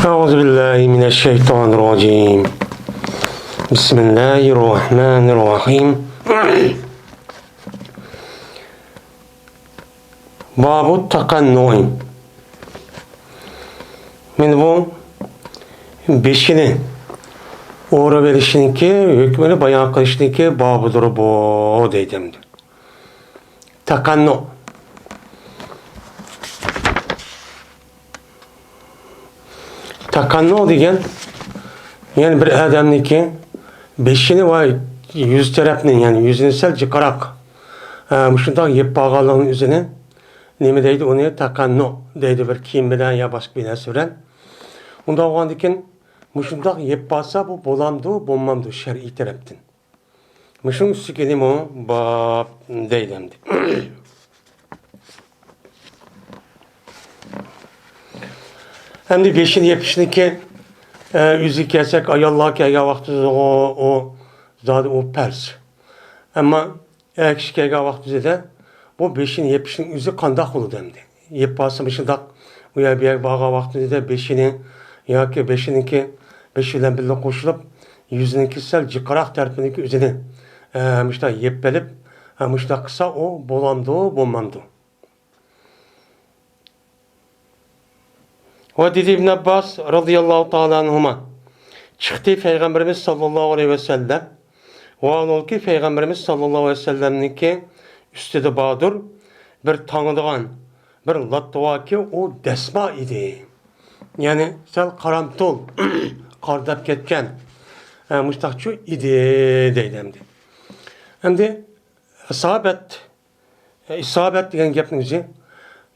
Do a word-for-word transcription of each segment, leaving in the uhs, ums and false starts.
أعوذ بالله من الشيطان الرجيم. بسم الله الرحمن الرحيم. باب التقنع. مانا بۇ بېشىنى ئوراپ ئېلىشنىڭكى ھۆكمىنى بايان قىلىشنىڭكى بابىدۇر بۇ، دەيدۇ ئەمدى. تەقەننۇ. تەقەننۇ دېگەن، يەنى بىر ئادەمنىڭكى بېشىنى ۋە يۈز تەرەپنى، يەنى يۈزىنى سەل جىقراق، ئە، مۇشۇنداق يېپىپ ئالغانلىقىنىڭ ئۆزىنى نېمە دەيدۇ؟ ئۇنى تەقەننۇ دەيدۇ، بىر كىيىم بىلەن يا باشقا بىر نەرسە بىلەن. ئۇنداق بولغاندىكىن، مۇشۇنداق يېپىپ ئالسا، بۇ بولامدۇ، بولمامدۇ شەرئىي تەرەپتىن؟ مۇشۇنىڭ ئۈستىگە نېمە باب دەيدۇ ئەمدى. ئەمدى بېشىنى يېپىشنىڭكى، ئە، ئۆزىگە كەلسەك، ئاياللار كەلگەن ۋاقتىدا ئۇ، ئۇ زادى ئۇ پەرز. ئەمما ئەر كىشى كەلگەن ۋاقتىدا بۇ بېشىنى يېپىشنىڭ ئۆزى قانداق بولىدۇ ئەمدى؟ يېپىپ ئالسا مۇشۇنداق ئۇ يەر بۇ يەرگە بارغان ۋاقتىدا بېشىنى ياكى بېشىنىڭكى، بېشى بىلەن بىللە قوشۇلۇپ، يۈزىنىڭكى سەل جىقراق تەرىپىنىڭكى ئۆزىنى، ئە، مۇشۇنداق يېپىپ ئېلىپ، ئە، مۇشۇنداق قىلسا ئۇ بولامدۇ، بولمامدۇ؟ ۋە دېدى ئىبن ئابباس رازىياللاھۇ تائالا ئەنھۇما، چىقتى پەيغەمبىرىمىز ساللاللاھۇ ئەلەيھى ۋەسەللەم، ۋە ھالبۇكى پەيغەمبىرىمىز ساللاللاھۇ ئەلەيھى ۋەسەللەمنىڭكى ئۈستىدە باردۇر بىر تاڭىدىغان بىر لاتتىۋاكى ئۇ دەسما ئىدى. يەنى سەل قارامتۇل، قارىداپ كەتكەن، ئە، مۇشتاقچۇ ئىدى دەيدۇ ئەمدى. ئەمدى ئىسابەت، ئە، ئىسابەت دېگەن گەپنىڭ ئۆزى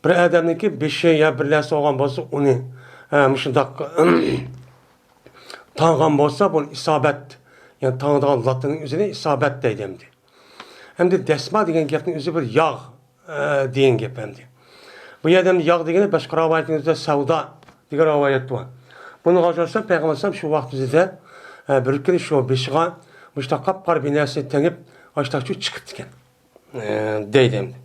بىر ئادەمنىڭكى بېشى يا بىر نەرسە بولغان بولسا، ئۇنى، ئە، مۇشۇنداق تاڭغان بولسا، بۇنى ئىسابەت، يەنى تاڭىدىغان لاتتىنىڭ ئۆزىنى ئىسابەت دەيدۇ ئەمدى. ئەمدى دەسما دېگەن گەپنىڭ ئۆزى بىر ياغ، ئە، دېگەن گەپ ئەمدى. بۇ يەردە ئەمدى ياغ دېگىنى باشقا رىۋايەتنىڭ ئۆزىدە سەۋدا دېگەن رىۋايەت بار. بۇنى ئاچسام پەيغەمبەر ئەلەيھىسسالام شۇ ۋاقىت ئۆزىدە، ئە، بىر كۈنى شۇ بېشىغا مۇشۇنداق قاپقارا بىر نەرسىنى تېڭىپ، ئاشتاقچۇ چىقىپتىكەن. ئە، دەيدۇ ئەمدى.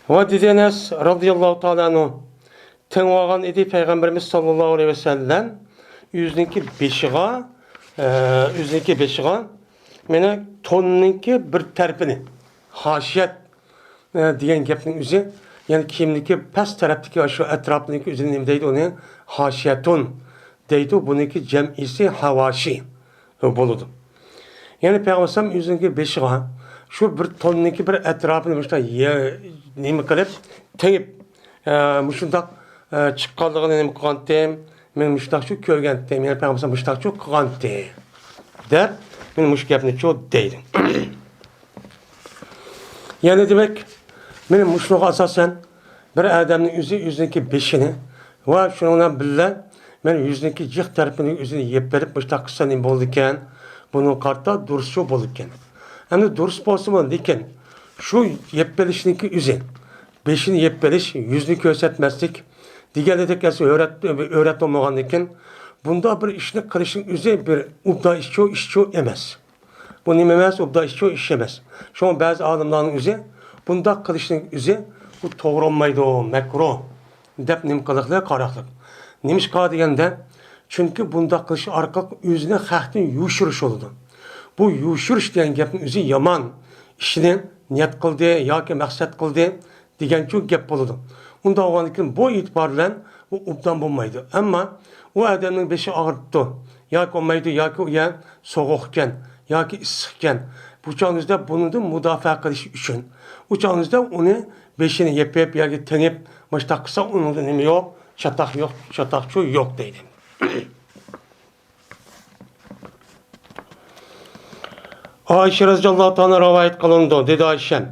ۋە دېدى ئەنەس رازىياللاھۇ تائالا ئەنھۇ، تېڭىۋالغان ئىدى پەيغەمبىرىمىز ساللاللاھۇ ئەلەيھى ۋەسەللەم ئۆزىنىڭكى بېشىغا، ئە، ئۆزىنىڭكى بېشىغا مانا توننىڭكى بىر تەرىپىنى، خاشىيەت، ئە، دېگەن گەپنىڭ ئۆزى، يەنى كىيىمنىڭكى پەس تەرەپتىكى شۇ ئەتراپنىڭكى ئۆزىنى نېمە دەيدۇ؟ ئۇنى خاشىيەتۇن دەيدۇ. بۇنىڭكى جەمئىسى ھاۋاشى بولىدۇ. يەنى پەيغەمبەر ئەلەيھىسسالام ئۆزىنىڭكى بېشىغا شۇ بىر توننىڭكى بىر ئەتراپىنى مۇشۇنداق يە-، نېمە قىلىپ، تېڭىپ، ئە، مۇشۇنداق، ئە، چىققانلىقىنى نېمە قىلغانتىم؟ مەن مۇشۇنداقچۇ كۆرگەنتىم، يەنى پەيغەمبەر ئەلەيھىسسالام مۇشۇنداقچۇ قىلغانتى، دەپ، مانا مۇشۇ گەپنىچۇ دەيدۇ. يەنى دېمەك، مانا مۇشۇنىڭغا ئاساسەن، بىر ئادەمنىڭ ئۆزى ئۆزىنىڭكى بېشىنى ۋە شۇنىڭ بىلەن بىللە، مانا يۈزىنىڭكى جىق تەرىپىنى ئۆزىنى يېپىپ بېرىپ، مۇشۇنداق قىلسا نېمە بولىدىكەن؟ بۇنىڭغا قارىتا دۇرۇسچۇ بولىدىكەن. ئەمدى دۇرۇس بولسىمۇ، لېكىن شۇ يېپىپ بېرىشنىڭكى ئۆزى، بېشىنى يېپىپ بېرىش، يۈزىنى كۆرسەتمەسلىك دېگەنلىكتەك ئەسلى ئۆرەت-، ئۆرەت بولمىغاندىكىن، بۇنداق بىر ئىشنى قىلىشنىڭ ئۆزى بىر ئوبدان ئىشچۇ، ئىشچۇ ئەمەس. بۇ نېمە ئەمەس؟ ئوبدان ئىشچۇ ئىش ئەمەس. شۇڭا بەزى ئالىملارنىڭ ئۆزى بۇنداق قىلىشنىڭ ئۆزى بۇ توغرا بولمايدۇ، مەكرۇھ دەپ نېمە قىلىقلىق، قاراقلىق. نېمىشقا دېگەندە، چۈنكى بۇنداق قىلىش ئارقىلىق ئۆزىنى خەقتىن يوشۇرۇش بولىدۇ. بۇ يوشۇرۇش دېگەن گەپنىڭ ئۆزى يامان ئىشنى نىيەت قىلدى ياكى مەقسەت قىلدى دېگەنچۇ گەپ بولىدۇ. ئۇنداق بولغاندىكىن بۇ ئېتىبار بىلەن بۇ ئوبدان بولمايدۇ. ئەمما ئۇ ئادەمنىڭ بېشى ئاغرىپتۇ، ياكى بولمايدۇ، ياكى ئۇ يەر سوغۇقكەن، ياكى ئىسسىقكەن. بۇ چاغنىڭىزدا بۇنىڭدىن مۇداپىئە قىلىش ئۈچۈن، ئۇ چاغنىڭىزدا ئۇنى بېشىنى يېپىپ ياكى تېڭىپ، مۇشتاق قىلسا، ئۇنىڭدا نېمە يوق؟ چاتاق يوق، چاتاقچۇ يوق دەيدۇ. ئائىشە رەزىياللاھۇ تائالا رىۋايەت قىلىنىدۇ، دېدى ئائىشەم،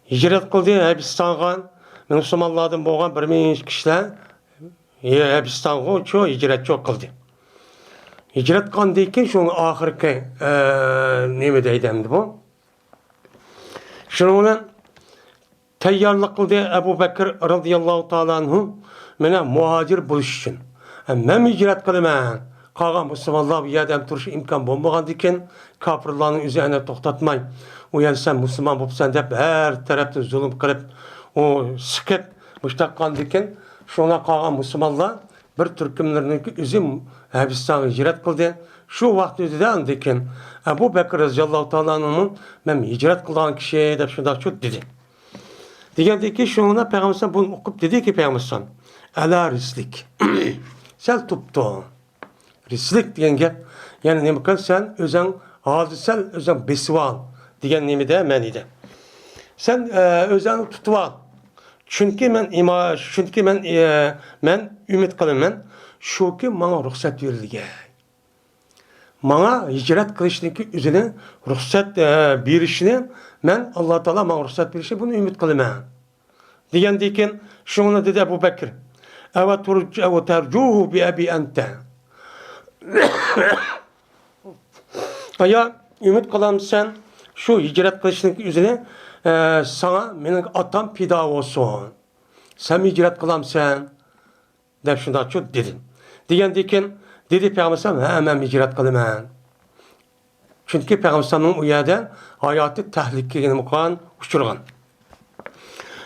ھىجرەت قىلدى ھەبىستانغا مۇسۇلمانلاردىن بولغان بىر مىڭ كىشىلەر، ھە-، ھەبىستانغىچۇ ھىجرەتچۇ قىلدى. ھىجرەت قىلغاندىن كېيىن شۇنىڭ ئاخىرقى، ئە، نېمە دەيدۇ ئەمدى بۇ؟ شۇنىڭ بىلەن تەييارلىق قىلدى ئەبۇ بەكىر رازىياللاھۇ تائالا ئەنھۇ، مانا مۇھاجىر بولۇش ئۈچۈن. ھە، مەنمۇ ھىجرەت قىلىمەن. قالغان مۇسۇلمانلار بۇ يەردە ھەم تۇرۇش ئىمكان بولمىغاندىكىن، كاپىرلارنىڭ ئۆزى ئەنە توختاتماي، ئۇ يەردە سەن مۇسۇلمان بوپسەن دەپ ھەر تەرەپتىن زۇلۇم قىلىپ، ئۇ سىقىپ، مۇشتاق قىلغاندىكىن، شۇڭا قالغان مۇسۇلمانلار بىر تۈركۈملىرىنىڭكى ئۆزى ھەبىستانغا ھىجرەت قىلدى. شۇ ۋاقىت ئۆزىدە ئاندىن كېيىن ئەبۇ بەكىر رەزىياللاھۇ تائالا ئەنھۇمۇ، «مەن ھىجرەت قىلغان كىشى» دەپ شۇنداق چۇ دېدى. دېگەندىن كېيىن شۇڭا پەيغەمبەر بۇنى ئوقۇپ دېدىكى، پەيغەمبەر، «ئەلا رىسلىك.» سەل تۇپتۇ. رىسلىك دېگەن گەپ، يەنى نېمە قىل، سەن ئۆزۈڭ ھازىر سەل ئۆزۈڭ بېسىۋال دېگەن نېمىدە، مەنىدە. سەن، ئە، ئۆزۈڭنى تۇتۇۋال. چۈنكى مەن ئىما-، چۈنكى مەن، ئە، مەن ئۈمىد قىلىمەن، شۇكى ماڭا رۇخسەت بېرىلگەن. ماڭا ھىجرەت قىلىشنىڭكى ئۆزىنى رۇخسەت، ئە، بېرىشىنى مەن، ئاللا تائالا ماڭا رۇخسەت بېرىشىنى بۇنى ئۈمىد قىلىمەن. دېگەندىن كېيىن شۇڭا دېدى ئەبۇ بەكرى، «ئەۋە تۇرج-، ئەۋە تەرجۇھۇ بىئەبى ئەنتە.» ئايا، ئۈمىد قىلامسەن شۇ ھىجرەت قىلىشنىڭ ئۆزىنى، ئە، ساڭا مېنىڭ ئاتام پىدا بولسۇن. سەن ھىجرەت قىلامسەن؟ دەپ شۇنداق چۇ دېدى. دېگەندىن كېيىن دېدى پەيغەمبەر، «ھە، مەن ھىجرەت قىلىمەن.» چۈنكى پەيغەمبەرنىڭ ئۇ يەردە ھاياتى تەھلىكىگە نېمە قىلغان، ئۇچرىغان.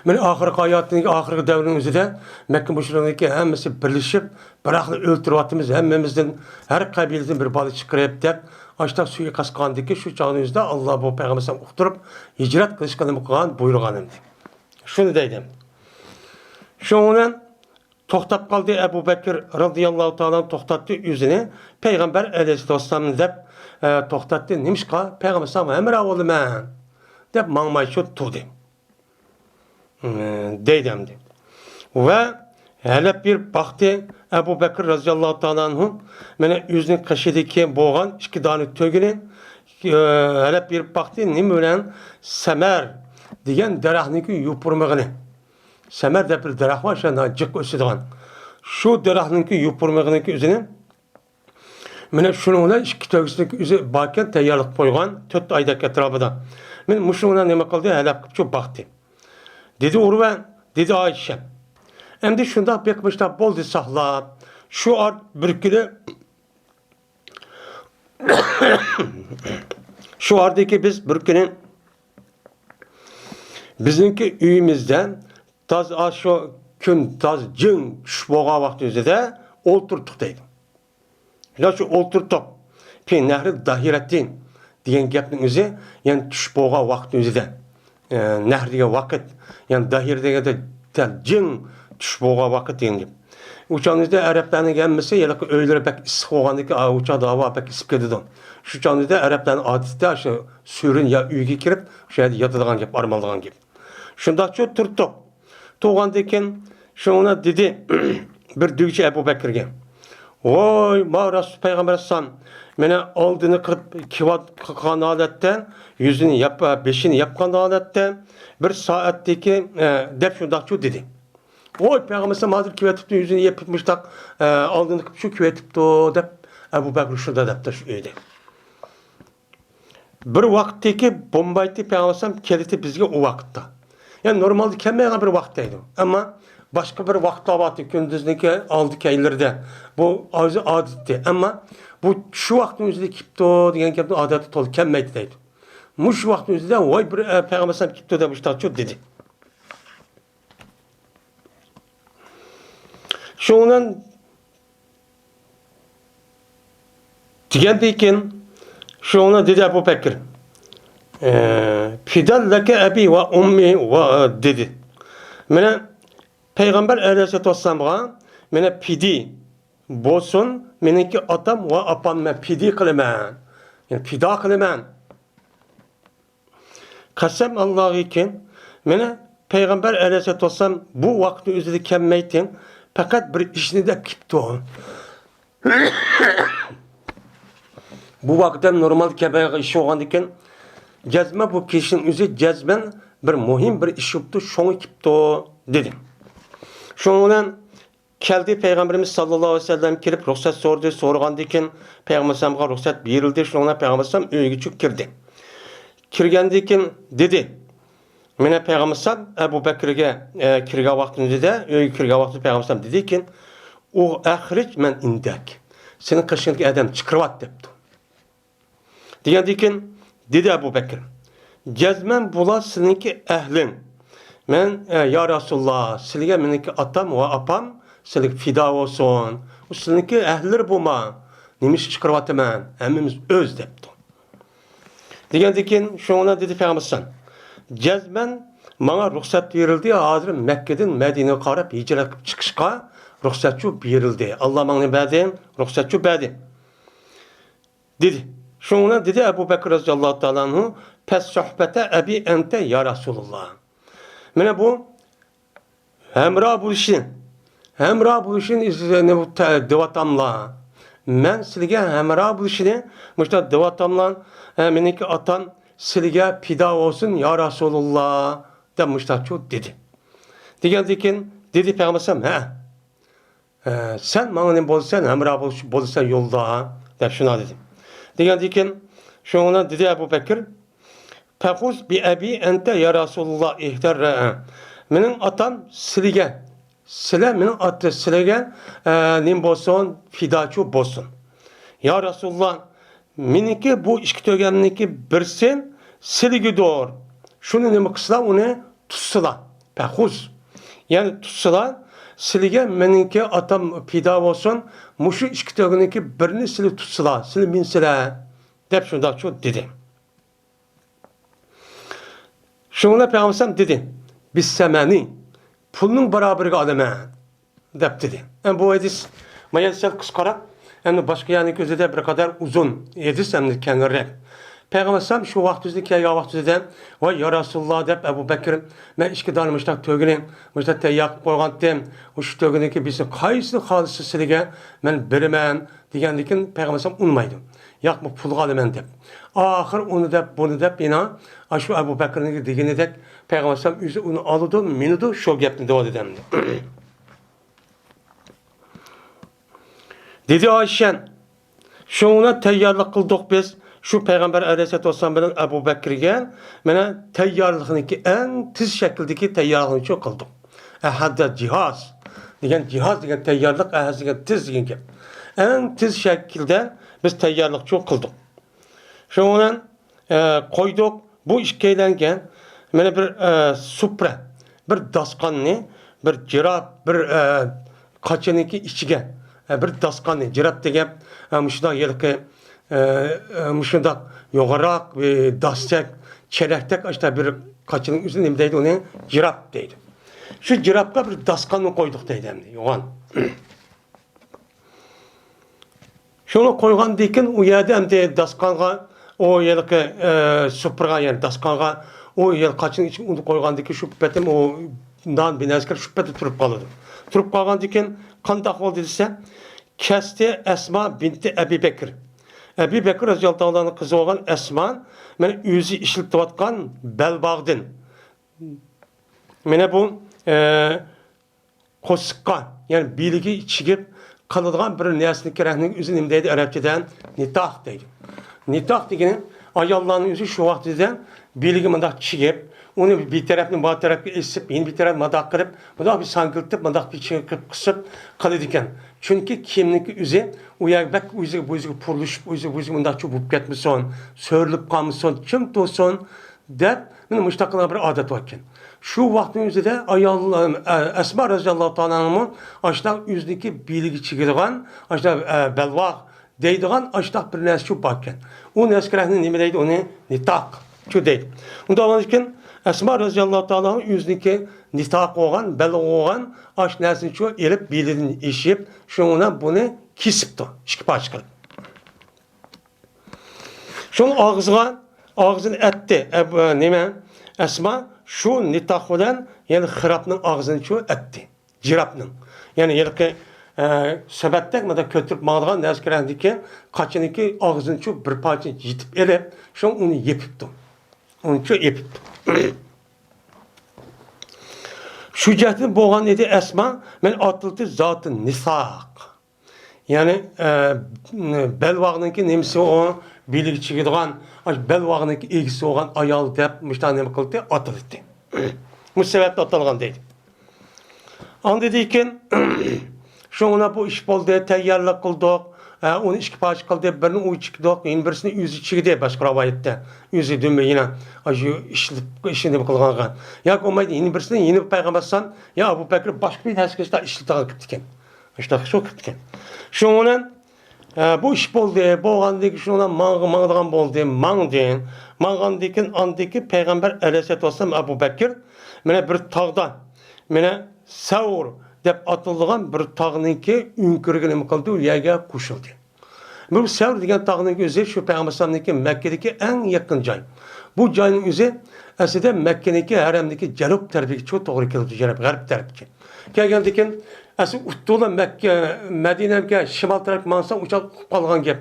مانا ئاخىرقى ھاياتىنىڭ، ئاخىرقى دەۋرىنىڭ ئۆزىدە مەككە مۇشرىكلىرىنىڭكى ھەممىسى بىرلىشىپ، «بىراقلا ئۆلتۈرۈۋاتىمىز، ھەممىمىزدىن، ھەر قەبىلىدىن بىر بالا چىقىرىپ» دەپ، ئاشۇنداق سۇيىقەست قىلغاندىكىن، شۇ چاغنىڭ ئۆزىدە ئاللا بۇ پەيغەمبەر ئۇقتۇرۇپ، ھىجرەت قىلىشقا نېمە قىلغان، بۇيرۇغان ئەمدى. شۇنى دەيدۇ. شۇنىڭ بىلەن توختاپ قالدى ئەبۇ بەكىر رەزىياللاھۇ تائالا توختاتتى ئۆزىنى، پەيغەمبەر ئەلەيھىسسالاتۇ ۋەسسالام دەپ، ئە، توختاتتى. نېمىشقا؟ پەيغەمبەر ساڭا ھەمراھ بولىمەن دەپ ماڭماي شۇ تۇردى. ئە، دەيدۇ ئەمدى. ۋە ھەلەپ بېرىپ باقتى ئەبۇ بەكىر رەزىياللاھۇ تائالا ئەنھۇ، مانا ئۆزىنىڭ قېشىدىكى بولغان ئىككى دانە تۆگىنى، ئە، ھەلەپ بېرىپ باقتى. نېمە بىلەن؟ سەمەر دېگەن دەرەخنىڭكى يوپۇرمىقىنى. سەمەر دەپ بىر دەرەخ بار، شۇنداق جىق ئۆسىدىغان. شۇ دەرەخنىڭكى يوپۇرمىقىنىڭكى ئۆزىنى، مانا شۇنىڭ بىلەن ئىككى تۆگىسىنىڭكى ئۆزى باركەن، تەييارلىق قويغان، تۆت ئايدەك ئەتراپىدا. مانا مۇشۇنىڭ بىلەن نېمە قىلدى؟ ھەلەپ قىلىپ شۇ باقتى. دېدى ئۇرۋە، دېدى ئائىشە. ئەمدى شۇنداق بېقىپ مۇشۇنداق بولدى ساقلاپ. شۇ ئار بىر كۈنى شۇ ئاردىكى بىز بىر كۈنى بىزنىڭكى ئۆيىمىزدە تاز، ئاشۇ كۈن تاز جىڭ چۈش بولغان ۋاقتى ئۆزىدە ئولتۇردۇق دەيدۇ. شۇنداق شۇ ئولتۇردۇق. پى نەھرى داھىرەتتىن دېگەن گەپنىڭ ئۆزى، يەنى چۈش بولغان ۋاقتى ئۆزىدە. ئە، نەھر دېگەن ۋاقىت، يەنى داھىر دېگەندە دەل جىڭ چۈش بولغان ۋاقىت دېگەن گەپ. ئۇ چاغنىڭدا ئەرەبلەرنىڭ ھەممىسى ھېلىقى ئۆيلىرى بەك ئىسسىق بولغاندىكىن، ئا، ئۇ چاغدا ھاۋا بەك ئىسسىپ كېتىدۇ. شۇ چاغنىڭدا ئەرەبلەرنىڭ ئادىتى شۇ سۈرۈن يا ئۆيگە كىرىپ، شۇ يەردە ياتىدىغان گەپ، ئارام ئالىدىغان گەپ. شۇنداقچۇ تۇردۇق. تۇرغاندىن كېيىن شۇڭا دېدى بىر دۆگىچى ئەبۇ بەكرىگە، ۋوي، ما رەسۇل پەيغەمبەر ئەلەيھىسسالام مانا ئالدىنى قىلىپ كىۋات قىلغان ھالەتتە، يۈزىنى ياپ-، بېشىنى ياپقان ھالەتتە، بىر سائەتتىكى، ئە، دەپ شۇنداقچۇ دېدى. ۋوي، پەيغەمبەر ئەلەيھىسسالام ھازىر كىۋېتىپتۇ، يۈزىنى يېپىپ مۇشتاق، ئە، ئالدىنى قىلىپ شۇ كىۋېتىپتۇ دەپ ئەبۇ بەكرى شۇنداق دەپتۇ شۇ ئۆيدە. بىر ۋاقىتتىكى بومبايتى پەيغەمبەر ئەلەيھىسسالام كەلدى بىزگە ئۇ ۋاقىتتا. يەنى نورمالدا كەلمەيدىغان بىر ۋاقىت دەيدۇ. ئەمما باشقا بىر ۋاقىتتا بارتى، كۈندۈزنىڭكى ئالدى كەينىلىرىدە. بۇ ئۆزى ئادىتى. ئەمما بۇ شۇ ۋاقىتنىڭ ئۆزىدە كېلىپتۇ دېگەن گەپنى ئادەتتە تولا كەلمەيتتى دەيدۇ. مۇشۇ ۋاقىتنىڭ ئۆزىدە ۋاي بىر، ئە، پەيغەمبەر ئەلەيھىسسالام كېلىپتۇ دەپ مۇشۇنداقچۇ دېدى. شۇنىڭ دېگەندىن كېيىن شۇنى دېدى ئەبۇ بەكرى. ئە، «پىدان لەكە ئەبى ۋە ئۇممى» ۋە دېدى. مانا پەيغەمبەر ئەلەيھىسسالاتۇ ۋەسسالامغا مانا پىدى بولسۇن، مېنىڭكى ئاتام ۋە ئاپامنى مەن پىدى قىلىمەن. يەنى پىدا قىلىمەن. قەسەم ئاللاغىكىن، مانا پەيغەمبەر ئەلەيھىسسالاتۇ ۋەسسالام بۇ ۋاقىتنىڭ ئۆزىدە كەلمەيتتى، پەقەت بىر ئىشنى دەپ كېپتۇ. بۇ ۋاقىت ھەم نورمال كەلمەيدىغان ئىش بولغاندىكىن، جەزمەن بۇ كېلىشنىڭ ئۆزى جەزمەن بىر مۇھىم بىر ئىش بوپتۇ، شۇڭا كېپتۇ، دېدى. شۇنىڭ بىلەن كەلدى، پەيغەمبىرىمىز ساللاللاھۇ ئەلەيھى ۋەسەللەم كېلىپ رۇخسەت سورىدى، سورىغاندىن كېيىن پەيغەمبەر ئەلەيھىسسالامغا رۇخسەت بېرىلدى، شۇنىڭ بىلەن پەيغەمبەر ئەلەيھىسسالام ئۆيگە چۈ كىردى. كىرگەندىن كېيىن دېدى، مانا پەيغەمبەر ئەلەيھىسسالام ئەبۇ بەكرىگە، ئە، كىرگەن ۋاقتىدا، ئۆيگە كىرگەن ۋاقتىدا پەيغەمبەر ئەلەيھىسسالام دېدىكىن، ئۇ، «ئەخرىج مەن ئىندەك، سېنىڭ قېشىڭدىكى ئادەمنى چىقىرىۋەت» دەپتۇ. دېگەندىن كېيىن دېدى ئەبۇ بەكرى، «جەزمەن بۇلار سېنىڭكى ئەھلىڭ.» مەن، ئە، «يا رەسۇلاللا، سىلىگە مېنىڭكى ئاتام ۋە ئاپام سىلىگە پىدا بولسۇن. ئۇ سىلىنىڭكى ئەھلىلىرى بۇما. نېمە ئىش چىقىرىۋاتىمەن؟ ھەممىمىز ئۆز دەپتۇ. دېگەندىن كېيىن شۇنىڭ بىلەن دېدى پەيغەمبەر ئەلەيھىسسالام، جەزمەن ماڭا رۇخسەت بېرىلدى، ھازىر مەككىدىن مەدىنىگە قاراپ ھىجرەت قىلىپ چىقىشقا رۇخسەتچۇ بېرىلدى. ئاللا ماڭا نېمە بەردى؟ رۇخسەتچۇ بەردى. دېدى. شۇنىڭ بىلەن دېدى ئەبۇ بەكرى رەزىياللاھۇ تائالا ئەنھۇ، پەس سۆھبەتە ئەبى ئەنتە يا رەسۇلاللا. مانا بۇ ھەمراھ بولۇشنى، ھەمراھ بولۇشنى ئىز-، نېمە، تە-، دەۋاتاملا. مەن سىلىگە ھەمراھ بولۇشنى مۇشۇنداق دەۋاتاملا، ھە، مېنىڭكى ئاتام سىلىگە پىدا بولسۇن يا رەسۇلاللا، دەپ مۇشۇنداقچۇ دېدى. دېگەندىن كېيىن دېدى پەيغەمبەر ئەلەيھىسسالام، ھە، ئە، سەن ماڭا نېمە بولىسەن، ھەمراھ بولۇش-، بولىسەن يولدا، دەپ شۇنداق دېدى. دېگەندىن كېيىن شۇنىڭ بىلەن دېدى ئەبۇ بەكرى، پەخۇز بىئەبى ئەنتە يا رەسۇلاللا ئىھدەر رەئە. مېنىڭ ئاتام سىلىگە، سىلە مېنىڭ ئاتا سىلىگە، ئە، نېمە بولسۇن، پىداچۇ بولسۇن. يا رەسۇلاللا، مېنىڭكى بۇ ئىككى تۆگەمنىڭكى بىرسى سىلىگىدۇر. شۇنى نېمە قىلسىلا، ئۇنى تۇتسىلا. پەخۇز. يەنى تۇتسىلا، سىلىگە مېنىڭكى ئاتام پىدا بولسۇن، مۇشۇ ئىككى تۆگىنىڭكى بىرىنى سىلى تۇتسىلا، سىلى مىنسىلە، دەپ شۇنداقچۇ دېدى. شۇڭا پەيغەمبەر دېدى، بىسسەمەنى، پۇلنىڭ بارابىرىگە ئالىمەن، دەپ دېدى. ئەمدى بۇ ھەدىس مايان سەل قىسقىراق، ئەمدى باشقا يەرنىڭكى ئۆزىدە بىر قەدەر ئۇزۇن ھەدىس، ئەمدى كەڭرەك. پەيغەمبەر ئەلەيھىسسالام شۇ ۋاقىت ئۆزىدە كەلگەن ۋاقىت ئۆزىدە، ۋاي يا رەسۇلاللا، دەپ ئەبۇ بەكرى، مەن ئىككى دانە مۇشتاق تۆگىنى مۇشتاق تەييار قىلىپ قويغانتىم، مۇشۇ تۆگىنىڭكى بىرسىنى قايسىنى خالىسا سىلىگە مەن بېرىمەن، دېگەندىكىن پەيغەمبەر ئەلەيھىسسالام ئۇنىمايدۇ. ياق، بۇ پۇلغا ئالىمەن دەپ. ئاخىر ئۇنى دەپ، بۇنى دەپ، يەنە ئاشۇ ئەبۇ بەكرىنىڭ دېگىنىدەك پەيغەمبەر ئەلەيھىسسالام ئۆزى ئۇنى ئالىدۇ، مىنىدۇ، شۇ گەپنى دەۋاتىدۇ ئەمدى. دېدى ئائىشە، شۇنىڭ بىلەن تەييارلىق قىلدۇق بىز شۇ پەيغەمبەر ئەلەيھىسسالاتۇ ۋەسسالام بىلەن ئەبۇ بەكرىگە، مانا تەييارلىقنىڭكى ئەڭ تېز شەكىلدىكى تەييارلىقنى شۇ قىلدۇق. ئەھەدە جىھاز دېگەن، جىھاز دېگەن تەييارلىق، ئەھەز دېگەن تېز دېگەن گەپ. ئەڭ تېز شەكىلدە بىز تەييارلىق شۇ قىلدۇق. شۇنىڭ بىلەن، ئە، قويدۇق. بۇ ئىككىيلەنگە مانا بىر، ئە، سۇپرا، بىر داستىخاننى، بىر جىراپ، بىر، ئە، قاچىنىڭكى ئىچىگە، ئە، بىر داستىخاننى، جىراپ دېگەن، ئە، مۇشۇنداق ھېلىقى، ئە، ئە، مۇشۇنداق يوغانراق، ئە، داستەك، چېلەكتەك، ئاشۇنداق بىر قاچىنىڭ ئۆزىنى نېمە دەيدۇ، ئۇنى جىراپ دەيدۇ. شۇ جىراپقا بىر داستىخاننى قويدۇق دەيدۇ ئەمدى، يوغان. شۇنى قويغاندىن كېيىن ئۇ يەردە ئەمدى داستىخانغا، ئۇ ھېلىقى، ئە، سۇپرىغا، يەنى داستىخانغا ئۇ ھېلىقى قاچىنىڭ ئىچىگە ئۇنى قويغاندىن كېيىن شۇ پېتىم ئۇ نان بىنەسكە شۇ پېتى تۇرۇپ قالىدۇ. تۇرۇپ قالغاندىن كېيىن قانداق بولدى دېسە، كەستى ئەسما بىنتى ئەبى بەكرى. ئەبى بەكرى رەزىياللاھۇ تائالا ئانھۇنىڭ قىزى بولغان ئەسما، مانا ئۆزى ئىشلىتىۋاتقان بەلباغدىن. مانا بۇ، ئە، قورسىققا، يەنى بېلىگە چىگىپ قىلىدىغان بىر نەرسىنىڭكى رەڭنىڭ ئۆزى نېمە دەيدۇ ئەرەبچىدە؟ نىتاق دەيدۇ. نىتاق دېگىنى ئاياللارنىڭ ئۆزى شۇ ۋاقتىدا بېلىگە مۇنداق چىگىپ، ئۇنى بىر تەرەپنى بار تەرەپكە ئېسىپ، يەنە بىر تەرەپ مۇنداق قىلىپ، مۇنداق بىر ساڭگىلتىپ، مۇنداق بىر چىڭ قىلىپ قىسىپ قىلىدىكەن. چۈنكى كىيىمنىڭكى ئۆزى ئۇ يەرگە بەك ئۆزىگە، بۇ ئۆزىگە پۇرلىشىپ، ئۆزىگە، بۇ ئۆزىگە مۇنداقچە بولۇپ كەتمىسۇن، سۆرۈلۈپ قالمىسۇن، چىڭ تۇرسۇن، دەپ، مانا مۇشۇنداق قىلغان بىر ئادەت باركەن. شۇ ۋاقىتنىڭ ئۆزىدە ئايال، ئە، ئەسما رەزىياللاھۇ تائالا ئانھامۇ ئاشۇنداق ئۆزىنىڭكى بېلىگە چىگىدىغان، ئاشۇنداق، ئە، بەلباغ دەيدىغان ئاشۇنداق بىر نەرسە شۇ باركەن. ئۇ نەرسىگە نېمە دەيدۇ؟ ئۇنى نىتاق شۇ دەيدۇ. ئۇنداق بولغاندىكىن ئەسما رەزىياللاھۇ تائالا ئۆزىنىڭكى نىتاق بولغان، بەلباغ بولغان ئاشۇ نەرسىنى شۇ ئېلىپ بېلىدىن ئېشىپ، شۇنىڭ بىلەن بۇنى كېسىپتۇ، ئىككى پارچە قىلىپ. شۇڭا ئاغزىغا، ئاغزىنى ئەتتى. ئە، بۇ، نېمە؟ ئەسما شۇ نىتاق بىلەن، يەنى خىرابنىڭ ئاغزىنى شۇ ئەتتى. جىرابنىڭ. يەنى ھېلىقى، ئە، سەبەتتەك مۇنداق كۆتۈرۈپ ماڭىدىغان نەرسە كېرەككەن، قاچىنىكى ئاغزىنى شۇ بىر پارچە يېتىپ ئېلىپ، شۇ ئۇنى يېپىپتۇ. ئۇنى شۇ يېپىپتۇ. شۇ جەھەتتىن بولغان ئىدى ئەسما، مەن ئاتىلتى زاتى نىساق. يەنى، ئە، بەلباغنىڭكى نېمىسى ئۇ، بېلىگە چىگىدىغان، ئاشۇ بەلباغنىڭكى ئىگىسى بولغان ئايال دەپ مۇشۇنداق نېمە قىلدى، ئاتىلىتتى. مۇشۇ سەۋەبتىن ئاتالغان دەيدۇ. ئاندىن كېيىن، شۇڭا بۇ ئىش بولدى، تەييارلىق قىلدۇق، ئە، ئۇنى ئىككى پارچە قىلدى، بىرىنى ئۇ چىگدۇق، يەنە بىرسىنى ئۆزى چىگدى، باشقا رىۋايەتتە. ئۆزى دۈمبە يەنە، ئاشۇ ئىشلىتىپ، ئىشىنى نېمە قىلغانغا. ياكى بولمايدۇ، يەنە بىرسىنى يەنە پەيغەمبەر ئەلەيھىسسالام، يا ئەبۇ بەكرى باشقا بىر نەرسىگە ئىشلىتىدىغان قىپتىكەن. شۇنداق شۇ قىپتىكەن. شۇنىڭ بىلەن، ئە، بۇ ئىش بولدى. بولغاندىن كېيىن شۇنىڭ بىلەن ماڭ-، ماڭىدىغان بولدى. ماڭدى. ماڭغاندىن كېيىن ئاندىكى پەيغەمبەر ئەلەيھىسسالاتۇ ۋەسسالام ئەبۇ بەكرى مانا بىر تاغدا، مانا سەۋر دەپ ئاتىلىدىغان بىر تاغنىڭكى ئۆڭكۈرىگە نېمە قىلدى؟ ئۇ يەرگە قوشۇلدى. بۇ سەۋر دېگەن تاغنىڭ ئۆزى شۇ پەيغەمبەر ئەلەيھىسسالامنىڭكى مەككىدىكى ئەڭ يېقىن جاي. بۇ جاينىڭ ئۆزى ئەسلىدە مەككىنىڭكى ھەرەمدىكى جەنۇب تەرىپىگە چۇ توغرا كېلىدۇ، جەنۇب، غەرب تەرەپكە. كەلگەندىكىن ئەسلى ئۇتتۇلا مەككە، مەدىنەگە شىمال تەرەپكە ماڭسا ئۇچاق ئۇقۇپ قالغان گەپ.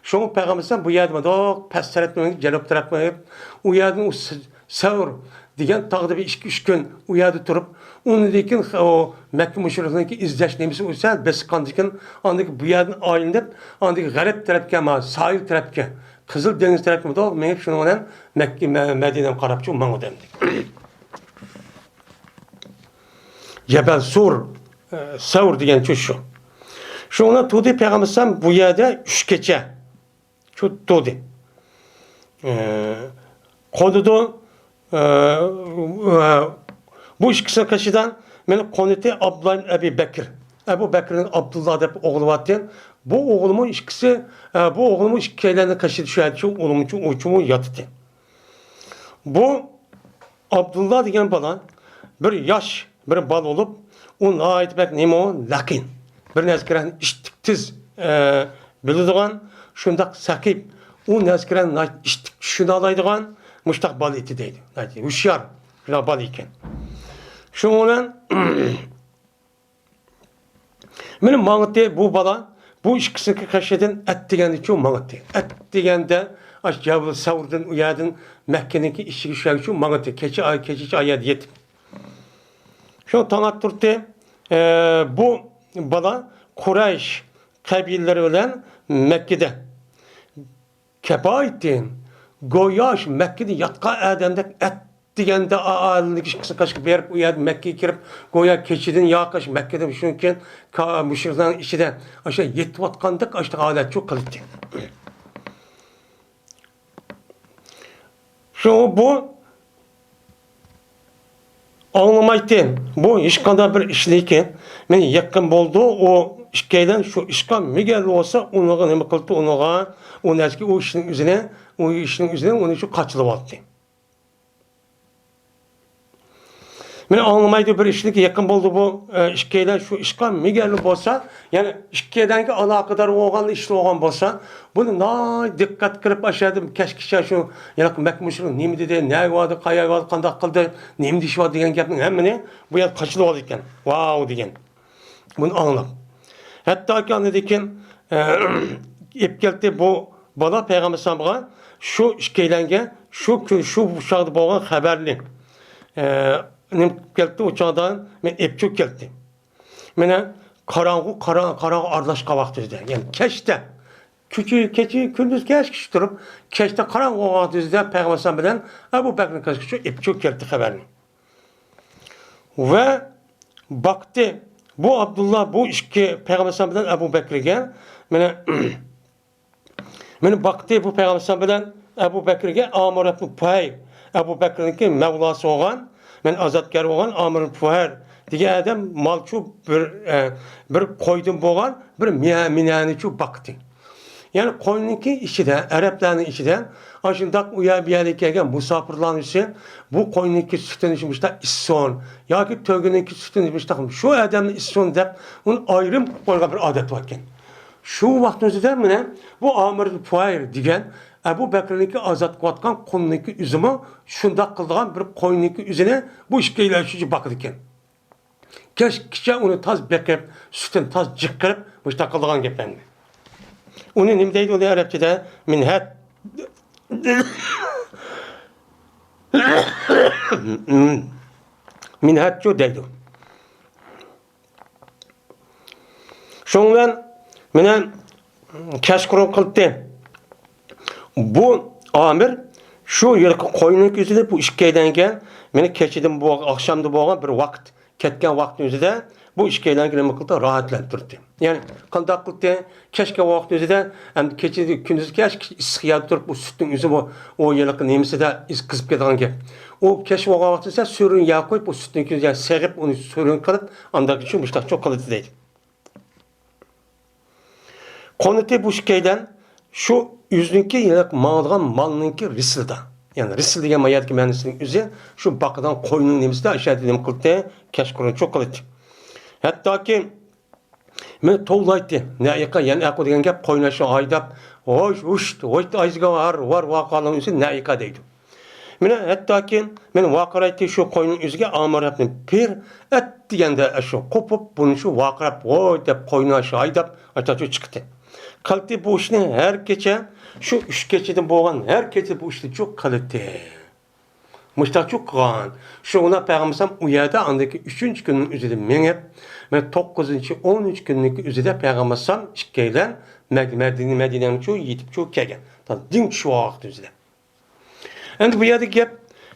شۇڭا پەيغەمبەر ئەلەيھىسسالام بۇ يەردە مانداق پەس تەرەپكە، جەنۇب تەرەپكە مېڭىپ، ئۇ يەردىن ئۇ س-، سەۋر دېگەن تاغدا بىر ئىككى، ئۈچ كۈن ئۇ يەردە تۇرۇپ، ئۇنىڭدىن كېيىن ئۇ مەككە مۇشرىكلىرىنىڭكى ئىزدەش نېمىسى بولسا بېسىققاندىن كېيىن، ئاندىن كېيىن بۇ يەردىن ئايلىنىپ، ئاندىن كېيىن غەرب تەرەپكە، ما ساھىل تەرەپكە، قىزىل دېڭىز تەرەپكە مۇنداق مېڭىپ، شۇنىڭ بىلەن مەككە، مە-، مەدىنەگە قاراپ شۇ ماڭىدۇ ئەمدى. جەبەل سۇر، ئە، سەۋر دېگەن شۇ، شۇ. شۇنىڭ بىلەن تۇردى پەيغەمبەر ئەلەيھىسسالام بۇ يەردە ئۈچ كېچە. شۇ تۇردى. ئە، قونىدۇ. ئە، ئە، بۇ ئىككىسىنىڭ قېشىدا مېنىڭ قونىتى ئابدۇللا ئىبن ئەبى بەكىر. ئەبۇ بەكرىنىڭ ئابدۇللا دەپ ئوغلى بارتى. بۇ ئوغلىمۇ ئىككىسى، ئە، بۇ ئوغلىمۇ ئىككىيلەننىڭ قېشىدا شۇ يەردە شۇ ئوغلۇمۇ شۇ، ئۇچۇمۇ ياتىتى. بۇ ئابدۇللا دېگەن بالا بىر ياش، بىر بالا بولۇپ، ئۇ ناھايىتى بەك نېمە ئۇ؟ لەقىن. بىر نەرسىگە ئىتتىك تېز، ئە، بىلىدىغان، شۇنداق سەقىپ، ئۇ نەرسىگە ناھايىتى ئىتتىك چۈشىنەلايدىغان، مۇشۇنداق بالا ئىدى دەيدۇ. ناھايىتى ھوشيار، شۇنداق بالا ئىكەن. شۇنىڭ بىلەن مېنى ماڭىتى بۇ بالا، بۇ ئىككىسىنىڭكى قېشىدىن ئەتىگەندىچۇ ماڭىتى. ئەتىگەندە ئاشۇ جەبىلى سەۋردىن، ئۇ يەردىن مەككىنىڭكى ئىچىگە شۇ يەرگىچۇ ماڭىتى. كېچە، كېچىچە ئايەت يېتىپ. شۇ تاڭ ئاتتۇرتى، ئە، بۇ بالا قۇرەيش قەبىلىلىرى بىلەن مەككىدە كەپايىتى، گويا شۇ مەككىدە ياتقان ئادەمدەك ئەتىگەندە ئا-، ئائىلىنىڭ ئىككىسى قېشىغا بېرىپ، ئۇ يەردە مەككىگە كىرىپ، گويا كېچىدىن ياقى شۇ مەككىدە شۇنىڭ كېيىن كا-، مۇشرىكلارنىڭ ئىچىدە ئاشۇ يېتىۋاتقاندەك ئاشۇ ھالەتچۇ قىلىتتى. شۇ بۇ ئاڭلىمايتتى. بۇ ھېچقانداق بىر ئىشنىكى مېنى يېقىن بولدى. ئۇ ئىككىيلەن شۇ ئىشقا مىگەل بولسا، ئۇنىڭغا نېمە قىلدى؟ ئۇنىڭغا، ئۇ نەرسىگە، ئۇ ئىشنىڭ ئۆزىنى، ئۇ ئىشنىڭ ئۆزىنى ئۇنى شۇ قاچىلىۋالدى. مېنى ئاڭلىمايدۇ، بىر ئىشنىكى يېقىن بولدى بۇ، ئە، ئىككىيلەن شۇ ئىشقا مىگەل بولسا، يەنى ئىككىيلەنگە ئالاقىدار بولغان ئىش بولغان بولسا، بۇنى ناھايىتى دىققەت قىلىپ، ئاشۇ يەردە كەچكىچە شۇ، يەنە مەككە مۇشرىكى نېمە دېدى، نەگە باردى، قايەرگە باردى، قانداق قىلدى، نېمە دېيىشى بار دېگەن گەپنىڭ ھەممىنى بۇ يەردە قاچىلىۋالىدىكەن. ۋاۋ دېگەن. بۇنى ئاڭلاپ. ھەتتاكى ئاندىن كېيىن، ئە، ئېلىپ كەلدى بۇ بالا پەيغەمبەر ئەلەيھىسسالامغا شۇ ئىككىيلەنگە شۇ كۈن، شۇ چاغدا بولغان خەۋەرنى، ئە، نېمە قىلىپ كەلدى، ئۇ چاغدا مېنى ئېلىپ چىقىپ كەلدى. مانا قاراڭغۇ، قارا-، قاراڭغۇ ئارىلاشقان ۋاقتىدا، يەنى كەچتە، كېچە، كېچە، كۈندۈز كەچكىچە تۇرۇپ، كەچتە قاراڭغۇ ۋاقتىدا پەيغەمبەر ئەلەيھىسسالام بىلەن ئەبۇ بەكرىنىڭ قېشىغا چىقىپ كەلدى خەۋەرنى. ۋە باقتى، بۇ ئابدۇللا، بۇ ئىككى پەيغەمبەر ئەلەيھىسسالام بىلەن ئەبۇ بەكرىگە، مانا، مانا باقتى بۇ پەيغەمبەر ئەلەيھىسسالام بىلەن ئەبۇ بەكرىگە ئامىر ئىبنى پۇھەير، ئەبۇ بەكرىنىڭكى مەۋلاسى بولغان، مانا ئازادكار بولغان ئامىر ئىبنى پۇھەير دېگەن ئادەم مالچۇ بىر، ئە، بىر قويدىن بولغان بىر مىيە-، مىنەنىچۇ باقتى. يەنى قوينىڭكى ئىچىدە، ئەرەبلەرنىڭ ئىچىدە ئاشۇنداق ئۇ يەر بۇ يەردىن كەلگەن مۇساپىرلارنىڭ ئىچى بۇ قوينىڭكى سۈتىنى مۇشۇنداق ئىچسۇن ياكى تۆگىنىڭكى سۈتىنى مۇشۇنداق شۇ ئادەمنى ئىچسۇن دەپ ئۇنى ئايرىم قىلىپ قويغان بىر ئادەت باركەن. شۇ ۋاقىتنىڭ ئۆزىدە مانا بۇ ئامىر پۇھەير دېگەن ئەبۇ بەكرىنىڭكى ئازاد قىلىۋاتقان قۇلنىڭكى ئۆزىمۇ شۇنداق قىلىدىغان بىر قوينىڭكى ئۆزىنى بۇ ئىككىيلەن شۇ باقىدىكەن. كەچكىچە ئۇنى تاز بېقىپ، سۈتىنى تاز جىققىرىپ، مۇشۇنداق قىلىدىغان گەپ ئەمدى. ئۇنى نېمە دەيدۇ ئۇنى ئەرەبچىدە؟ مىنھەت. مىنھەتچۇ دەيدۇ. شۇنىڭ بىلەن مېنى كەچقۇرۇن قىلدى. بۇ ئامىر شۇ يىلقى قوينىڭ كۆزىنى بۇ ئىككىيلەنگە مېنى كېچىدىن بۇ ئاخشامدا بولغان بىر ۋاقىت كەتكەن ۋاقىتنىڭ ئۆزىدە بۇ ئىككىيلەننى نېمە قىلدى؟ راھەتلەندۈردى. يەنى قانداق قىلدى؟ كەچ كەلگەن ۋاقىت ئۆزىدە، ئەمدى كېچىدە، كۈندۈزى كەچ ئىسسىق يەردە تۇرۇپ، بۇ سۈتنىڭ ئۆزى بۇ، ئۇ ھېلىقى نېمىسىدە ئىز قىزىپ كېتىدىغان گەپ. ئۇ كەچ بولغان ۋاقتىدا سۈرىنى يەر قويۇپ، بۇ سۈتنىڭ كۆزىگە سېغىپ، ئۇنى سۈرۈن قىلىپ، ئاندىن كېيىن شۇ مۇشۇنداق چوق قىلىدۇ دەيدۇ. قونۇتى بۇ ئىككىيلەن شۇ ئۆزىنىڭكى ھېلىقى ماڭىدىغان مالنىڭكى رىسلىدا. يەنى رىسل دېگەن ما يەردىكى مەنىسىنىڭ ئۆزى شۇ باقىدىغان قوينىڭ نېمىسىدە ئاشۇ يەردە نېمە قىلدى؟ كەچقۇرۇن چوق قىلدى. ھەتتاكى مېنى توۋلايتتى. نەئىقە، يەنى ئەقۇ دېگەن گەپ، قوينى شۇ ھايداپ، ھوش، ھۇشت، ھوشت، ئايزىگە ھار، ۋار، ۋاقالىڭ ئۆزى نەئىقە دەيدۇ. مېنى ھەتتاكى مېنى ۋارقىرايتتى شۇ قوينىڭ ئۆزىگە ئامانەتنى بېرىپ ئەت دېگەندە، ئاشۇ قوپۇپ، بۇنى شۇ ۋارقىراپ، ۋوي دەپ قوينى شۇ ھايداپ، ئاشۇنداق چىقتى. قىلدى بۇ ئىشنى ھەر كېچە، شۇ ئۈچ كېچىدىن بولغان ھەر كېچە بۇ ئىشنى چۇ قىلدى. مۇشتاق چۇ قىلغان. شۇڭا پەيغەمبەر ئەلەيھىسسالام ئۇ يەردە ئاندىن كېيىن ئۈچىنچى كۈننىڭ ئۆزىدە مېڭىپ، مانا توققۇزىنچى، ئونىنچى كۈننىڭ ئۆزىدە پەيغەمبەر ئەلەيھىسسالام ئىككىيلەن مەد-، مەدىنە، مەدىنەگە چۇ يېتىپ چۇ كەلگەن. دىن چۈشۈپ ۋاقىت ئۆزىدە. ئەمدى بۇ يەردىكى گەپ،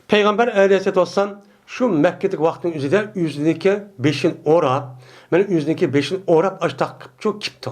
پەيغەمبەر ئەلەيھىسسالاتۇ ۋەسسالام شۇ مەككىدىكى ۋاقتىنىڭ ئۆزىدە ئۆزىنىڭكى بېشىنى ئوراپ، مانا ئۆزىنىڭكى بېشىنى ئوراپ ئاشتاق قىلىپچۇ كېپتۇ.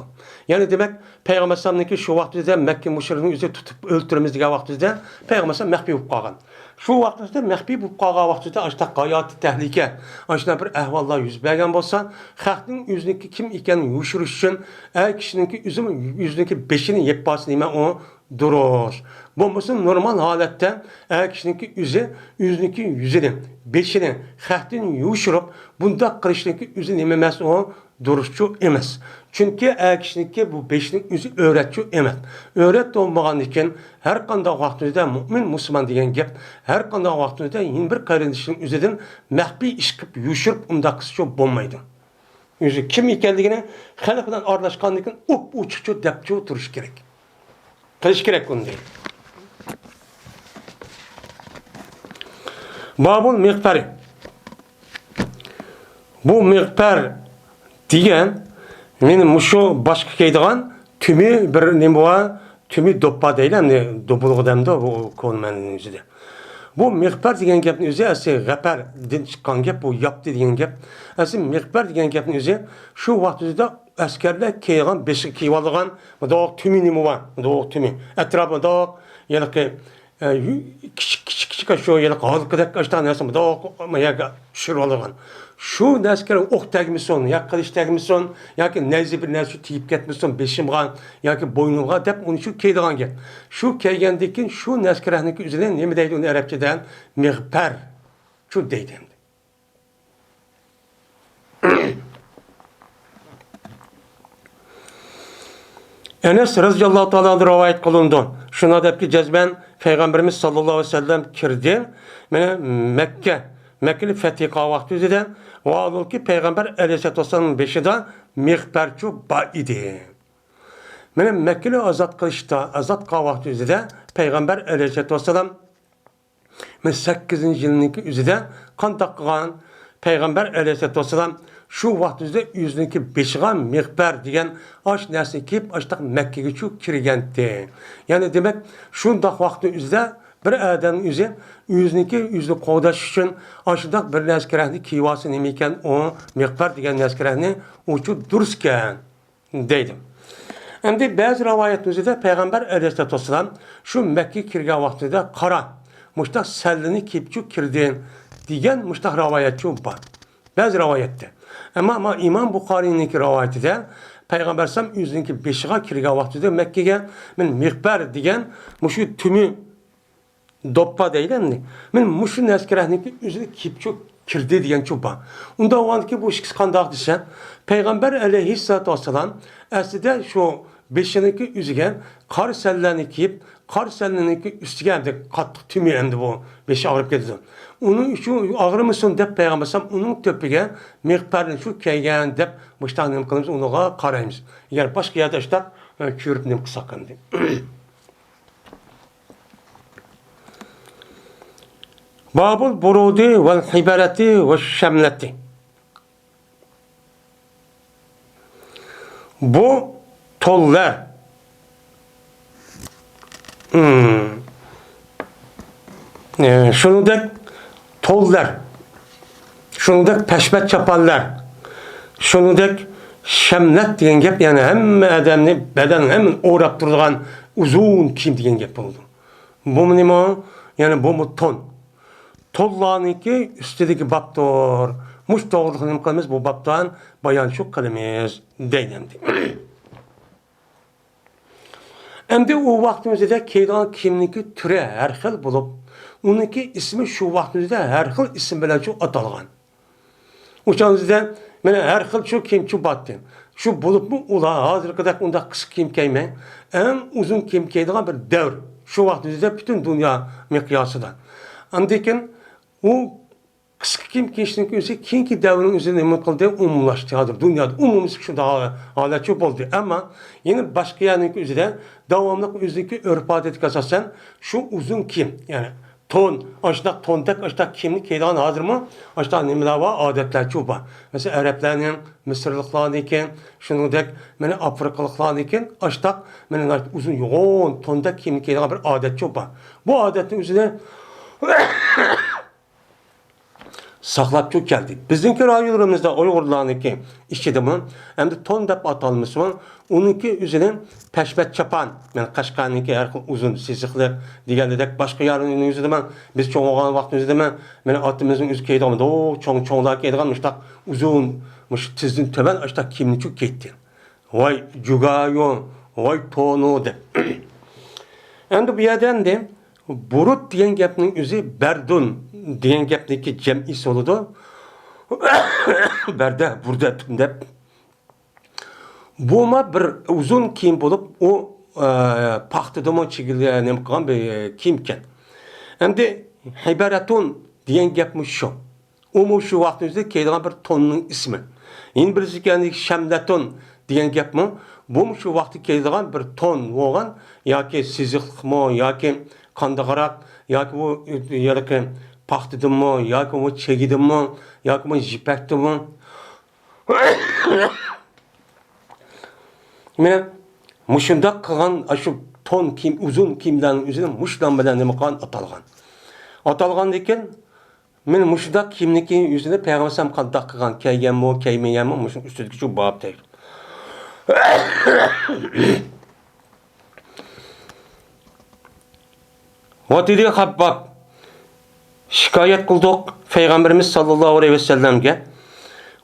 يەنى دېمەك، پەيغەمبەر ئەلەيھىسسالامنىڭكى شۇ ۋاقتىدا مەككە مۇشرىكىنىڭ ئۆزى تۇتۇپ ئۆلتۈرىمىز دېگەن ۋاقتىدا پەيغەمبەر ئەلەيھىسسالام مەخپىي بولۇپ قالغان. شۇ ۋاقتىدا مەخپىي بولۇپ قالغان ۋاقتىدا ئاشتاق ھاياتىي تەھلىكە، ئاشۇنداق بىر ئەھۋاللار يۈز بەرگەن بولسا، خەقنىڭ ئۆزىنىڭكى كىم ئىكەنلىكىنى يوشۇرۇش ئۈچۈن ئەر كىشىنىڭكى ئۆزىمۇ ئۆزىنىڭكى بېشىنى يەپ بارسا نېمە ئۇ؟ دۇرۇس. بولمىسا نورمال ھالەتتە ئەر كىشىنىڭكى ئۆزى، ئۆزىنىڭكى يۈزىنى، بېشىنى خەقتىن يوشۇرۇپ، بۇنداق قىلىشنىڭكى ئۆزى نېمە ئەمەس ئۇ؟ دۇرۇسچۇ ئەمەس. چۈنكى ئەر كىشىنىڭكى بۇ بېشىنىڭ ئۆزى ئۆرەتچۇ ئەمەس. ئۆرەت بولمىغاندىكىن ھەر قانداق ۋاقتىدا مۇئمىن مۇسۇلمان دېگەن گەپ، ھەر قانداق ۋاقتىدا يەنە بىر قېرىندىشىنىڭ ئۆزىدىن مەخپىي ئىش قىلىپ يوشۇرۇپ ئۇنداق قىلسىچۇ بولمايدۇ. ئۆزى كىم ئىكەنلىكىنى خەلق بىلەن ئارىلاشقاندىن كېيىن ئوپئوچۇقچۇ دەپچۇ تۇرۇش كېرەك. قىلىش كېرەك ئۇنى. بابۇل مىغپەرى. بۇ مىغپەر دېگەن، مېنى مۇشۇ باشقا كىيىدىغان تۈمى بىر نېمە بار، تۈمى دوپپا دەيلى، ئەمدى دوبۇلغا دەمدۇ بۇ كونا مەنىنىڭ ئۆزىدە. بۇ مىغپەر دېگەن گەپنىڭ ئۆزى ئەسلى غەپەردىن چىققان گەپ، بۇ ياپتى دېگەن گەپ. ئەسلى مىغپەر دېگەن گەپنىڭ ئۆزى شۇ ۋاقىت ئۆزىدە ئەسكەرلەر كىيگەن، بېشىغا كىيىۋالىدىغان مۇنداق تۈمى نېمە بار، مۇنداق تۈمى. ئەتراپى مۇنداق ھېلىقى، ئە، يۇ-، كىچىك، كىچىك، كىچىك شۇ ھېلىقى ھالقىدەك ئاشۇنداق نەرسە مۇنداق يەرگە چۈشۈرۈۋالىدىغان. شۇ نەرسىگە ئوق تەگمىسۇن، يا قىلىچ تەگمىسۇن، ياكى نەيزە بىر نەرسە تېگىپ كەتمىسۇن بېشىمغا ياكى بوينۇمغا دەپ ئۇنى شۇ كىيىدىغان گەپ. شۇ كىيگەندىن كېيىن شۇ نەسكىرەكنىڭكى ئۆزىنى نېمە دەيدۇ ئۇنى ئەرەبچىدە؟ مىغپەر. شۇ دەيدۇ ئەمدى. ئەنەس رەزىياللاھۇ تائالا ئەنھۇ رىۋايەت قىلىنىدۇ. شۇنداق دەپكى، جەزمەن پەيغەمبىرىمىز ساللاللاھۇ ئەلەيھى ۋەسەللەم كىردى. مانا مەككە، مەككىنى فەتھى قىلغان ۋاقتى ئۆزىدە، ۋاھالۇكى، پەيغەمبەر ئەلەيھىسسالاتۇ ۋەسسالامنىڭ بېشىدا مىغپەرچۇ بار ئىدى. مانا مەككىنى ئازاد قىلىشتا، ئازاد قىلغان ۋاقتى ئۆزىدە پەيغەمبەر ئەلەيھىسسالاتۇ ۋەسسالام مانا سەككىزىنچى يىلنىڭكى ئۆزىدە قانداق قىلغان؟ پەيغەمبەر ئەلەيھىسسالاتۇ ۋەسسالام شۇ ۋاقىت ئۆزىدە ئۆزىنىڭكى بېشىغا مىغپەر دېگەن ئاش نەرسىنى كىيىپ، ئاشتاق مەككىگىچۇ كىرگەنتى. يەنى دېمەك، شۇنداق ۋاقىتنىڭ ئۆزىدە بىر ئادەمنىڭ ئۆزى ئۆزىنىڭكى ئۆزىنى قوغداش ئۈچۈن ئاشۇنداق بىر نەسكىرەكنى كىيىۋالسا نېمە ئىكەن، ئۇ مىغپەر دېگەن نەسكىرەكنى ئۇچۇ دۇرۇسكەن. دەيدۇ. ئەمدى بەزى رىۋايەتنىڭ ئۆزىدە پەيغەمبەر ئەلەيھىسسالاتۇ ۋەسسالام شۇ مەككىگە كىرگەن ۋاقتىدا قارا، مۇشتاق سەللىنى كىيىپچۇ كىردى دېگەن مۇشتاق رىۋايەتچۇ بار. بەزى رىۋايەتتە. ئەمما، ئەمما ئىمام بۇخارىينىڭكى رىۋايىتىدە پەيغەمبەر ئەلەيھىسسالام ئۆزىنىڭكى بېشىغا كىرگەن ۋاقتىدا مەككىگە مەن مىغپەر دېگەن مۇشۇ تۈمى دوپپا دەيلى ئەمدى. مانا مۇشۇ نەسكىرەكنىڭكى ئۆزىنى كىيىپچۇ كىردى دېگەنچۇ بار. ئۇنداق بولغاندىكىن بۇ ئىككىسى قانداق دېسە، پەيغەمبەر ئەلەيھىسسالاتۇ ۋەسسالام ئەسلىدە شۇ بېشىنىڭكى ئۆزىگە قارا سەللەنى كىيىپ، قارا سەللىنىڭكى ئۈستىگە ئەمدى قاتتىق تۈمى ئەمدى بۇ بېشى ئاغرىپ كېتىدۇ. ئۇنىڭ ئۈچۈن ئاغرىمىسۇن دەپ پەيغەمبەر ئەلەيھىسسالام ئۇنىڭ تۆپىگە مىغپەرنى شۇ كىيگەن دەپ مۇشۇنداق نېمە قىلىمىز، ئۇنىڭغا قارايمىز. ئەگەر باشقا يەردە ئاشۇنداق، ئە، كۆرۈپ نېمە قىلساق ئەمدى. بابۇل بۇرۇدى ۋەل ھىبەرەتى ۋە شەملەتى. بۇ تونلار، ھىم، ئە، شۇنىڭدەك تونلار، شۇنىڭدەك پەشمەت چاپانلار، شۇنىڭدەك شەملەت دېگەن گەپ، يەنى ھەممە ئادەمنى، بەدەننى ھەممىنى ئوراپ تۇرىدىغان ئۇزۇن كىيىم دېگەن گەپ بولىدۇ. بۇمۇ نېمە؟ يەنى بۇمۇ تون. تونلارنىڭكى ئۈستىدىكى بابتۇر. مۇشۇ توغرىلىق نېمە قىلىمىز؟ بۇ بابتان بايان شۇ قىلىمىز دەيدۇ ئەمدى. ئەمدى ئۇ ۋاقىتنىڭ ئۆزىدە كىيىدىغان كىيىمنىڭكى تۈرى ھەر خىل بولۇپ، ئۇنىڭكى ئىسمى شۇ ۋاقىتنىڭ ئۆزىدە ھەر خىل ئىسىم بىلەن شۇ ئاتالغان. ئۇ چاغنىڭ ئۆزىدە مانا ھەر خىل شۇ كىيىم شۇ بارتى. شۇ بولۇپمۇ ئۇلار ھازىرقىدەك ئۇنداق قىسقا كىيىم كىيمەي، ئەڭ ئۇزۇن كىيىم كىيىدىغان بىر دەۋر. شۇ ۋاقىتنىڭ ئۆزىدە پۈتۈن دۇنيا مىقياسىدا. ئاندىن كېيىن ئۇ قىسقا كىيىم كىيىشنىڭ ئۆزى كېيىنكى دەۋرنىڭ ئۆزىدە نېمە قىلدى؟ ئومۇملاشتى. ھازىر دۇنيادا ئومۇملىشىپ شۇنداق ھالەتچۇ بولدى. ئەمما يەنە باشقا يەرنىڭ ئۆزىدە داۋاملىق ئۆزىنىڭكى ئۆرپ-ئادىتىگە ئاساسەن شۇ ئۇزۇن كىيىم، يەنى تون، ئاشۇنداق توندەك، ئاشۇنداق كىيىمنى كىيىدىغان ھازىرمۇ ئاشۇنداق نېمىلەر بار، ئادەتلەرچۇ بار. مەسىلەن، ئەرەبلەرنىڭ، مىسىرلىقلارنىڭكى، شۇنىڭدەك مانا ئافرىقىلىقلارنىڭكى ئاشۇنداق مانا ئۇزۇن يوغان توندەك كىيىمنى كىيىدىغان بىر ئادەتچۇ بار. بۇ ئادەتنىڭ ئۆزىنى ساقلاپچۇ كەلدى. بىزنىڭكى رايونلىرىمىزدا ئۇيغۇرلارنىڭكى ئىچىدىمۇ، ئەمدى تون دەپ ئاتالمىسىمۇ، ئۇنىڭكى ئۆزىنى پەشمەت چاپان، مانا قەشقەرنىڭكى ھەر خىل ئۇزۇن سېسىقلىق دېگەندەك، باشقا يەرنىڭ ئۆزىدىمۇ، بىز چوڭ بولغان ۋاقتىمىزدىمۇ، مانا ئاتىمىزنىڭ ئۆزى كىيىدىغان، چوڭ، چوڭلار كىيىدىغان مۇشۇنداق ئۇزۇن، مۇشۇ تىزدىن تۆۋەن ئاشۇنداق كىيىمنىچۇ كىيەتتى. ۋاي جۇگايۇ، ۋاي تونۇ دەپ. ئەمدى بۇ يەردە ئەمدى بۇرۇت دېگەن گەپنىڭ ئۆزى بەردۇن دېگەن گەپنىڭكى جەمئىسى بولىدۇ. بەردە، بۇردەتۇن دەپ. بۇمۇ بىر ئۇزۇن كىيىم بولۇپ، ئۇ، ئە، پاختىدىمۇ چىگىلى نېمە قىلغان بىر كىيىم ئىكەن. ئەمدى ھىبەرەتۇن دېگەن گەپمۇ شۇ. ئۇمۇ شۇ ۋاقىتنىڭ ئۆزىدە كىيىدىغان بىر توننىڭ ئىسمى. يەنە بىرسى كەلدى، شەملەتۇن دېگەن گەپمۇ، بۇمۇ شۇ ۋاقىتتا كىيىدىغان بىر تون بولغان، ياكى سېسىقلىقمۇ، ياكى قانداقراق، ياكى بۇ ھېلىقى پاختىدىنمۇ، ياكى بۇ چېگىدىنمۇ، ياكى بۇ يىپەكتىنمۇ. مانا مۇشۇنداق قىلغان، ئاشۇ تون كىيىم، ئۇزۇن كىيىملەرنىڭ ئۆزىنى مۇشۇ نام بىلەن نېمە قىلغان، ئاتالغان. ئاتالغاندىن كېيىن، مانا مۇشۇنداق كىيىمنىڭكى ئۆزىنى پەيغەمبەر ئەلەيھىسسالام قانداق قىلغان، كىيگەنمۇ، كىيمىگەنمۇ، مۇشۇنىڭ ئۈستىدىكى شۇ باب دەيدۇ. ۋاتىدى خەبباب، شىكايەت قىلدۇق پەيغەمبىرىمىز ساللاللاھۇ ئەلەيھى ۋەسەللەمگە.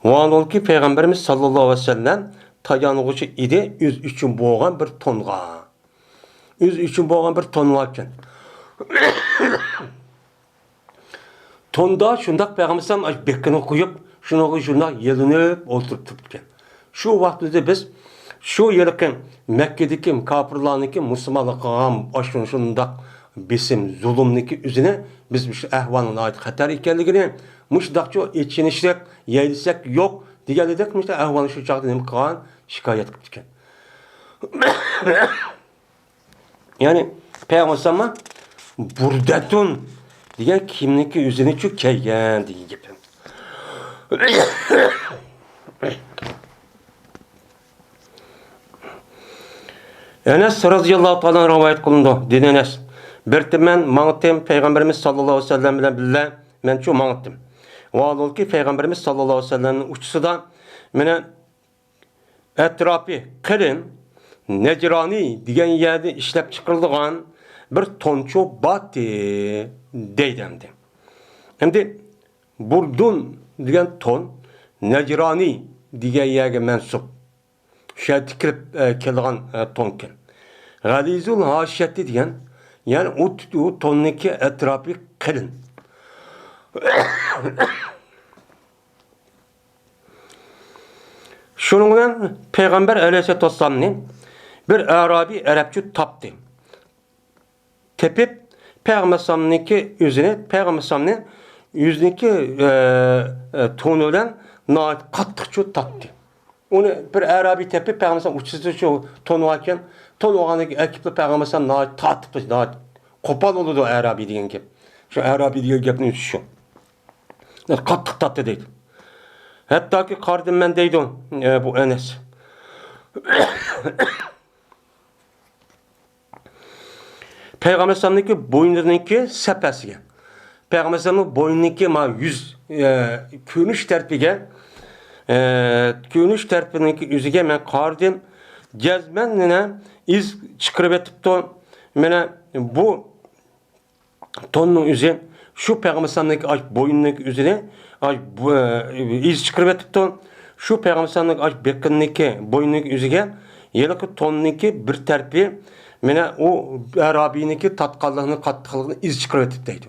ۋاھالەنكى، پەيغەمبىرىمىز ساللاللاھۇ ئەلەيھى ۋەسەللەم تايانغۇچى ئىدى ئۆزى ئۈچۈن بولغان بىر تونغا. ئۆزى ئۈچۈن بولغان بىر تون باركەن. توندا شۇنداق پەيغەمبەر ئەلەيھىسسالام بېقىنى قويۇپ، شۇنىڭغا شۇنداق يېلىنىپ ئولتۇرۇپ تۇرۇپتىكەن. شۇ ۋاقىتتا بىز شۇ ھېلىقى مەككىدىكى كاپىرلارنىڭكى مۇسۇلمانلارغا قىلغان ئاشۇ شۇنداق بېسىم، زۇلۇمنىڭكى ئۆزىنى بىز مۇشۇ ئەھۋالنىڭ ناھايىتى خەتەر ئېكەنلىكىنى، مۇشۇنداقچۇ ئېچىنىشلىق، يەيلىسەك يوق دېگەنلىكتەك مۇشۇ ئەھۋالنى شۇ چاغدا نېمە قىلغان، شىكايەت قىپتىكەن. يەنى پەيغەمبەر ئەلەيھىسسالام بۇردەتۇن دېگەن كىيىمنىڭكى ئۆزىنىچۇ كىيگەن دېگەن گەپ. ئەنەس رازىياللاھۇ تائالا ئەنھۇ رىۋايەت قىلىنىدۇ. دېدى ئەنەس، بىر قېتىم مەن ماڭدىم، پەيغەمبىرىمىز ساللاللاھۇ ئەلەيھى ۋەسەللەم بىلەن بىللە مەنچۇ ماڭدىم. ۋاھالەنكى، پەيغەمبىرىمىز ساللاللاھۇ ئەلەيھى ۋەسەللەمنىڭ ئۇچىسىدا مانا ئەتراپى قېلىن، نەجرانى دېگەن يەردە ئىشلەپ چىقىرىلغان بىر تونچۇ باتتى دەيدۇ ئەمدى. ئەمدى بۇردۇن دېگەن تون نەجرانى دېگەن يەرگە مەنسۇپ. شۇ يەردە تىكىلىپ، ئە، كېلىدىغان، ئە، تونكەن. غەلىزۇل ھاشىيەتى دېگەن، يەنى ئۇ، ئۇ توننىڭكى ئەتراپى قېلىن. شۇنىڭ بىلەن پەيغەمبەر ئەلەيھىسسالاتۇ ۋەسسالامنى بىر ئەرابىي ئەرەبچۇ تاپتى. تېپىپ، پەيغەمبەر ئەلەيھىسسالامنىڭكى ئۆزىنى، پەيغەمبەر ئەلەيھىسسالامنى ئۆزىنىڭكى، ئە، ئە، تونى بىلەن ناھايىتى قاتتىقچۇ تارتتى. ئۇنى بىر ئەرابىي تېپىپ، پەيغەمبەر ئەلەيھىسسالام ئۇچىسىدا شۇ تون باركەن، تون بولغاندىن كېيىن ئەكېلىپ، پەيغەمبەر ئەلەيھىسسالام ناھايىتى تارتىپ، ناھايىتى قوپال بولىدۇ ئەرابىي دېگەن گەپ. شۇ ئەرابىي دېگەن گەپنىڭ ئۆزى شۇ. قاتتىق تارتتى دەيدۇ. ھەتتاكى قارىدىم مەن دەيدۇ، ئە، بۇ ئەنەس. پەيغەمبەر ئەلەيھىسسالامنىڭكى بوينىنىڭكى سەپەسىگە، پەيغەمبەر ئەلەيھىسسالامنىڭ بوينىنىڭكى ما يۈز، ئە، كۆرۈنۈش تەرىپىگە ئە، كۆرۈنۈش تەرىپىنىڭكى ئۆزىگە مەن قارىدىم. جەزمەن مانا ئىز چىقىرىۋېتىپتۇ. مانا بۇ توننىڭ ئۆزى شۇ پەيغەمبەر ئەلەيھىسسالامنىڭكى ئاش بوينىنىڭكى ئۆزىنى ئاش بۇ، ئە، ئىز چىقىرىۋېتىپتۇ. شۇ پەيغەمبەر ئەلەيھىسسالامنىڭكى ئاش بېقىنىنىڭكى بوينىنىڭكى ئۆزىگە ھېلىقى توننىڭكى بىر تەرىپى مانا ئۇ ئەرابىينىڭكى تاتقانلىقىنى، قاتتىقلىقىنى ئىز چىقىرىۋېتىپتۇ دەيدۇ.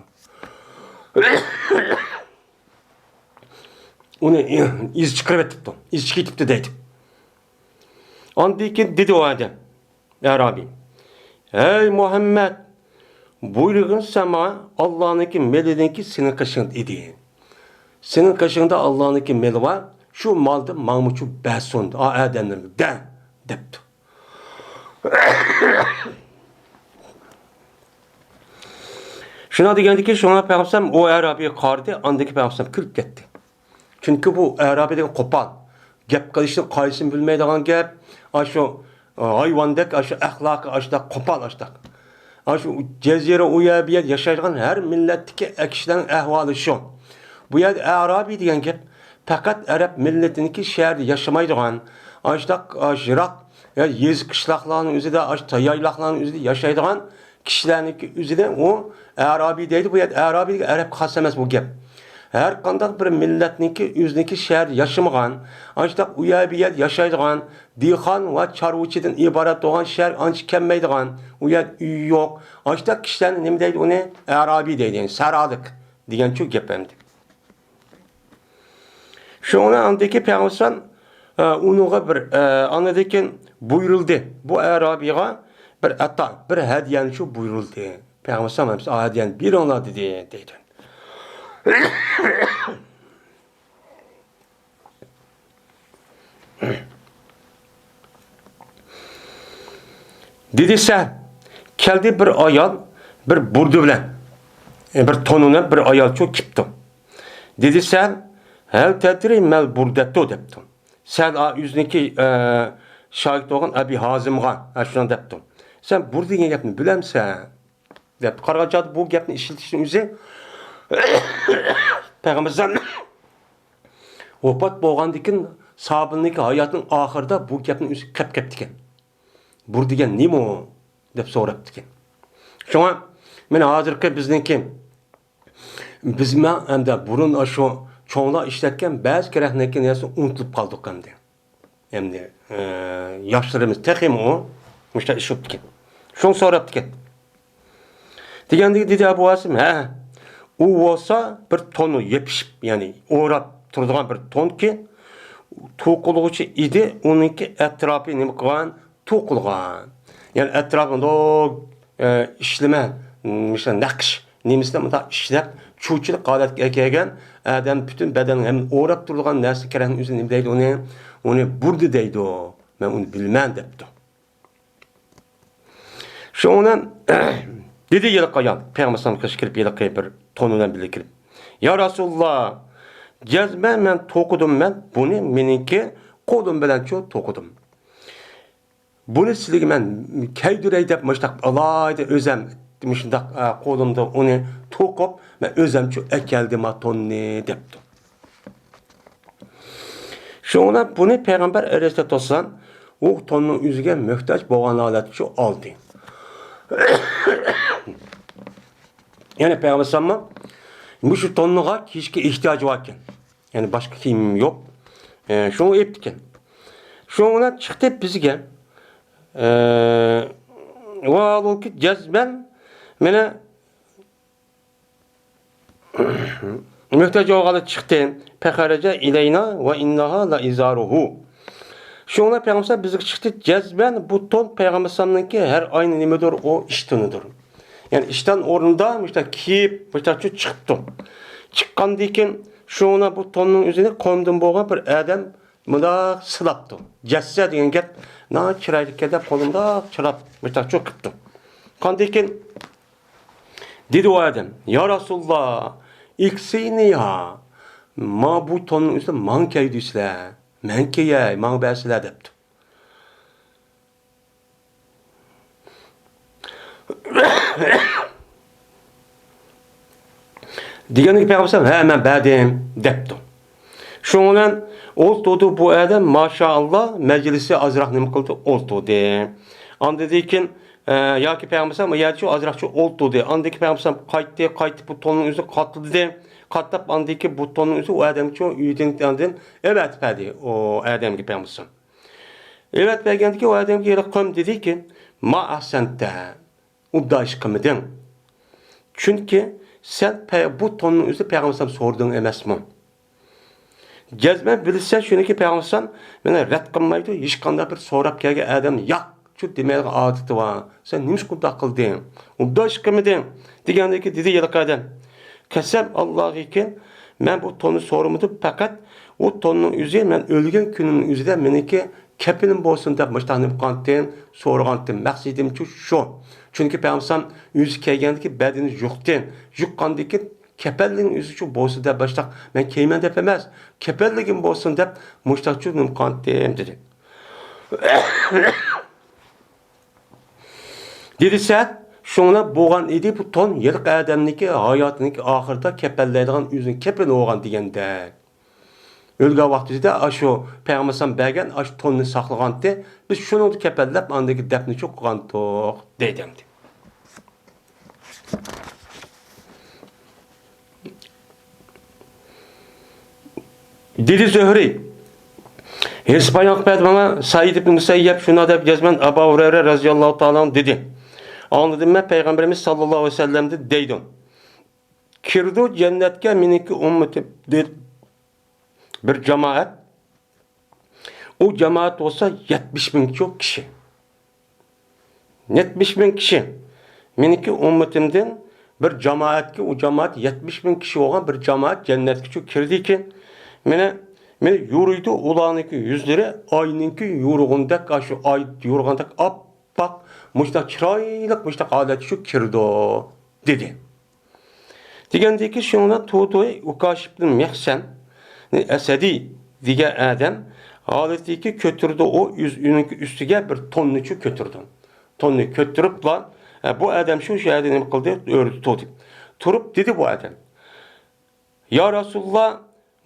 ئۇنى ئىز چىقىرىۋېتىپتۇ، ئىز چىقىۋېتىپتۇ دەيدۇ. ئاندىن كېيىن دېدى ئۇ ئادەم، ئەرابىي، ھەي مۇھەممەد، بۇيرۇغىن سەن ماڭا، ئاللانىڭكى مېلىنىڭكى سېنىڭ قېشىڭدا ئىدى. سېنىڭ قېشىڭدا ئاللانىڭكى مېلى بار، شۇ مالدىن ماڭمۇچۇ بەرسۇن، ئا ئادەملەرگە دە، دەپتۇ. شۇنداق دېگەندىكىن شۇڭا پەيغەمبەر ئۇ ئەرابىيگە قارىدى، ئاندىن كېيىن پەيغەمبەر كۈلۈپ كەتتى. چۈنكى بۇ ئەرابىي دېگەن قوپال. گەپ قىلىشنى قايسىنى بىلمەيدىغان گەپ. ئاشۇ، ئە، ھايۋاندەك، ئاشۇ ئەخلاقى ئاشۇنداق قوپال ئاشۇنداق. ئاشۇ جەزىرە ئۇ يەر بۇ يەر ياشايدىغان ھەر مىللەتتىكى كىشىلەرنىڭ ئەھۋالى شۇ. بۇ يەردە ئەرابىي دېگەن گەپ پەقەت ئەرەب مىللىتىنىڭكى شەھەردە ياشىمايدىغان، ئاشۇنداق، ئاشۇ يىراق، يا يېزا قىشلاقلارنىڭ ئۆزىدە، ئاشۇ يايلاقلارنىڭ ئۆزىدە ياشايدىغان كىشىلەرنىڭكى ئۆزىنى ئۇ ئەرابىي دەيدۇ. بۇ يەردە ئەرابىي دېگەن ئەرەبكە خاس ئەمەس بۇ گەپ. ھەر قانداق بىر مىللەتنىڭكى ئۆزىنىڭكى شەھەردە ياشىمىغان، ئاشۇنداق ئۇ يەر بۇ يەردە ياشايدىغان، دېھقان ۋە چارۋىچىدىن ئىبارەت بولغان شەھەرگە ئانچە كەلمەيدىغان، ئۇ يەردە ئۆيى يوق، ئاشۇنداق كىشىلەرنى نېمە دەيدۇ ئۇنى؟ ئەرابىي دەيدۇ، يەنى سەھرالىق دېگەنچۇ گەپ ئەمدى. شۇڭا ئاندىن كېيىن پەيغەمبەر ئەلەيھىسسالام، ئە، ئۇنىڭغا بىر، ئە، ئاندىن كېيىن بۇيرۇلدى. بۇ ئەرابىيغا بىر ئەتا، بىر ھەدىيەنى شۇ بۇيرۇلدى. پەيغەمبەر ئەلەيھىسسالام ھەدىيەنى بېرىڭلار دېدى، دەيدۇ. دېدى سەھەل، كەلدى بىر ئايال، بىر بۇردە بىلەن، ئە، بىر تونۇنى بىر ئايالچۇ كىپتۇ. دېدى سەھەل، ھەل تەدرى مەل بۇردەتۇ دەپتۇ. سەھەل ئا، ئۆزىنىڭكى، ئە، شاگىرتى بولغان ئەبى ھازىمغا، ئە، شۇنداق دەپتۇ. سەن بۇردە دېگەن گەپنى بىلەمسەن؟ دەپ قارىغان چاغدا بۇ گەپنى ئىشلىتىشنىڭ ئۆزى پەيغەمبەر ئەلەيھىسسالام ۋاپات بولغاندىن كېيىن ساھابىنىڭكى ھاياتىنىڭ ئاخىرىدا بۇ گەپنى ئۆزى قەپ قەپتىكەن. بۇردە دېگەن نېمە ئۇ؟ دەپ سوراپتىكەن. شۇڭا مانا ھازىرقى بىزنىڭكى، بىزمۇ ئەمدى بۇرۇن ئاشۇ چوڭلار ئىشلەتكەن بەزى كېرەكلىك نەرسىنى ئۇنتۇلۇپ قالدۇق ئەمدى. ئەمدى، ئە، ياشلىرىمىز تېخىمۇ مۇشۇنداق ئىش بوپتىكەن. شۇڭا سوراپتىكەن. دېگەندىكىن دېدى ئەبۇ ھازىم، ھە، ئۇ بولسا بىر تونغا يېپىشىپ، يەنى ئوراپ تۇرىدىغان بىر تونكى، توقۇلغۇچى ئىدى، ئۇنىڭكى ئەتراپى نېمە قىلغان؟ توقۇلغان. يەنى ئەتراپى مۇنداق، ئە، ئىشلىمە، مۇشۇ نەقىش نېمىسىنى مۇنداق ئىشلەپ، چۇچىلىق ھالەتكە ئەكەلگەن ئادەم پۈتۈن بەدەننىڭ ھەممىنى ئوراپ تۇرىدىغان نەرسە كېرەكنىڭ ئۆزىنى نېمە دەيدۇ ئۇنى؟ ئۇنى بۇردە دەيدۇ. مەن ئۇنى بىلىمەن دەپتۇ. شۇڭا دېدى ھېلىقى ئايال، پەيغەمبەر ئەلەيھىسسالام قېشىغا كېلىپ، ھېلىقى بىر تون بىلەن بىللە كېلىپ، يا رەسۇلاللا، جەزمەن مەن توقۇدۇم مەن بۇنى مېنىڭكى قولۇم بىلەنچۇ توقۇدۇم. بۇنى سىلىگە مەن كىيدۈرەي دەپ مۇشۇنداق ئالاھىدە ئۆزەم مۇشۇنداق، ئە، قولۇمدا ئۇنى توقۇپ، مەن ئۆزەمچۇ ئەكەلدىم ھا توننى دەپتۇ. شۇڭا بۇنى پەيغەمبەر ئەلەيھىسسالاتۇ ۋەسسالام ئۇ توننىڭ ئۆزىگە موھتاج بولغان ھالەتتە شۇ ئالدى. يەنى پەيغەمبەر ئەلەيھىسسالاممۇ مۇشۇ توننىغا كىيىشكە ئېھتىياجى بار ئىكەن. يەنى باشقا كىيىمىم يوق. ئە، شۇڭا ئېيتتىكەن. شۇڭا چىقتى بىزگە. ئە، ۋاھالۇكى جەزمەن مانا موھتاج بولغانلار چىقتى. فخرج إلينا وإنها لإزاره. شۇڭا پەيغەمبەر بىزگە چىقتى. جەزمەن بۇ تون پەيغەمبەر ئەلەيھىسسالامنىڭكى ھەر ئاينىڭ نېمىدۇر ئۇ ئىشتىنىدۇر. يەنى ئىشتان ئورنىدا مۇشۇنداق كىيىپ، مۇشۇنداق چىقىپتۇ. چىققاندىن كېيىن شۇڭا بۇ توننىڭ ئۆزىنى قومدىن بولغان بىر ئادەم مۇنداق سىلاپتۇ. جەسسە دېگەن گەپ، ناھايىتى چىرايلىقكەن دەپ قولىنى مۇنداق چىلاپ، مۇشۇنداق چوقۇپتۇ. قاندىن كېيىن دېدى ئۇ ئادەم، يا رەسۇلاللا، ئىكسىنىھا، ما بۇ توننىڭ ئۈستىدە ماڭا كىيدۈرسىلەر، مەن كىيەي، ماڭا بەرسىلەر دەپتۇ. دېگەندىكىن پەيغەمبەر ھە، مەن بەردىم دەپتۇ. شۇنىڭ بىلەن ئولتۇردى بۇ ئادەم، ماشائاللا، مەجلىسى ئازراق نېمە قىلدى، ئولتۇردى. ئاندىن كېيىن، ئە، ياكى پەيغەمبەر ئەلەيھىسسالام يەرچۇ ئازراقچە ئولتۇردى. ئاندىن كېيىن پەيغەمبەر ئەلەيھىسسالام قايتتى، قايتىپ بۇ توننىڭ ئۆزىنى قاتلىدى. قاتلاپ، ئاندىن كېيىن بۇ توننىڭ ئۆزى ئۇ ئادەمگە ئۆيدىن ئاندىن ئەۋەتىپ بەردى، ئۇ ئادەمگە پەيغەمبەر ئەلەيھىسسالام. ئەۋەتىپ بەرگەندىن كېيىن ئۇ ئادەمگە ھېلىقى قوم دېدىكى، ما ئەھسەنتە، ئوبدان ئىش قىلمىدىڭ. چۈنكى سەن پەي-، بۇ توننىڭ ئۆزىنى پەيغەمبەر ئەلەيھىسسالام سورىدىڭ ئەمەسمۇ؟ جەزمەن بىلىسەن شۇنىكى، پەيغەمبەر ئەلەيھىسسالام مېنى رەت قىلمايدۇ، ھېچقانداق بىر سوراپ كەلگەن ئادەمنى ياق، شۇ دېمەيدىغان ئادىتى بار. سەن نېمىشقا ئۇنداق قىلدىڭ؟ ئوبدان ئىش قىلمىدىڭ دېگەندىن كېيىن دېدى ھېلىقى ئادەم، قەسەم ئاللاغىكىن، مەن بۇ توننى سورىمىدىم، پەقەت ئۇ توننىڭ ئۆزى مەن ئۆلگەن كۈنۈمنىڭ ئۆزىدە مېنىڭكى كەپىنىم بولسۇن دەپ مۇشۇنداق نېمە قىلغانتىم، سورىغانتىم. مەقسىتىمچۇ شۇ. چۈنكى پەيغەمبەر ئەلەيھىسسالام ئۆزى كىيگەندىكى بەدىنى يۇقتى. يۇققاندىن كېيىن كەپەنلىكنىڭ ئۆزىچۇ بولسا دەپ مۇشۇنداق مەن كىيىمەن دەپ ئەمەس، كەپەنلىكىم بولسۇن دەپ مۇشۇنداقچۇ نېمە قىلغانتىم دېدى. دېدى سەت، شۇڭا بولغان ئىدى بۇ تون ھېلىقى ئادەمنىڭكى ھاياتىنىڭكى ئاخىرىدا كەپەنلەيدىغان ئۆزىنىڭ كەپىنى بولغان دېگەندەك. ئۆلگەن ۋاقتىدا ئاشۇ پەيغەمبەر ئەلەيھىسسالام بەرگەن ئاشۇ توننى ساقلىغانتى، بىز شۇنىڭدا كەپەنلەپ ئاندىكى دەپنىچۇ قىلغانتۇق دەيدۇ ئەمدى. دېدى زۆھرى، ھېرىس بايان قىلىپ بەردى ماڭا، سەئىد ئىبن مۇسەييەب شۇنداق دەپ جەزمەن ئەبۇ ھۇرەيرە رەزىياللاھۇ تائالا ئەنھۇ دېدى. ئاڭلىدىم مەن پەيغەمبىرىمىز ساللاللاھۇ ئەلەيھى ۋەسەللەمدىن دەيدۇ. كىرىدۇ جەننەتكە مېنىڭكى ئۈممىتىم، دېدى. بىر جامائەت، ئۇ جامائەت بولسا يەتمىش مىڭ كىشى. يەتمىش مىڭ كىشى. مېنىڭكى ئۈممىتىمدىن بىر جامائەتكە، ئۇ جامائەت يەتمىش مىڭ كىشى بولغان بىر جامائەت جەننەتكىچۇ كىردىكى، مېنى، مېنى يورۇيدۇ، ئۇلارنىڭكى يۈزلىرى ئاينىڭكى يورۇغىنىدەك، ئاشۇ ئاي يورۇغاندەك ئاپئاق، مۇشۇنداق چىرايلىق، مۇشۇنداق ھالەتكىچۇ كىرىدۇ، دېدى. دېگەندىكى شۇنىڭ بىلەن تۇردى ئۇكاشىپتىن مەخسەن ئەسەدى دېگەن ئادەم ھالىتىدىكى كۆتۈردى ئۇ ئۆز ئۆيىنىڭ ئۈستىگە بىر توننىچۇ كۆتۈردى. توننى كۆتۈرۈپلا، ئە، بۇ ئادەم شۇ، شۇ يەردە نېمە قىلدى؟ ئۆردە تۇردى. تۇرۇپ دېدى بۇ ئادەم، يا رەسۇلاللا،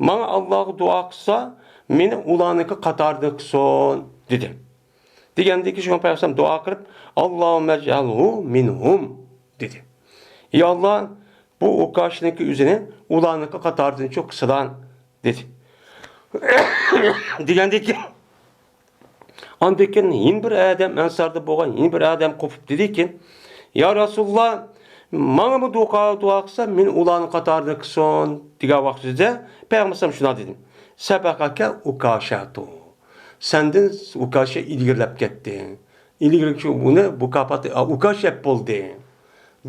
ماڭا ئاللاغا دۇئا قىلسا، مېنى ئۇلارنىڭكى قاتارىدا قىلسۇن، دېدى. دېگەندىكى شۇڭا پەيغەمبەر دۇئا قىلىپ، ئاللاھۇممە ئەجئەلھۇ مىنھۇم، دېدى. يا ئاللا، بۇ ئۇكاشىنىڭكى ئۆزىنى ئۇلارنىڭكى قاتارىدىن چوق قىلسىلا، دېدى. دېگەندىكى ئاندىن كېيىن يەنە بىر ئادەم، ئەنساردا بولغان يەنە بىر ئادەم قوپۇپ دېدىكى، يا رەسۇلاللا، ماڭىمۇ دۇئا، دۇئا قىلسا، مېنى ئۇلارنىڭ قاتارىدا قىلسۇن، دېگەن ۋاقتىدا پەيغەمبەر ئەلەيھىسسالام شۇنداق دېدى، سەبەقەكە ئۇكاشەتۇ، سەندىن ئۇكاشە ئىلگىرىلەپ كەتتى. ئىلگىرىكى ئۇنى مۇكاپاتى، ئا، ئۇكاشە بولدى.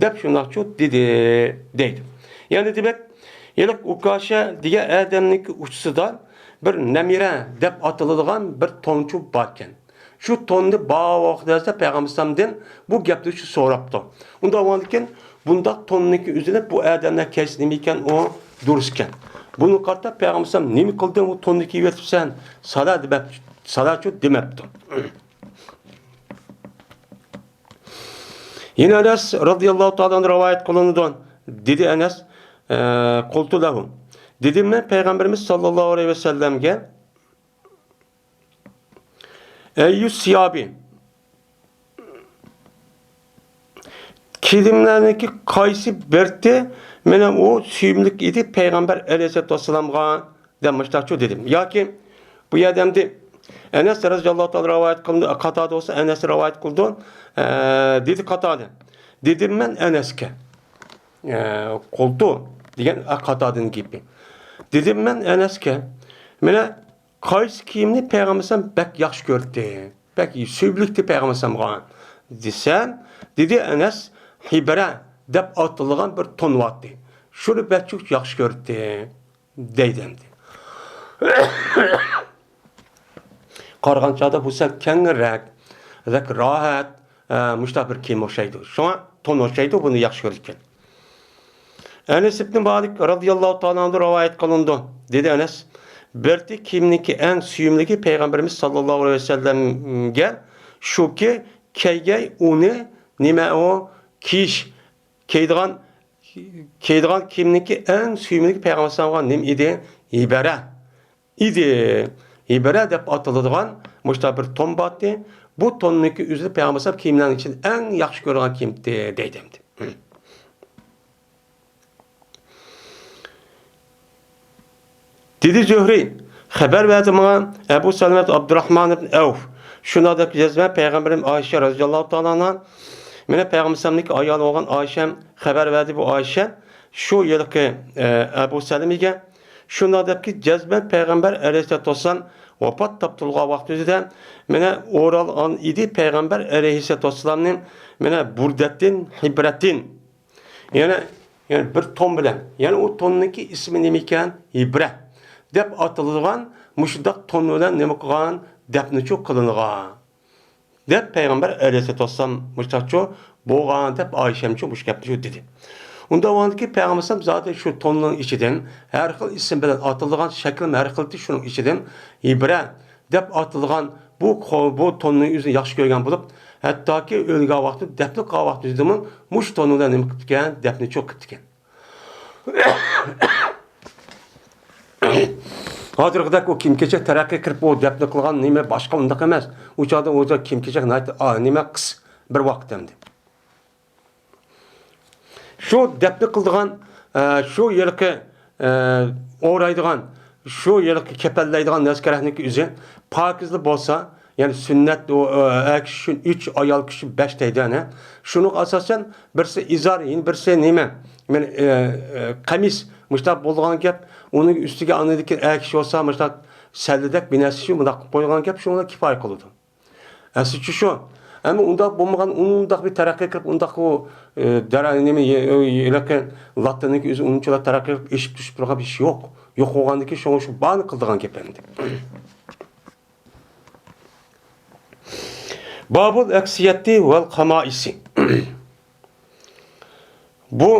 دەپ شۇنداقچۇ دېدى، دەيدۇ. يەنى دېمەك، ھېلىقى ئۇكاشە دېگەن ئادەمنىڭكى ئۇچىسىدا بىر نەمىرە دەپ ئاتىلىدىغان بىر تونچۇ باركەن. شۇ توننى بار ۋاقتىدا پەيغەمبەر ئەلەيھىسسالامدىن بۇ گەپنى شۇ سوراپتۇ. ئۇنداق بولغاندىكىن، بۇنداق توننىڭكى ئۆزىنى بۇ ئادەملەر كەيسى نېمە ئىكەن، ئۇ دۇرۇس ئىكەن. بۇنى قارىتا پەيغەمبەر ئەلەيھىسسالام نېمە قىلدىڭ، ئۇ توننى كىيىۋېتىپسەن، سالا دېمەپ، سالاچۇ دېمەپتۇ. يەنە ئەنەس رەزىياللاھۇ تائالا ئەنھۇ رىۋايەت قىلىنىدۇ. دېدى ئەنەس، ئە، قۇلتۇ لەھۇ. دېدىم مەن پەيغەمبىرىمىز ساللاللاھۇ ئەلەيھى ۋەسەللەمگە، ئەييۇ سىيابى، كىيىملەرنىڭكى قايسى بىرى مېنىڭ ئۇ سۆيۈملۈك ئىدى پەيغەمبەر ئەلەيھىسسالاتۇ ۋەسسالامغا؟ دەپ مۇشتاقچۇ دېدىم. ياكى بۇ يەردە ئەمدى ئەنەس رەزىياللاھۇ تائالا رىۋايەت قىلدى، قاتادە بولسا ئەنەس رىۋايەت قىلىدۇ. ئە، دېدى قاتادە. دېدىم مەن ئەنەسكە. ئە، قۇلتۇ دېگەن، ئە، قاتادىنىڭ گېپى. دېدىم مەن ئەنەسكە، مانا قايسى كىيىمنى پەيغەمبەر ئەلەيھىسسالام بەك ياخشى كۆرەتتى، بەك سۆيۈملۈكتى پەيغەمبەر ئەلەيھىسسالامغا دېسەم، دېدى ئەنەس، ھىبرە دەپ ئاتىلىدىغان بىر تون بارتتى. شۇنى بەك ياخشى كۆرەتتى. دەيدۇ ئەمدى. قارىغان چاغدا بۇ سەل كەڭرەك، بەك راھەت، ئە، مۇشتاق بىر كىيىم ئوخشايدۇ. شۇڭا تون ئوخشايدۇ، بۇنى ياخشى كۆرىدىكەن. ئەنەس ئىبنى مالىك رەزىياللاھۇ تائالا ئەنھۇدىن رىۋايەت قىلىنىدۇ. دېدى ئەنەس، بىرتى كىيىمنىڭكى ئەڭ سۆيۈملۈكى پەيغەمبىرىمىز ساللاللاھۇ ئەلەيھى ۋەسەللەمگە شۇكى، كىيگەي ئۇنى، نېمە ئۇ، كىيىش، كىيىدىغان كىيىدىغان كىيىمنىڭكى ئەڭ سۆيۈملۈكى پەيغەمبەر ئەلەيھىسسالامغا نېمە ئىدى؟ ھىبرە. ئىدى. ھىبرە دەپ ئاتىلىدىغان مۇشۇنداق بىر تون بارتى. بۇ توننىڭكى ئۆزى پەيغەمبەر ئەلەيھىسسالام كىيىملەرنىڭ ئىچىدە ئەڭ ياخشى كۆرىدىغان كىيىمتى دەيدۇ ئەمدى. دېدى زۆھرى، خەۋەر بەردى ماڭا ئەبۇ سەلەمەت ئابدۇراخمان ئىبن ئەۋف، شۇنداق دەپ يازىمەن، پەيغەمبىرىم ئائىشە رەزىياللاھۇ تائالا ئانھا، مېنىڭ پەيغەمبەر ئەلەيھىسسالامنىڭكى ئايالى بولغان ئائىشەم خەۋەر بەردى بۇ ئائىشە شۇ يىلقى، ئە، ئەبۇ سەلىمىگە، شۇنداق دەپكى، جەزمەن پەيغەمبەر ئەلەيھىسسالاتۇ ۋەسسالام ۋاپات تاپتۇرغان ۋاقتىدا مانا ئورالغان ئىدى پەيغەمبەر ئەلەيھىسسالاتۇ ۋەسسالامنى مانا بۇردەتتىن، ھىبرەتتىن. يەنە، يەنە بىر تون بىلەن، يەنە ئۇ توننىڭكى ئىسمى نېمە ئىكەن؟ ھىبرە دەپ ئاتىلىدىغان مۇشۇنداق تون بىلەن نېمە قىلغان؟ دەپنىچۇ قىلىنغان. دەپ پەيغەمبەر ئەلەيھىسسالاتۇ ۋەسسالام مۇشۇنداقچۇ بولغان دەپ ئائىشەمچۇ مۇشۇ گەپنى شۇ دېدى. ئۇنداق بولغاندىكىن پەيغەمبەر ئەلەيھىسسالام زادى شۇ توننىڭ ئىچىدىن ھەر خىل ئىسىم بىلەن ئاتىلىدىغان شەكىل ھەر خىل شۇنىڭ ئىچىدىن ھىبرە دەپ ئاتىلىدىغان بۇ قو-، بۇ توننى ئۆزى ياخشى كۆرگەن بولۇپ، ھەتتاكى ئۆلگەن ۋاقتى، دەپنە قىلغان ۋاقتىدىمۇ مۇشۇ توننى بىلەن نېمە قىپتىكەن؟ دەپنىچۇ قىپتىكەن. ھازىرقىدەك ئۇ كىيىم-كېچەك تەرەققىي قىلىپ، ئۇ دەپنە قىلغان نېمە باشقا ئۇنداق ئەمەس. ئۇ چاغدا، ئۇ چاغدا كىيىم-كېچەك ناھايىتى، ئا، نېمە قىس بىر ۋاقىت ئەمدى. شۇ دەپنە قىلىدىغان، ئە، شۇ ھېلىقى، ئە، ئورايدىغان، شۇ ھېلىقى كەپەنلەيدىغان نەرسە-كېرەكنىڭكى ئۆزى پاكىزلا بولسا، يەنى سۈننەت، ئۇ، ئە، ئەر كىشى ئۈچ، ئايال كىشى بەش دەيدۇ، ئەنە. شۇنىڭغا ئاساسەن، بىرسى ئىزار، يەنە بىرسى نېمە؟ مەن، ئە، ئە، قەمىس، مۇشۇنداق بولغان گەپ، ئۇنىڭ ئۈستىگە ئاندىن كېيىن ئەر كىشى بولسا، مۇشۇنداق سەللىدەك بىر نەرسە شۇ، مۇنداق قىلىپ قويغان گەپ، شۇنىڭ بىلەن كۇپايە قىلىدۇ. ئەسلىچە شۇ. ئەمما ئۇنداق بولمىغان، ئۇنداق بىر تەرەققىي قىلىپ، ئۇنداق ئۇ، ئە، دەرە-، نېمە، يە-، يە-، ھېلىقى لاتىنىڭكى ئۆزى ئۇنچىلا تەرەققىي قىلىپ ئېشىپ چۈشۈپ تۇرغان بىر ئىش يوق. يوق بولغاندىكىن شۇڭا شۇ بارنى قىلىدىغان گەپ ئەمدى. بابۇل ئەكسىيەتى ۋەل قامائىسى. بۇ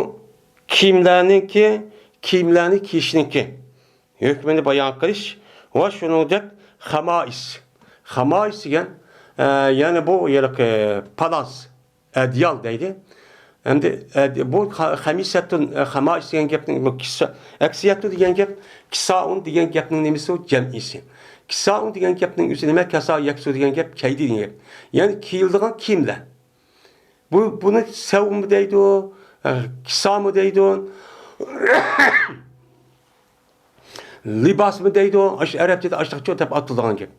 كىيىملەرنىڭكى، كىيىملەرنى كىيىشنىڭكى ھۆكمىنى بايان قىلىش ۋە شۇنىڭدەك خامائىس. خامائىس دېگەن، ئە، يەنى بۇ ھېلىقى پالاز، ئەدىيال دەيدۇ. ئەمدى ئەدى-، بۇ خا-، خەمىسەتۇن، ئە، خامائىس دېگەن گەپنىڭ بۇ كىسا-، ئەكسىيەتۇ دېگەن گەپ، كىسائۇن دېگەن گەپنىڭ نېمىسى ئۇ؟ جەمئىسى. كىسائۇن دېگەن گەپنىڭ ئۆزى نېمە؟ كەسا يەكسۇ دېگەن گەپ كەيدى دېگەن گەپ. يەنى كىيىلىدىغان كىيىملەر. بۇ، بۇنى سەۋمۇ دەيدۇ، ئە، كىسامۇ دەيدۇ، لىباسمۇ دەيدۇ، ئاشۇ ئەرەبچىدە ئاشۇنداقچۇ دەپ ئاتىلىدىغان گەپ.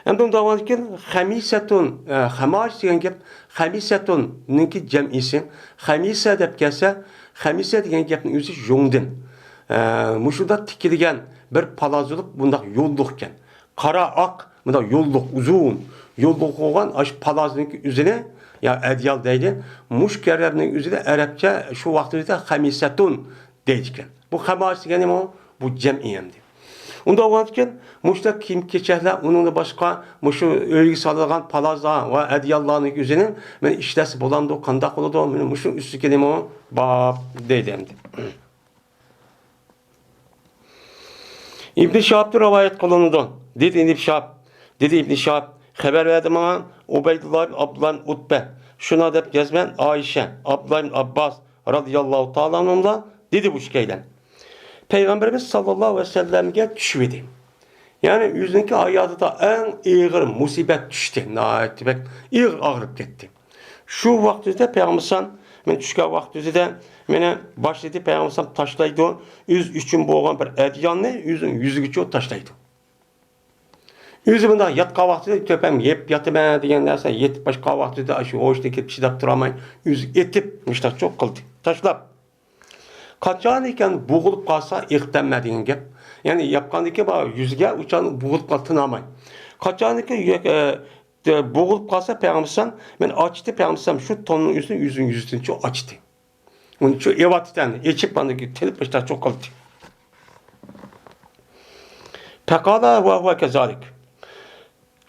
ئەمدى ئۇنداق بولغاندىكىن، خەمىسەتۇن، ئە، خەماش دېگەن گەپ، خەمىسەتۇننىڭكى جەمئىسى. خەمىسە دەپ كەلسە، خەمىسە دېگەن گەپنىڭ ئۆزى يۇڭدىن. ئە، مۇشۇنداق تىكىلگەن بىر پالاز بولۇپ، بۇنداق يوللۇق ئىكەن. قارا ئاق، مۇنداق يوللۇق، ئۇزۇن، يوللۇق بولغان ئاشۇ پالازنىڭكى ئۆزىنى، يا ئەدىيال دەيدۇ، مۇشۇ كەرەپنىڭ ئۆزىنى ئەرەبچە شۇ ۋاقتىمىزدا خەمىسەتۇن دەيدىكەن. بۇ خەماس دېگەن نېمە؟ بۇ جەمئىي ئەمدى. ئۇنداق بولغاندىكىن، مۇشۇنداق كىيىم-كېچەكلەر، ئۇنىڭدىن باشقا مۇشۇ ئۆيگە سالىدىغان پالازلار ۋە ئەدىياللارنىڭ ئۆزىنى مەن ئىشلەتسە بولامدۇ، قانداق بولىدۇ؟ مانا مۇشۇ ئۈستىگە نېمە؟ باب دەيدۇ ئەمدى. ئىبن شىھابتىن رىۋايەت قىلىنىدۇ. دېدى ئىبن شىھاب، دېدى ئىبن شىھاب، خەۋەر بەردى ماڭا ئۇبەيدۇللا ئىبن ئابدۇللا ئىبن ئۇتبە. شۇنداق دەپ يازىمەن، ئائىشە، ئابدۇللا ئىبن ئابباس رازىياللاھۇ تائالا ئەنھۇملا دېدى بۇ ئىككىيلەن. پەيغەمبىرىمىز ساللاللاھۇ ئەلەيھى ۋەسەللەمگە چۈشۈۋىدى. يەنى ئۆزىنىڭكى ھاياتىدا ئەڭ ئېغىر مۇسىبەت چۈشتى. ناھايىتى بەك ئېغىر ئاغرىپ كەتتى. شۇ ۋاقتىدا پەيغەمبەر ئەلەيھىسسالام، مەن چۈشكەن ۋاقتىدا مېنى باشلىدى، پەيغەمبەر ئەلەيھىسسالام تاشلايدۇ، ئۆزى ئۈچۈن بولغان بىر ئەدىيالنى ئۆزىنىڭ يۈزىگىچە تاشلايدۇ. ئۆزى بۇنداق ياتقان ۋاقتىدا تۆپەم يەپ ياتىمەن دېگەن نەرسە، يېتىپ باشقا ۋاقتىدا شۇ ھوشىدىن كېتىپ چىداپ تۇرالماي، ئۆزى ئېتىپ مۇشتاق چوق قىلدى، تاشلاپ. قاچانكى بوغۇلۇپ قالسا، ئېقىتەممە دېگەن گەپ. يەنى ياپقاندىكى بار يۈزىگە ئۇچان بوغۇلۇپ قال تىنالماي. قاچانكى يۈرەك، ئە، بوغۇلۇپ قالسا، پەيغەمبەر ئەلەيھىسسالام، مەن ئاچتى، پەيغەمبەر ئەلەيھىسسالام شۇ توننىڭ ئۆزىنى يۈزىنى يۈزىدىنچۇ ئاچتى. ئۇنى شۇ ئېۋاتتى، ئېچىپ ئاندىن كېيىن تىلىپ مۇشتاق چوق قىلدى. فقال وهو كذلك.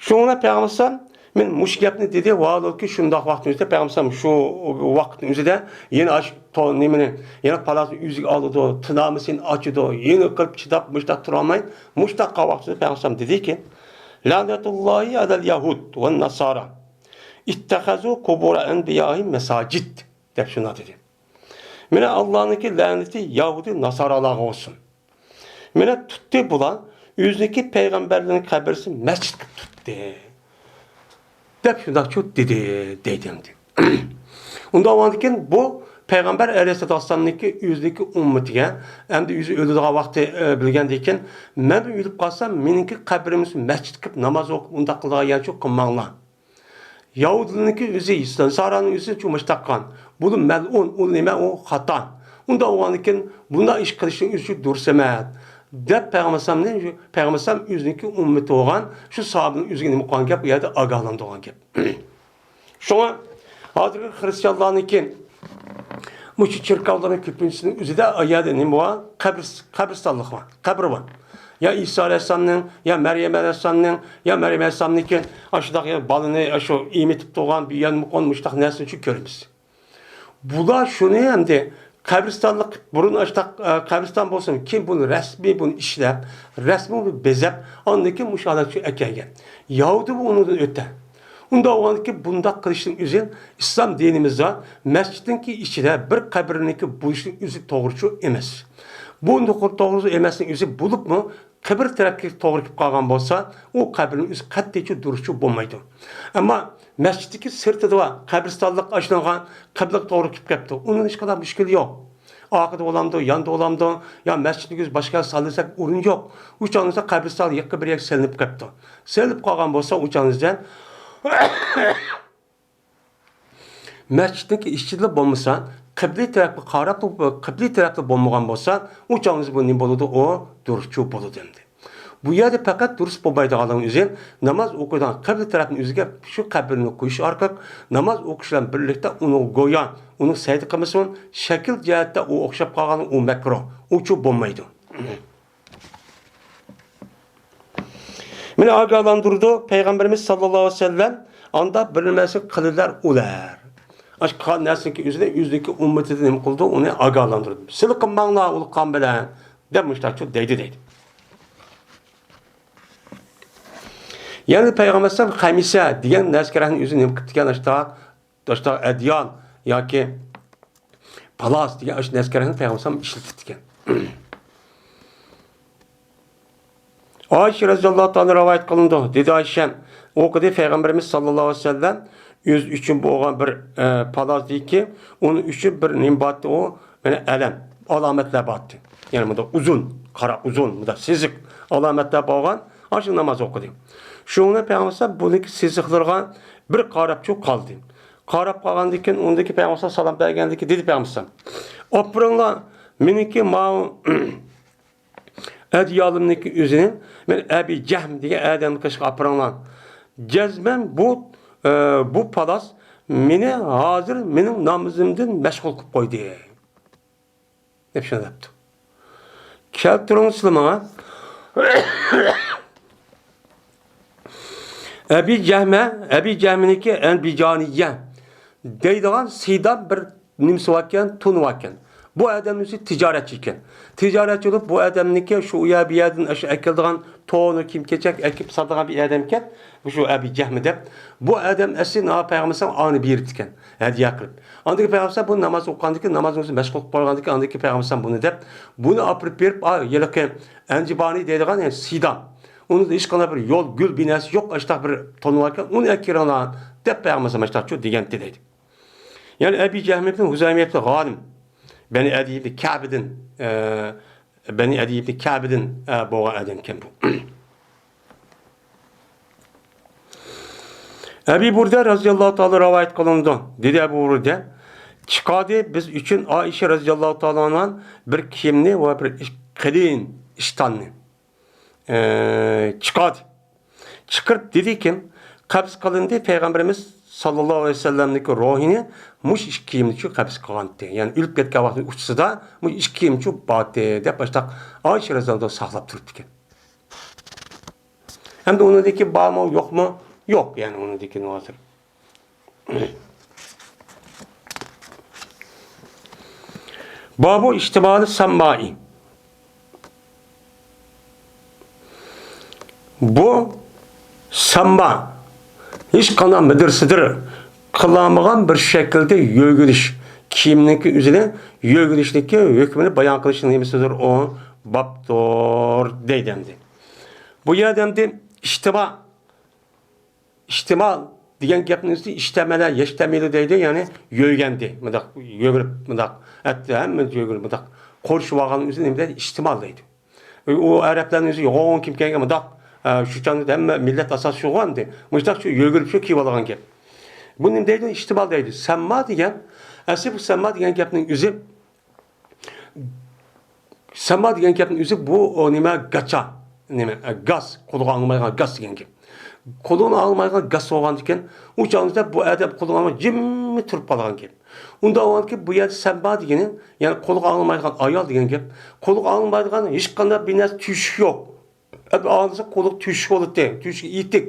شۇڭا پەيغەمبەر ئەلەيھىسسالام، مەن مۇشۇ گەپنى دېدى، ۋاھالەنكى شۇنداق ۋاقىتنىڭ ئۆزىدە پەيغەمبەر ئەلەيھىسسالام شۇ ۋاقىتنىڭ ئۆزىدە يەنە ئاشۇ تو-، نېمىنى، يەنە پالازنى ئۆزىگە ئالىدۇ، تىنالمىسىنى ئاچىدۇ، يەنە قىلىپ چىداپ مۇشتاق تۇرالماي، مۇشتاق قالغان ۋاقتىدا پەيغەمبەر ئەلەيھىسسالام دېدىكى، لعنة الله على اليهود والنصارى اتخذوا قبور أنبيائهم مساجد دەپ شۇنداق دېدى. مانا ئاللانىڭكى لەنىتى يەھۇدىي ناسارالارغا بولسۇن. مانا تۇتتى بۇلار ئۆزىنىڭكى پەيغەمبەرلىرىنىڭ قەبرىسىنى مەسچىتكە تۇتتى، دەپ شۇنداقچۇ دېدى، دەيدۇ ئەمدى. ئۇنداق بولغاندىكىن بۇ پەيغەمبەر ئەلەيھىسسالاتۇ ۋەسسالامنىڭكى ئۆزىنىڭكى ئۈممىتىگە، ئەمدى ئۆزى ئۆلىدىغان ۋاقتى، ئە، بىلگەندىن كېيىن، مەن ئۆلۈپ قالسام، مېنىڭكى قەبرىمنى مەسچىتكە كىرىپ ناماز ئوقۇپ، ئۇنداق قىلىدىغان يەرچۇ قىلماڭلار. يەھۇدىيلارنىڭكى ئۆزى، ناسارانىڭ ئۆزى شۇ مۇشۇنداق قىلغان. بۇ مەلئۇن، ئۇ نېمە، ئۇ خاتا. ئۇنداق بولغاندىكىن بۇنداق ئىش قىلىشنىڭ ئۆزى دۇرۇس ئەمەس، دەپ پەيغەمبەر، پەيغەمبەر ئۆزىنىڭكى ئۈممىتى بولغان شۇ ساھابىنىڭ ئۆزىگە نېمە قىلغان گەپ، ئۇ يەردە ئاگاھلاندۇرغان گەپ. شۇڭا ھازىرقى خرىستىيانلارنىڭكى مۇشۇ چېركاۋلارنىڭ كۆپىنچىسىنىڭ ئۆزىدە ئايەردە نېمە بار؟ قەبرىس-، قەبرىستانلىق بار، قەبرە بار. يا ئىسا ئەلەيھىسسالامنىڭ، يا مەريەم ئەلەيھىسسالامنىڭ، يا مەريەم ئەلەيھىسسالامنىڭكى ئاشۇنداق يەنە بالىنى شۇ ئېمىتىپ تۇرغان بىر يەرمۇ قون مۇشۇنداق نەرسىنى شۇ كۆرىمىز. بۇلار شۇنى ئەمدى قەبرىستانلىق، بۇرۇن ئاشۇنداق، ئە، قەبرىستان بولسۇن، كېيىن بۇنى رەسمىي بۇنى ئىشلەپ، رەسمىي بۇنى بېزەپ، ئاندىن كېيىن مۇشۇ ھالەتكە ئەكەلگەن. يەھۇدىي بۇ ئۇنىڭدىن ئۆتە. ئۇنداق بولغاندىكىن بۇنداق قىلىشنىڭ ئۆزى ئىسلام دىنىمىزدا مەسچىتنىڭكى ئىچىدە بىر قەبرىنىڭكى بولۇشنىڭ ئۆزى توغرىچۇ ئەمەس. بۇ توغرىچۇ ئەمەسنىڭ ئۆزى بولۇپمۇ قەبرە تەرەپكە توغرا كېلىپ قالغان بولسا، ئۇ قەبرىنىڭ ئۆزى قەتئىيچۇ دۇرۇسچۇ بولمايدۇ. ئەمما مەسچىتتىكى سىرتىدا بار قەبرىستانلىق ئاشۇنىڭغا قىبلىگە توغرا كېلىپ قەپتۇ. ئۇنىڭ ھېچقانداق مۈشكۈلى يوق. ئارقىدا بولامدۇ، ياندا بولامدۇ، يا مەسچىتنىڭ ئۆزى باشقا يەرگە سالدۇرساق ئورۇن يوق. ئۇ چاغدا قەبرىستان يېقىن بىر يەرگە سېلىنىپ قەپتۇ. سېلىنىپ قالغان بولسا، ئۇ چاغدا مەسچىتنىڭكى ئىچىدىلا بولمىسا، قىبلە تەرەپكە قاراپلا، قىبلە تەرەپتە بولمىغان بولسا، ئۇ چاغدا بۇ نېمە بولىدۇ؟ ئۇ دۇرۇسچۇ بولىدۇ ئەمدى. بۇ يەردە پەقەت دۇرۇس بولمايدىغانلىقىنىڭ ئۆزى، ناماز ئوقۇيدىغان قىبلە تەرەپنىڭ ئۆزىگە شۇ قەبرىنى قويۇش ئارقىلىق ناماز ئوقۇش بىلەن بىرلىكتە ئۇنىڭ گويا، ئۇنىڭ سەجدە قىلمىسىمۇ، شەكىل جەھەتتە ئۇ ئوخشاپ قالغان، ئۇ مەكرۇھ، ئۇچۇ بولمايدۇ. مېنى ئاگاھلاندۇرىدۇ، پەيغەمبىرىمىز ساللاللاھۇ ئەلەيھى ۋەسەللەم، ئاندا بىر نەرسە قىلىلار ئۇلار. ئاشۇ قىلغان نەرسىنىڭكى ئۆزىنى ئۆزىنىڭكى ئۈممىتىدىن نېمە قىلىدۇ؟ ئۇنى ئاگاھلاندۇرىدۇ. سىلى قىلماڭلار ئۇلۇق قان بىلەن، دەپ مۇشتاچۇ دەيدۇ، دەيدۇ. يەنە پەيغەمبەر ئەلەيھىسسالام خەمىسە دېگەن نەسكەرەكنى ئۆزى نېمە قىپتىكەن؟ ئاشتا، ئاشتا ئەديان ياكى پالاس دېگەن ئاشۇ نەسكەرەكنى پەيغەمبەر ئەلەيھىسسالام ئىشلىتىپتىكەن. ئائىشە رەزىياللاھۇ تائالا رىۋايەت قىلىنىدۇ. دېدى ئائىشەم، ئوقۇدى پەيغەمبىرىمىز ساللاللاھۇ ئەلەيھى ۋەسەللەم ئۆزى ئۈچۈن بولغان بىر، ئە، پالاس دېيكى، ئۇنىڭ ئۈچۈن بىر نېمە بارتى ئۇ، يەنە ئەلەم، ئالامەتلەر بارتى. يەنى مۇنداق ئۇزۇن، قارا ئۇزۇن، مۇنداق سىزىق ئالامەتلەر بولغان، ئاشۇ ناماز ئوقۇدى. شۇنىڭ بىلەن پەيغەمبەر بۇنىڭكى سىزىقلىرىغا بىر قاراپچۇ قالدى. قاراپ قالغاندىن كېيىن ئۇندىكى پەيغەمبەر سالام بەرگەندىن كېيىن دېدى پەيغەمبەر، ئاپىرىڭلار، مېنىڭكى ماۋۇ ئەدىيالىمنىڭكى ئۆزىنى مەن ئەبى جەھم دېگەن ئادەمنىڭ قېشىغا ئاپىرىڭلار. جەزمەن بۇ، ئە، بۇ پالاس مېنى ھازىر مېنىڭ نامىزىمدىن مەشغۇل قىلىپ قويدى، دەپ شۇنداق دەپتۇ. كەلتۈرۈڭلار سىلەر ماڭا. ئەبى جەھمە، ئەبى جەھمىنىڭكى ئەنبىجانىيە دەيدىغان سىدام بىر نېمىسى باركەن، تونى باركەن. بۇ ئادەم ئۆزى تىجارەتچى ئىكەن. تىجارەتچى بولۇپ، بۇ ئادەمنىڭكى شۇ ئۇ يەر، بۇ يەردىن ئاشۇ ئەكېلىدىغان تونى، كىيىم-كېچەك ئەكىپ ساتىدىغان بىر ئادەم ئىكەن. شۇ ئەبى جەھمە دەپ. بۇ ئادەم ئەسلى ناۋا پەيغەمبەر ئالەيھىسسالام ئانى بېرىپتىكەن. ھەدىيە قىلىپ. ئاندىن كېيىن پەيغەمبەر بۇ ناماز ئوقۇغاندىن كېيىن، نامازنىڭ ئۆزى مەشغۇل قىلىپ قويغاندىن كېيىن، ئاندىن كېيىن پەيغەمبەر بۇنى دەپ، بۇنى ئاپىرىپ بېرىپ، ئا، ھېلىقى ئەنجىبانى دەيدىغان، يەنى سىدام. ئۇنىڭدا ھېچقانداق بىر يول، گۈل، بىر نەرسە يوق، ئاشتاق بىر تونى باركەن، ئۇنى ئەكىرىڭلار، دەپ پەيغەمبەر ئاشتاقچۇ دېگەنتى دەيدۇ. يەنى ئەبى جەھمىدىن ھۇزەيمىيەتلىك غانىم، بەنى ئەدىيىبلىك كەبىدىن، ئە، بەنى ئەدىيىبلىك كەبىدىن، ئە، بولغان ئادەمكەن بۇ. ئەبى بۇردە رەزىياللاھۇ تائالا رىۋايەت قىلىنىدۇ. دېدى ئەبۇ بۇردە، چىقاردى بىز ئۈچۈن ئائىشە رەزىياللاھۇ تائالا ئەنھا بىر كىيىمنى ۋە بىر ئىش-، قېلىن ئىشتاننى، ئە، چىقاردى. چىقىرىپ دېدىكىن، قەبز قىلىندى، پەيغەمبىرىمىز ساللاللاھۇ ئەلەيھى ۋەسەللەمنىڭكى روھىنى مۇشۇ ئىككى كىيىمنىچۇ قەبز قىلغانتى. يەنى ئۆلۈپ كەتكەن ۋاقتىنىڭ ئۇچىسىدا مۇشۇ ئىككى كىيىمچۇ بارتى، دەپ ئاشتاق ئائىشە رەزىياللاھۇ ساقلاپ تۇرۇپتىكەن. ئەمدى ئۇنىڭدىكى بارمۇ، يوقمۇ؟ يوق، يەنى ئۇنىڭدىكى ھازىر. بابۇ ئىشتىمالى ساممائى. بۇ سامما، ھېچقانداق مىدىر-سىدىر قىلالمىغان بىر شەكىلدە يۆگىلىش، كىيىمنىڭكى ئۆزىنى يۆگىلىشنىڭكى ھۆكمىنى بايان قىلىشنىڭ نېمىسىدۇر؟ ئۇ بابتۇر، دەيدۇ ئەمدى. بۇ يەردە ئەمدى ئىشتىما، ئىشتىما دېگەن گەپنىڭ ئۈستى ئىشتەمەلە، يەشتەمىلۇ دەيدۇ، يەنى يۆگەندى. مۇنداق يۆگىنىپ، مۇنداق ئەتتى، ھەممە يۆگىنىپ، مۇنداق قورشىۋالغاننىڭ ئۆزىنى نېمە دەيدۇ؟ ئىشتىما دەيدۇ. ئۇ ئەرەبلەرنىڭ ئۆزى يوغان كىم كەلگەن مۇنداق، ئە، شۇ چاغدا ھەممە مىللەت ئاساسى شۇغۇ ئەمدى. مۇشۇنداق شۇ يۆگىنىپ شۇ كىيىۋالغان گەپ. بۇ نېمە دەيدۇ؟ ئىشتىما دەيدۇ. سەمما دېگەن، ئەسلى بۇ سەمما دېگەن گەپنىڭ ئۆزى سەما دېگەن گەپنىڭ ئۆزى بۇ، ئۇ، نېمە، گاچا، نېمە، ئە، گاس، قولىغا ئالمايدىغان گاس دېگەن گەپ. قولىغا ئالمايدىغان گاس بولغاندىكىن، ئۇ چاغدا بۇ ئادەم قولىغا ئالماي جىممىي تۇرۇپ قالغان گەپ. ئۇنداق بولغاندىكىن، بۇ يەردە سەما دېگىنى، يەنى قولىغا ئالمايدىغان ئايال دېگەن گەپ. قولىغا ئالمايدىغان ھېچقانداق بىر نەرسە، تۆشۈك يوق. ئەمدى ئالسا قولىغا تۆشۈك بولاتتى، تۆشۈك ئېتىك.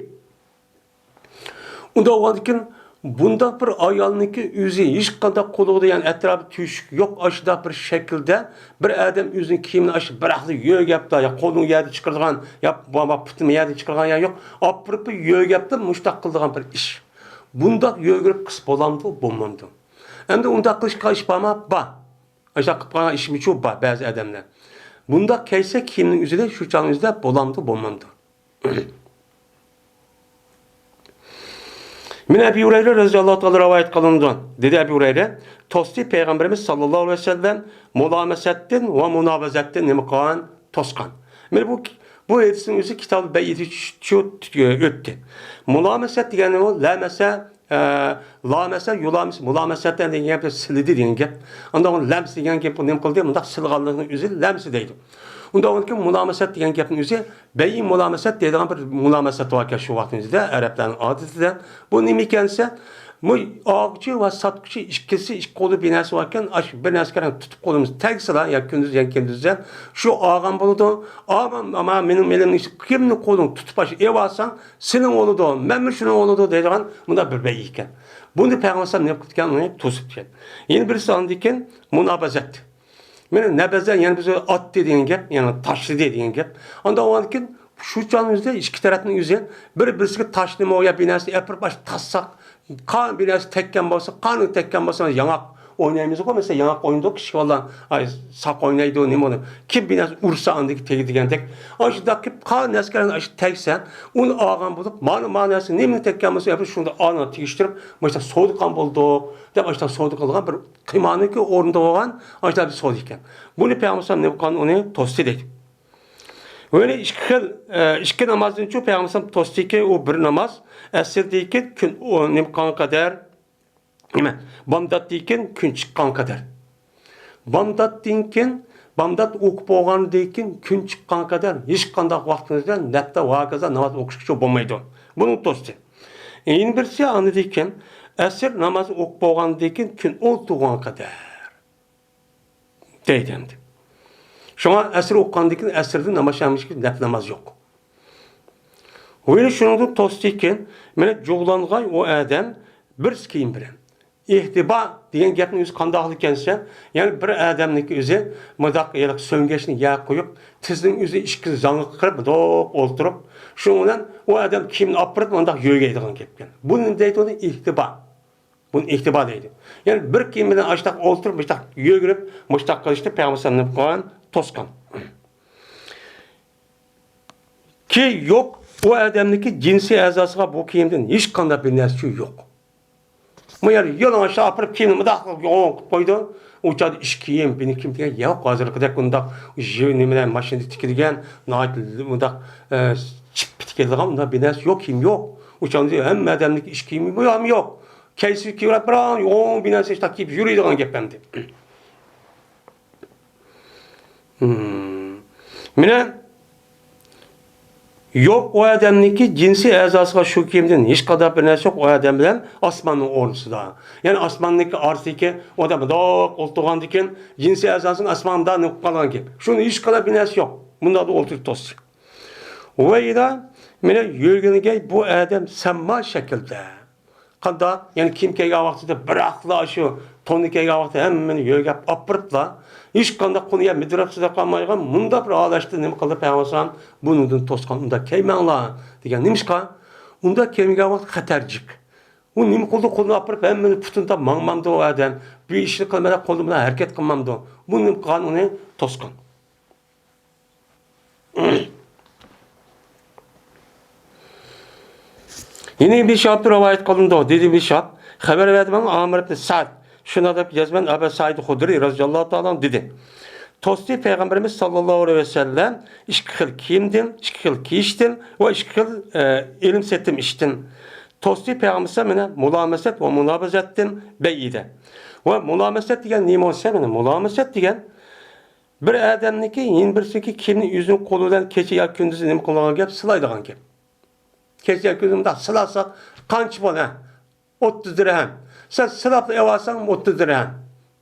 ئۇنداق بولغاندىكىن، بۇنداق بىر ئايالنىڭكى ئۆزى ھېچقانداق قولىغا دېگەن ئەتراپى تۆشۈك يوق، ئاشۇنداق بىر شەكىلدە بىر ئادەم ئۆزىنىڭ كىيىمىنى ئاشۇ بىراقلا يۆگەپلا، يا قولىنى يەردىن چىقىرىدىغان، يا بۇ، بۇ پۇتىنى يەردىن چىقىرىدىغان يەر يوق، ئاپىرىپ يۆگەپلا مۇشتاق قىلىدىغان بىر ئىش. بۇنداق يۆگىرىپ قىلسا بولامدۇ، بولمامدۇ؟ ئەمدى ئۇنداق قىلىشقا ئىش بارمۇ؟ بار. ئاشۇنداق قىلىپ قالغان ئىشمۇچۇ بار بەزى ئادەملەر. بۇنداق كەيسە كىيىمنىڭ ئۆزىدە شۇ چاغنىڭ ئۆزىدە بولامدۇ، بولمامدۇ؟ من أبي هريرة رضي الله تعالى رىۋايەت قىلىنىدۇ. دېدى ئەبۇ ھۇرەيرە، توستى پەيغەمبىرىمىز ساللاللاھۇ ئەلەيھى ۋەسەللەم مۇلامەسەتتىن ۋە مۇنابەزەتتىن نېمە قىلغان؟ توسقان. مانا بۇ، بۇ ھەدىسنىڭ ئۆزى كىتاب بەيئىدە شۇ ئۆتتى. مۇلامەسەت دېگەننى ئۇ لەمەسە، ئە، لامەسە، يۇلامىسە، مۇلامەسەتتىن دېگەن گەپ سىلىدى دېگەن گەپ. ئاندىن لەمس دېگەن گەپ نېمە قىلدى؟ مۇنداق سىلىغانلىقنىڭ ئۆزى لەمس دەيدۇ. ئۇنداق بولغاندىكىن مۇلامەسەت دېگەن گەپنىڭ ئۆزى بەيئى مۇلامەسەت دەيدىغان بىر مۇلامەسەت باركەن شۇ ۋاقتىمىزدا ئەرەبلەرنىڭ ئادىتىدە. بۇ نېمە ئىكەن دېسە، بۇ ئالغۇچى ۋە ساتقۇچى ئىككىسى ئىككى قولدا بىر نەرسە باركەن، ئاشۇ بىر نەرسىگە تۇتۇپ قولىمىز تەگسىلا، يا كۈندۈز يا كۈندۈزدەن شۇ ئالغان بولىدۇ. ئاما، ئاما مېنىڭ مېلىمنى كىمنىڭ قولىنى تۇتۇپ ئاشۇ ئېلىۋالساڭ، سېنىڭ بولىدۇ، مەنمۇ شۇنىڭ بولىدۇ دەيدىغان مۇنداق بىر بەيئە ئىكەن. بۇنى پەيغەمبەر ئەلەيھىسسالام نېمە قىپتىكەن؟ ئۇنى توسۇپتىكەن. يەنە بىرسى ئاندىن كېيىن مۇنابەزەت. مانا نەبەزە، يەنى بىز ئاتتى دېگەن گەپ، يەنى تاشلىدى دېگەن گەپ. ئاندىن ئاندىن كېيىن شۇ چاغنىڭ ئۆزىدە ئىككى تەرەپنىڭ ئۆزى بىر-بىرسىگە تاشنىمۇ يا بىر نەرسە ئېلىپ بېرىپ، ئاشۇ تاشساق، قان بىر نەرسە تەگكەن بولسا، قانغا تەگكەن بولسا، ياڭاق ئوينايمىزغۇ، مەسىلەن، ياڭاق ئوينىدۇق، كىچىك بالىلار، ئاي، ساق ئوينايدۇ، نېمە بولىدۇ. كىم بىر نەرسە ئۇرسا، ئاندىن كېيىن تېگىدىگەندەك. ئاشۇنداق قىلىپ قان نەرسىگە ئاشۇ تەگسە، ئۇنى ئالغان بولۇپ، مانا، مانا نەرسە نېمىنى تەگكەن بولسا، شۇنى ئانا تېگىشتۈرۈپ، مۇشۇنداق سودا قىلغان بولدۇق، دەپ ئاشۇنداق سودا قىلغان بىر قىمانىڭكى ئورنىدا بولغان ئاشۇنداق بىر سودا ئىكەن. بۇنى پەيغەمبەر ئەلەيھىسسالام نېمە قىلغان، ئۇنى توستى دەيدۇ. يەنى ئىككى خىل، ئە، ئىككى نامازدىن چوڭ پەيغەمبەر ئەلەيھىسسالام توستىكى، ئۇ بىر ناماز، ئەسىردىكى كۈن، ئۇ نېمە قىلغان قەدەر، نېمە، بامداتتىن كېيىن كۈن چىققان قەدەر. بامداتتىن كېيىن، بامدات ئوقۇپ بولغاندىن كېيىن كۈن چىققان قەدەر ھېچقانداق ۋاقتىمىزدا نەپلە ۋە ھاكازا ناماز ئوقۇشقا بولمايدۇ. بۇنىڭ توستى. يەنە بىرسى ئاندىن كېيىن ئەسىر نامازى ئوقۇپ بولغاندىن كېيىن كۈن ئولتۇرغان قەدەر. دەيدۇ ئەمدى. شۇڭا ئەسىر ئوقۇغاندىن كېيىن ئەسىردىن ناماز ئالمىشقا نەپ ناماز يوق. ۋېلى شۇنىڭدىن توستىكىن، مانا جۇغلانغاي ئۇ ئادەم بىر كىيىم بىلەن. ئىھتىبا دېگەن گەپنىڭ ئۆزى قانداقلىق ئىكەن دېسە، يەنى بىر ئادەمنىڭكى ئۆزى مۇنداق ھېلىقى سۆڭگەچنى يەرگە قويۇپ، تىزىنىڭ ئۆزى ئىككى زاڭغا قىرىپ، مۇنداق ئولتۇرۇپ، شۇنىڭ بىلەن ئۇ ئادەم كىيىمنى ئاپىرىپ، مۇنداق يۆگەيدىغان گەپكەن. بۇنى دەيدۇ ئىھتىبا. بۇنى ئىھتىبا دەيدۇ. يەنى بىر كىيىم بىلەن ئاشتاق ئولتۇرۇپ، مۇشتاق يۆگىرىپ، مۇشتاق قىلىشنى پەيغەمبەر ئەلەيھىسسالام نېمە قىلغان؟ توسقان. كى يوق، ئۇ ئادەمنىڭكى جىنسىي ئەزاسىغا بۇ كىيىمدىن ھېچقانداق بىر نەرسە يوق. بۇ يەر يالىڭاچ ئاپىرىپ كىيىمنى مۇنداق قىلىپ قويىدۇ. ئۇ چاغدا ئىش كىيىم، بىنى كىيىم دېگەن يوق. ھازىرقىدەك ئۇنداق نېمە بىلەن ماشىنىدا تىكىلگەن، ناھايىتى مۇنداق، ئە، چىپپا تىكىلىدىغان ئۇنداق بىر نەرسە يوق، كىيىم يوق. ئۇ چاغدا ھەممە ئادەمنىڭكى ئىش كىيىمى بۇ ھەم يوق. كەيسى كىيىۋېلىپ بىر ئوڭ بىر نەرسە ئىشتاق كىيىپ يۈرىدىغان گەپ ئەمدى. مم. مانا يوق، ئۇ ئادەمنىڭكى جىنسىي ئەزاسىغا شۇ كىيىمدىن ھېچقانداق بىر نەرسە يوق، ئۇ ئادەم بىلەن ئاسماننىڭ ئورتىسىدا. يەنى ئاسماننىڭكى ئارىسىدىكى ئۇ ئادەم مۇنداق ئولتۇرغاندىكىن جىنسىي ئەزاسىنىڭ ئاسماندا نېمە قىلىپ قالغان گەپ. شۇنىڭ ھېچقانداق بىر نەرسە يوق. مۇنداقلا ئولتۇرۇپ توستى. ۋەيدا، مانا يۆگىنىگەي بۇ ئادەم سەمما شەكىلدە. قانداق؟ يەنى كىيىم كىيگەن ۋاقتىدا بىراقلا شۇ توننى كىيگەن ۋاقتىدا ھەممىنى يۆگەپ ئاپىرىپلا، ھېچقانداق قولىنى يەر مىدىرلاپ سۇدا قالمايدىغان مۇنداق بىر ھالەتتە نېمە قىلدى پەيغەمبەر ئەلەيھىسسالام؟ بۇنىڭدىن توسقان، ئۇنداق كىيمەڭلار دېگەن. نېمىشقا؟ ئۇنداق كىيگەن ۋاقتى خەتەرجىك. ئۇ نېمە قىلدى؟ قولىنى ئاپىرىپ ھەممىنى پۇتىنى تاپ ماڭمامدۇ ئۇ ئادەم. بىر ئىشنى قىلمايلا قولى بىلەن ھەرىكەت قىلمامدۇ. بۇ نېمە قىلغان ئۇنى توسقان. يەنە ئىبن شىھابتىن رىۋايەت قىلىنىدۇ، دېدى ئىبن شىھاب، خەۋەر بەردى ماڭا ئامىر ئىبن سەئد، شۇنداق دەپ يازىمەن، ئەبۇ سەئىد خۇدرىي رازىياللاھۇ تائالا ئەنھۇ دېدى. توستى پەيغەمبىرىمىز ساللاللاھۇ ئەلەيھى ۋەسەللەم ئىككى خىل كىيىمدىن، ئىككى خىل كىيىشتىن ۋە ئىككى خىل، ئە، ئېلىم سېتىم ئىشتىن. توستى پەيغەمبىرىمىز مانا مۇلامەسەت ۋە مۇنابىزەتتىن بەيئىدە. ۋە مۇلامەسەت دېگەن نېمە بولسا، مانا مۇلامەسەت دېگەن بىر ئادەمنىڭكى يەنە بىرسىنىڭكى كىيىمىنى ئۆزىنىڭ قولى بىلەن كېچە يا كۈندۈز نېمە قىلىدىغان گەپ، سىلايدىغان گەپ. كېچە يا كۈندۈز مۇنداق سىلاساق، قانچە بول، ھە؟ ئوتتۇز دىرھەم. سەن سىلاپلا ئېلىۋالساڭ، ئوتتۇز دىرھەم.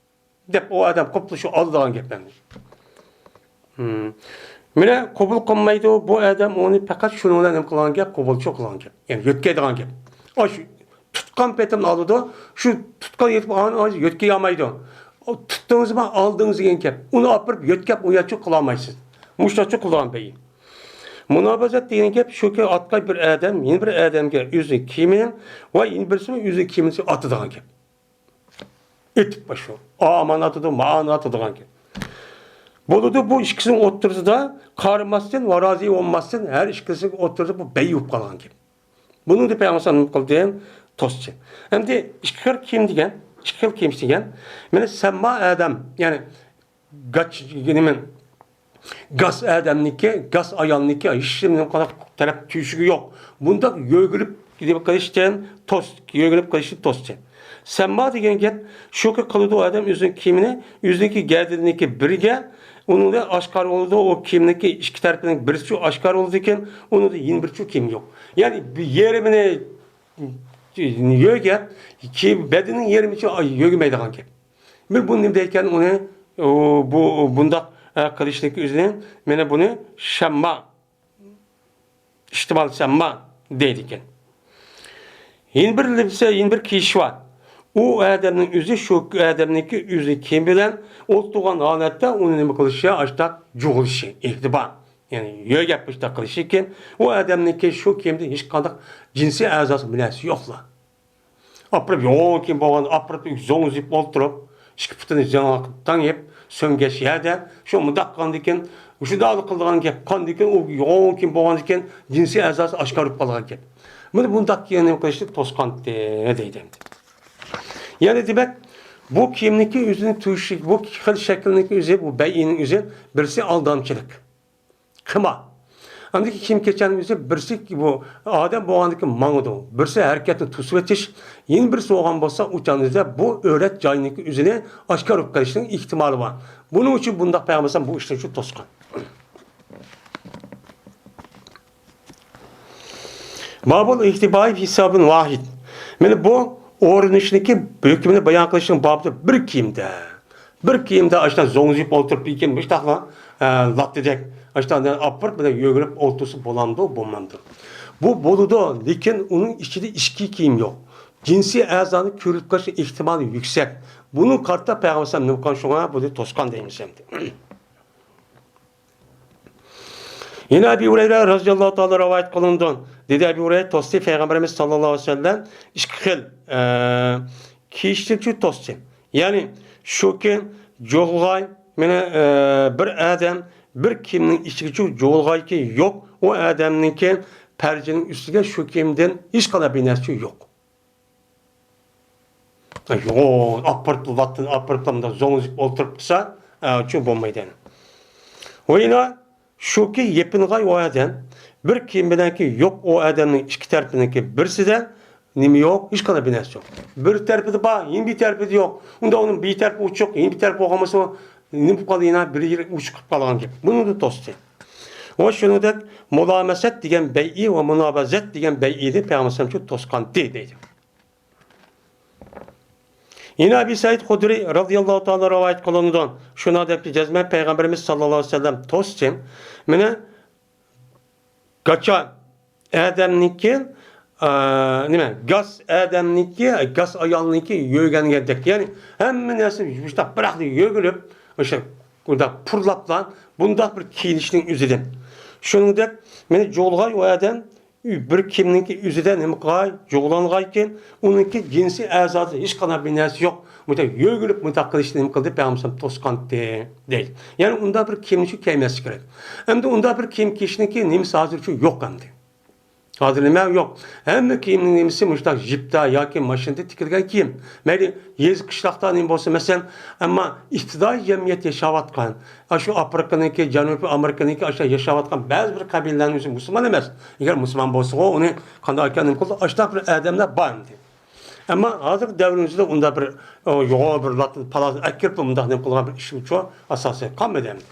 دەپ ئۇ ئادەم قوپلا شۇ ئالىدىغان گەپلەرنى. ھىم. مانا قوبۇل قىلمايدۇ، بۇ ئادەم ئۇنى پەقەت شۇنىڭ بىلەن نېمە قىلغان گەپ، قوبۇلچىلىق قىلغان گەپ. يەنى يۆتكەيدىغان گەپ. ئاشۇ تۇتقان پېتىنى ئالىدۇ، شۇ تۇتقان يېتىپ ئانى يۆتكىيەلمەيدۇ. ئۇ تۇتتىڭىزمۇ، ئالدىڭىز دېگەن گەپ. ئۇنى ئاپىرىپ يۆتكەپ ئۇ يەرچۇ قىلالمايسىز. مۇشۇچۇ قىلغان بەي. مۇنابىزەت دېگەن گەپ شۇكى، ئاتقاي بىر ئادەم يەنە بىر ئادەمگە ئۆزىنىڭ كىيىمىنى ۋە يەنە بىرسىمۇ ئۆزىنىڭ كىيىمىنى ئاتىدىغان گەپ. ئېتىپ باشلىغان. ئامان ئاتىدۇ، مان ئاتىدىغان گەپ. بولىدۇ، بۇ ئىككىسىنىڭ ئوتتۇرىسىدا قارىماستىن ۋە رازى بولماستىن ھەر ئىككىسىنىڭ ئوتتۇرىسىدا بۇ بەي بولۇپ قالغان گەپ. بۇنىڭدا پەيغەمبەر ئەلەيھىسسالام نېمە قىلدى؟ توستى. ئەمدى ئىككى خىل كىيىم دېگەن، ئىككى خىل كىيىم دېگەن، مانا سەمما ئادەم، يەنى گاچ، نېمە، گاس ئادەمنىكى، گاس ئايالنىكى ھېچ نېمە قانداق تەرەپ تۈشۈگى يوق. بۇنداق يۆگىلىپ نېمە قىلىشتىن توس، يۆگىلىپ قىلىشتىن توستى. سەمما دېگەن گەپ شۇكى، قىلىدۇ ئادەم ئۆزىنىڭ كىيىمىنى، ئۆزىنىڭكى گەدىنىكى بىرگە، ئۇنىڭدا ئاشكارا بولىدۇ، ئۇ كىيىمنىڭكى ئىككى تەرىپىنىڭ بىرسىچۇ ئاشكارا بولىدىكەن، ئۇنىڭدا يەنە بىرچۇ كىيىم يوق. يەنى بىر يېرىمىنى يۆگەپ، كىيىم، بەدىنىنىڭ يېرىمىچۇ يۆگىمەيدىغان گەپ. بىر بۇ نېمە دەيدىكەن ئۇنى، ئۇ، بۇ، بۇنداق، ئە، قىلىشنىڭكى ئۆزىنى، مانا بۇنى شەمما، ئىھتىمال شەمما دەيدىكەن. يەنە بىر لىبسە، يەنە بىر كىيىش بار. ئۇ ئادەمنىڭ ئۆزى شۇ ئادەمنىڭكى ئۆزى كىيىم بىلەن ئولتۇرغان ھالەتتە ئۇنى نېمە قىلىشى، ئاشتاق جۇغلىشى، ئېھتىبار. يەنى يۆگەپ ئاشتاق قىلىشى كىيىم، ئۇ ئادەمنىڭكى شۇ كىيىمدە ھېچقانداق جىنسىي ئەزاسى بىلەنسى يوقلا. ئاپىرىپ يوغان كىيىم بولغان، ئاپىرىپ زوڭزىيىپ ئولتۇرۇپ، ئىككى پۇتىنى زىڭاق تاڭىيىپ، سۆڭگەچ يەردە، شۇ مۇنداق قىلغاندىكىن، شۇنداق قىلىدىغان گەپ قىلغاندىكىن، ئۇ يوغان كىيىم بولغاندىكىن، جىنسىي ئەزاسى ئاشكارا بولۇپ قالغان گەپ. مانا بۇنداق كىيىم نېمە قىلىشنى توسقانتى دەيدۇ ئەمدى. يەنى دېمەك، بۇ كىيىمنىڭكى ئۆزىنى تۇيۇشى، بۇ خىل شەكىلنىڭكى ئۆزى، بۇ بەيئىنىڭ ئۆزى بىرسى ئالدامچىلىق. قىما. ئاندىكى كىيىم كېچەننىڭ ئۆزى بىرسى بۇ ئادەم بولغاندىكىن ماڭىدۇ، بىرسى ھەرىكەتنى توسۇۋېتىش، يەنە بىرسى بولغان بولسا ئۇچانىزدا بۇ ئۆرەت جاينىڭكى ئۆزىنى ئاشكارا بولۇپ قېلىشنىڭ ئېھتىمالى بار. بۇنىڭ ئۈچۈن بۇنداق پەيغەمبەر بۇ ئىشنى شۇ توسقان. بابۇل ئىھتىباي ھېسابىن ۋاھىد. مانا بۇ ئورىنىشنىڭكى ھۆكمىنى بايان قىلىشنىڭ بابىدا بىر كىيىمدە. بىر كىيىمدە ئاشۇنداق زوڭزىيىپ ئولتۇرۇپ، لېكىن مۇشتاقلا، ئە، لاتتىدەك، ئاشۇنداق ئاپىرىپ بىلەن يۆگىلىپ ئولتۇرسا بولامدۇ، بولمامدۇ؟ بۇ بولىدۇ، لېكىن ئۇنىڭ ئىچىدە ئىچكى كىيىم يوق. جىنسىي ئەزانىڭ كۆرۈلۈپ قېلىش ئېھتىمالى يۈكسەك. بۇنىڭغا قارىتا پەيغەمبەر ئەلەيھىسسالام نېمە قىلغان، شۇڭا بۇنى توسقان دەيمىز ئەمدى. يەنە ئەبى ھۇرەيرە رازىياللاھۇ تائالا رىۋايەت قىلىنىدۇ. دېدى ئەبى ھۇرەيرە، توستى پەيغەمبىرىمىز ساللاللاھۇ ئەلەيھى ۋەسەللەم ئىككى خىل، ئە، كىيىشتىنچۇ توستى. يەنى شۇكى، جۇغلىغاي، مانا، ئە، بىر ئادەم بىر كىيىمنىڭ ئىچىگىچۇ جۇغلىغايكى يوق، ئۇ ئادەمنىڭكى پەرجىنىڭ ئۈستىگە شۇ كىيىمدىن ھېچقانداق بىر نەرسىچۇ يوق. يوغان ئاپىرىپ، لاتتىنى ئاپىرىپلا مۇنداق زوڭزىيىپ ئولتۇرۇپ قىلسا، ئە، چۇ بولمايدۇ. ۋە يەنە شۇكى، يېپىنغاي ئۇ ئادەم، بىر كىيىم بىلەنكى يوق ئۇ ئادەمنىڭ ئىككى تەرىپىنىڭكى بىرسىدە نېمە يوق؟ ھېچقانداق بىر نەرسە يوق. بىر تەرىپىدە بار، يەنە بىر تەرىپىدە يوق. ئۇندا ئۇنىڭ بىر تەرىپى ئوچۇق، يەنە بىر تەرىپى بولغان بولسا، نېمە بولۇپ قالدى؟ يەنە بىر يېرى ئوچۇق قىلىپ قالغان گەپ. بۇنى توستى. ۋە شۇنىڭدەك مۇلامەسەت دېگەن بەيئى ۋە مۇنابەزەت دېگەن بەيئىنى پەيغەمبەر ئەلەيھىسسالام توسقانتى دەيدۇ. يەنە ئەبى سەئىد خۇدرىي رازىياللاھۇ تائالا رىۋايەت قىلىنىدۇ. شۇنىڭ دەپ جەزمەن پەيغەمبىرىمىز ساللاللاھۇ ئەلەيھى ۋەسەللەم توستى. مانا گاچا ئادەمنىڭكى، ئا، نېمە، گاس ئادەمنىڭكى، گاس ئايالنىڭكى يۆگەنگەندەك. يەنى ھەممە نەرسە مۇشۇنداق بىراقلا يۆگىلىپ، ئوشۇ بۇنداق پۇرلاپلا، بۇنداق بىر كىيىنىشنىڭ ئۆزىدىن. شۇنىڭدەك مانا جۇغلىغاي ئۇ ئادەم بىر كىيىمنىڭكى ئۆزىدە نېمە قىلغاي، جۇغلانغايكىن، ئۇنىڭكى جىنسىي ئەزاسى ھېچقانداق بىر نەرسە يوق. مۇنداق يۆگىلىپ مۇنداق قىلىشنى نېمە قىلدى؟ پەيغەمبەر توسقانتى دەيدۇ. يەنى ئۇنداق بىر كىيىمنى شۇ كىيمەسلىك كېرەك. ئەمدى ئۇنداق بىر كىيىم كىيىشنىڭكى نېمىسى ھازىرچۇ يوق ئەمدى. ھازىر نېمە يوق. ھەممە كىيىمنىڭ نېمىسى مۇشۇنداق يىپتا ياكى ماشىنىدا تىكىلگەن كىيىم. مەيلى يېزا، قىشلاقتا نېمە بولسا، مەسىلەن، ئەمما ئىپتىدائىي جەمئىيەت ياشاۋاتقان، ئاشۇ ئافرىقىنىڭكى، جەنۇبىي ئامېرىكىنىڭكى ئاشۇنداق ياشاۋاتقان بەزى بىر قەبىلىلەرنىڭ ئۆزى مۇسۇلمان ئەمەس. ئەگەر مۇسۇلمان بولسىغۇ، ئۇنى قانداق ئىكەن نېمە قىلىدۇ؟ ئاشۇنداق بىر ئادەملەر بار ئىدى. ئەمما ھازىرقى دەۋرىمىزدە ئۇنداق بىر، ئۇ، يوغان بىر لاتىن پالازنى ئەكىرىپ، مۇنداق نېمە قىلغان بىر ئىشمۇ ئاساسى قالمىدى ئەمدى.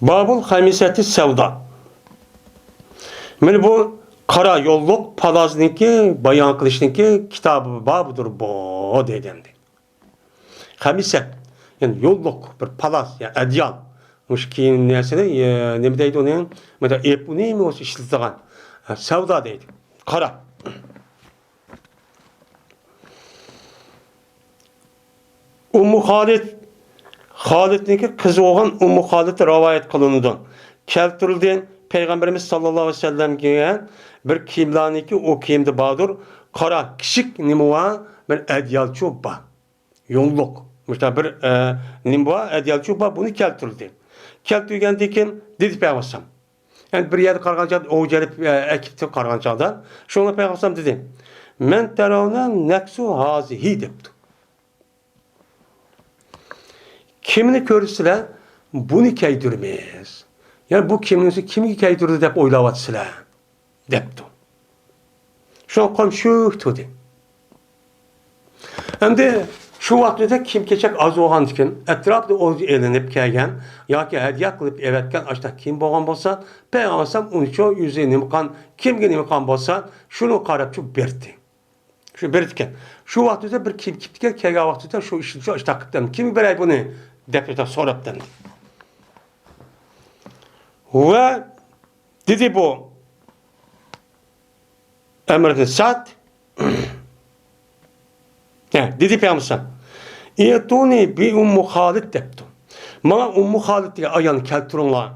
بابۇل خەمىسەتى سەۋدا. مانا بۇ قارا يوللۇق پالازنىڭكى بايان قىلىشنىڭكى كىتابى بابىدۇر بۇ دەيدۇ ئەمدى. خەمىسەت، يەنى يوللۇق بىر پالاز، يەنى ئەدىيال. مۇشۇ كىيىم نەرسىنى، ئە، نېمە دەيدۇ ئۇنى؟ مانا ئېپونىمى بولسا ئىشلىتىدىغان، ئە، سەۋدا دەيدۇ. قارا. ئۇممۇ خالىد، خالىدنىڭكى قىزى بولغان ئۇممۇ خالىد رىۋايەت قىلىنىدۇ. كەلتۈرۈلدى، پەيغەمبىرىمىز ساللاللاھۇ ئەلەيھى ۋەسەللەمگە بىر كىيىملەرنىڭكى ئۇ كىيىمدە باردۇر، قارا كىچىك نېمە بار، بىر ئەدىيالچۇ بار. يوللۇق. مۇشۇنداق بىر، ئە، نېمە بار، ئەدىيالچۇ بار، بۇنى كەلتۈرۈلدى. كەلتۈرگەندىن كېيىن دېدى پەيغەمبەر ئەلەيھىسسالام. ئەمدى بىر يەردە قارىغان چاغدا، ئوۋچى ئېلىپ، ئە، ئەكېتىپ قارىغان چاغدا، شۇڭا پەيغەمبەر ئەلەيھىسسالام دېدى، مەن تەرەۋنە نەكسۇ ھازىھى دەپتۇ. كىمنى كۆرسىلەر، بۇنى كىيدۈرىمىز. يەنى بۇ كىيىمنى كىمگە كىيدۈردى دەپ ئويلاۋاتىسىلەر، دەپتۇ. شۇڭا قويۇپ شۇ تۇردى. ئەمدى شۇ ۋاقىتتا كىيىم-كېچەك ئاز بولغاندىكىن، ئەتراپىدا ئوۋچى ئېلىنىپ كەلگەن ياكى ھەدىيە قىلىپ ئەۋەتكەن ئاشۇنداق كىيىم بولغان بولسا، پەيغەمبەر ئەلەيھىسسالام ئۇنچە ئۆزى نېمە قىلغان، كىمگە نېمە قىلغان بولسا، شۇنى قاراپ شۇ بەردى. شۇ بېرىدىكەن. شۇ ۋاقىتتا بىر كىيىم كىيىپتىكەن، كەلگەن ۋاقتىدا شۇ ئىشنى شۇ ئاشۇنداق قىپتىمەن. كىمگە بېرەي بۇنى؟ دەپ سوراپتىمەن. ۋە دېدى بۇ ئەمر ئىبن سەئد، ھە، دېدى پەيغەمبەر، ئىئتۇنى بىئۇممۇ خالىد دەپتۇ. ماڭا ئۇممۇ خالىد دېگەن ئايالنى كەلتۈرۈڭلار.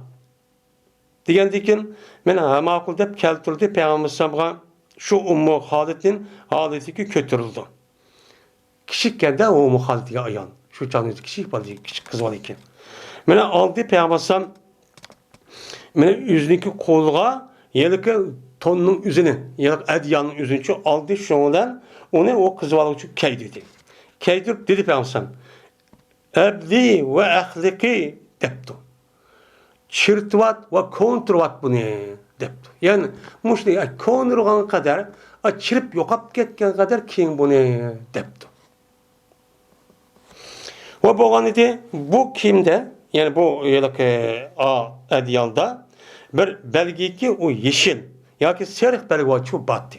دېگەندىن كېيىن مەن ھە ماقۇل دەپ كەلتۈردى پەيغەمبەر ئەلەيھىسسالامغا شۇ ئۇممۇ خالىدنى ھالىتىگە كۆتۈرۈلدى. كىچىككەندە ئۇممۇ خالىد دېگەن ئايال. شۇ چاغنىڭ ئۆزىدە كىچىك بالا، كىچىك قىز بالا ئىكەن. مانا ئالدى پەيغەمبەر ئەلەيھىسسالام مانا ئۆزىنىڭكى قولىغا ھېلىقى توننىڭ ئۆزىنى، ھېلىقى ئەدىياننىڭ ئۆزىنى شۇ ئالدى، شۇنىڭ بىلەن ئۇنى ئۇ قىز بالىغا شۇ كىيدۈردى. كىيدۈرۈپ دېدى پەيغەمبەر ئەلەيھىسسالام، ئەبلى ۋە ئەخلىقى دەپتۇ. چىرىتىۋات ۋە كۆندۈرۈۋات بۇنى دەپتۇ. يەنى مۇشۇنى كۆندۈرگەن قەدەر، چىرىپ يوقاپ كەتكەن قەدەر كىيىڭ بۇنى دەپتۇ. ۋە بولغان ئىدى، بۇ كىيىمدە، يەنى بۇ ھېلىقى ئا-، ئەدىيالدا بىر بەلگىكى ئۇ يېشىل ياكى سېرىق بەلگە بارتى.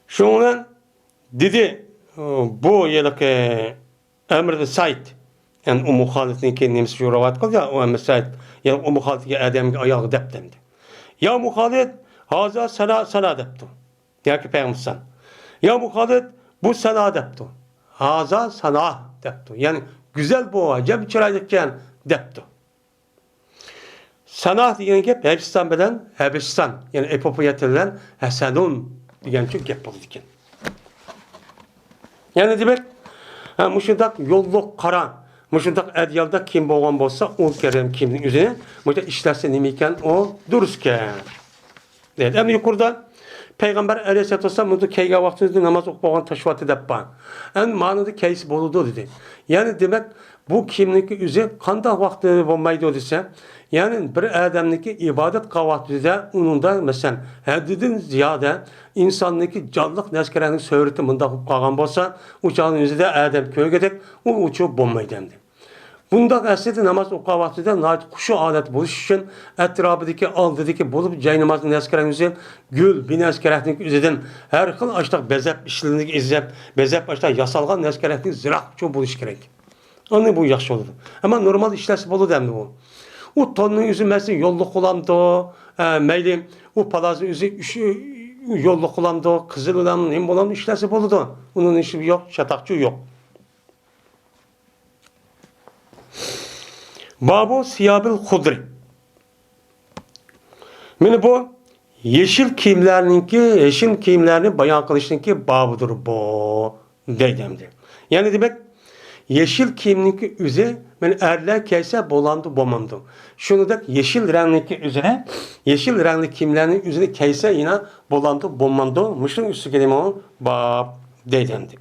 شۇنىڭ بىلەن دېدى، بۇ ھېلىقى ئەمر ئىبن سەئد، يەنى ئۇممۇ خالىدنىڭكى نېمىسى شۇ رىۋايەت قىلدى، يا، ئۇ ئەمر سەئد، يەنى ئۇممۇ خالىد دېگەن ئادەمگە ئايالغا دەپ دەمدى. يا ئۇممۇ خالىد، ھازا سانا، سانا دەپتۇ. ياكى پەيغەمبەر ئەلەيھىسسالام. يا ئۇممۇ خالىد، بۇ سانا دەپتۇ. ھازا سانا دەپتۇ. يەنى گۈزەل بۇ، ئەجەب چىرايلىقكەن دەپتۇ. سانا دېگەن گەپ ھەبىستان بىلەن ھەبىستان، يەنى ئېپوپىيە تىلى بىلەن ھەسەنۇن دېگەن گەپ بولىدىكەن. يەنى دېمەك، ھە، مۇشۇنداق يوللۇق قارا، مۇشۇنداق ئەدىيالدا كىيىم بولغان بولسا، ئۇ كىيىم، كىيىمنىڭ ئۆزىنى مۇشۇنداق ئىشلەتسە نېمە ئىكەن، ئۇ دۇرۇس ئىكەن. دەيدۇ. ئەمدى يۇقىرىدا پەيغەمبەر ئەلەيھىسسالاتۇ ۋەسسالام مۇنداق كىيگەن ۋاقتىدا ناماز ئوقۇپ بولغان تاشۋاتى دەپ بار. ئەمدى مانىدا كىيسە بولىدۇ دېدى. يەنى دېمەك، بۇ كىيىمنىڭكى ئۆزى قانداق ۋاقتى بولمايدۇ دېسە، يەنى بىر ئادەمنىڭكى ئىبادەت قىلغان ۋاقتىدا ئۇنىڭدا، مەسىلەن، ھەددىدىن زىيادە ئىنساننىڭكى جانلىق نەرسىلەرنىڭ سۈرىتى مۇنداق بولۇپ قالغان بولسا، ئۇ چاغنىڭ ئۆزىدە ئادەم كۆرگۈدەك، ئۇ ئۇچۇر بولمايدۇ ئەمدى. بۇنداق ئەسلىدە ناماز ئوقۇغان ۋاقتىدا ناھايىتى خۇشۇ ھالەتتە بولۇش ئۈچۈن ئەتراپىدىكى، ئالدىدىكى، بولۇپ جاينامازنىڭ نەرسە-كېرەكلىكى، گۈل، بىر نەرسە-كېرەكلىك ئۆزىدىن ھەر خىل ئاشتاق بېزەپ ئىشلىنىدىكى، ئىزدەپ، بېزەپ ئاشتاق ياسالغان نەرسە-كېرەكلىك زىراق چوڭ بولۇش كېرەك. ئاندىن بۇ ياخشى بولىدۇ. ئەمما نورمال ئىشلەتسە بولىدۇ ئەمدى بۇ. ئۇ توننىڭ ئۆزى مەسىلەن يوللۇق بولامدۇ، ئە، مەيلى ئۇ پالازنىڭ ئۆزى ئۈچ، يوللۇق بولامدۇ، قىزىل بولامدۇ، نېمە بولامدۇ ئىشلەتسە بولىدۇ. ئۇنىڭ ئىشى يوق، چاتاقچۇ يوق. بابۇ سىيابىل خۇدرى. مانا بۇ يېشىل كىيىملەرنىڭكى، يېشىل كىيىملەرنى بايان قىلىشنىڭكى بابىدۇر بۇ، دەيدۇ ئەمدى. يەنى دېمەك، يېشىل كىيىمنىڭكى ئۆزى، مانا، ئەرلەر كىيسە بولامدۇ، بولمامدۇ؟ شۇنىڭدەك يېشىل رەڭنىڭكى ئۆزىنى، يېشىل رەڭلىك كىيىملەرنىڭ ئۆزىنى كىيسە يەنە بولامدۇ، بولمامدۇ؟ مۇشۇنىڭ ئۈستىگە نېمە بار دەيدۇ ئەمدى.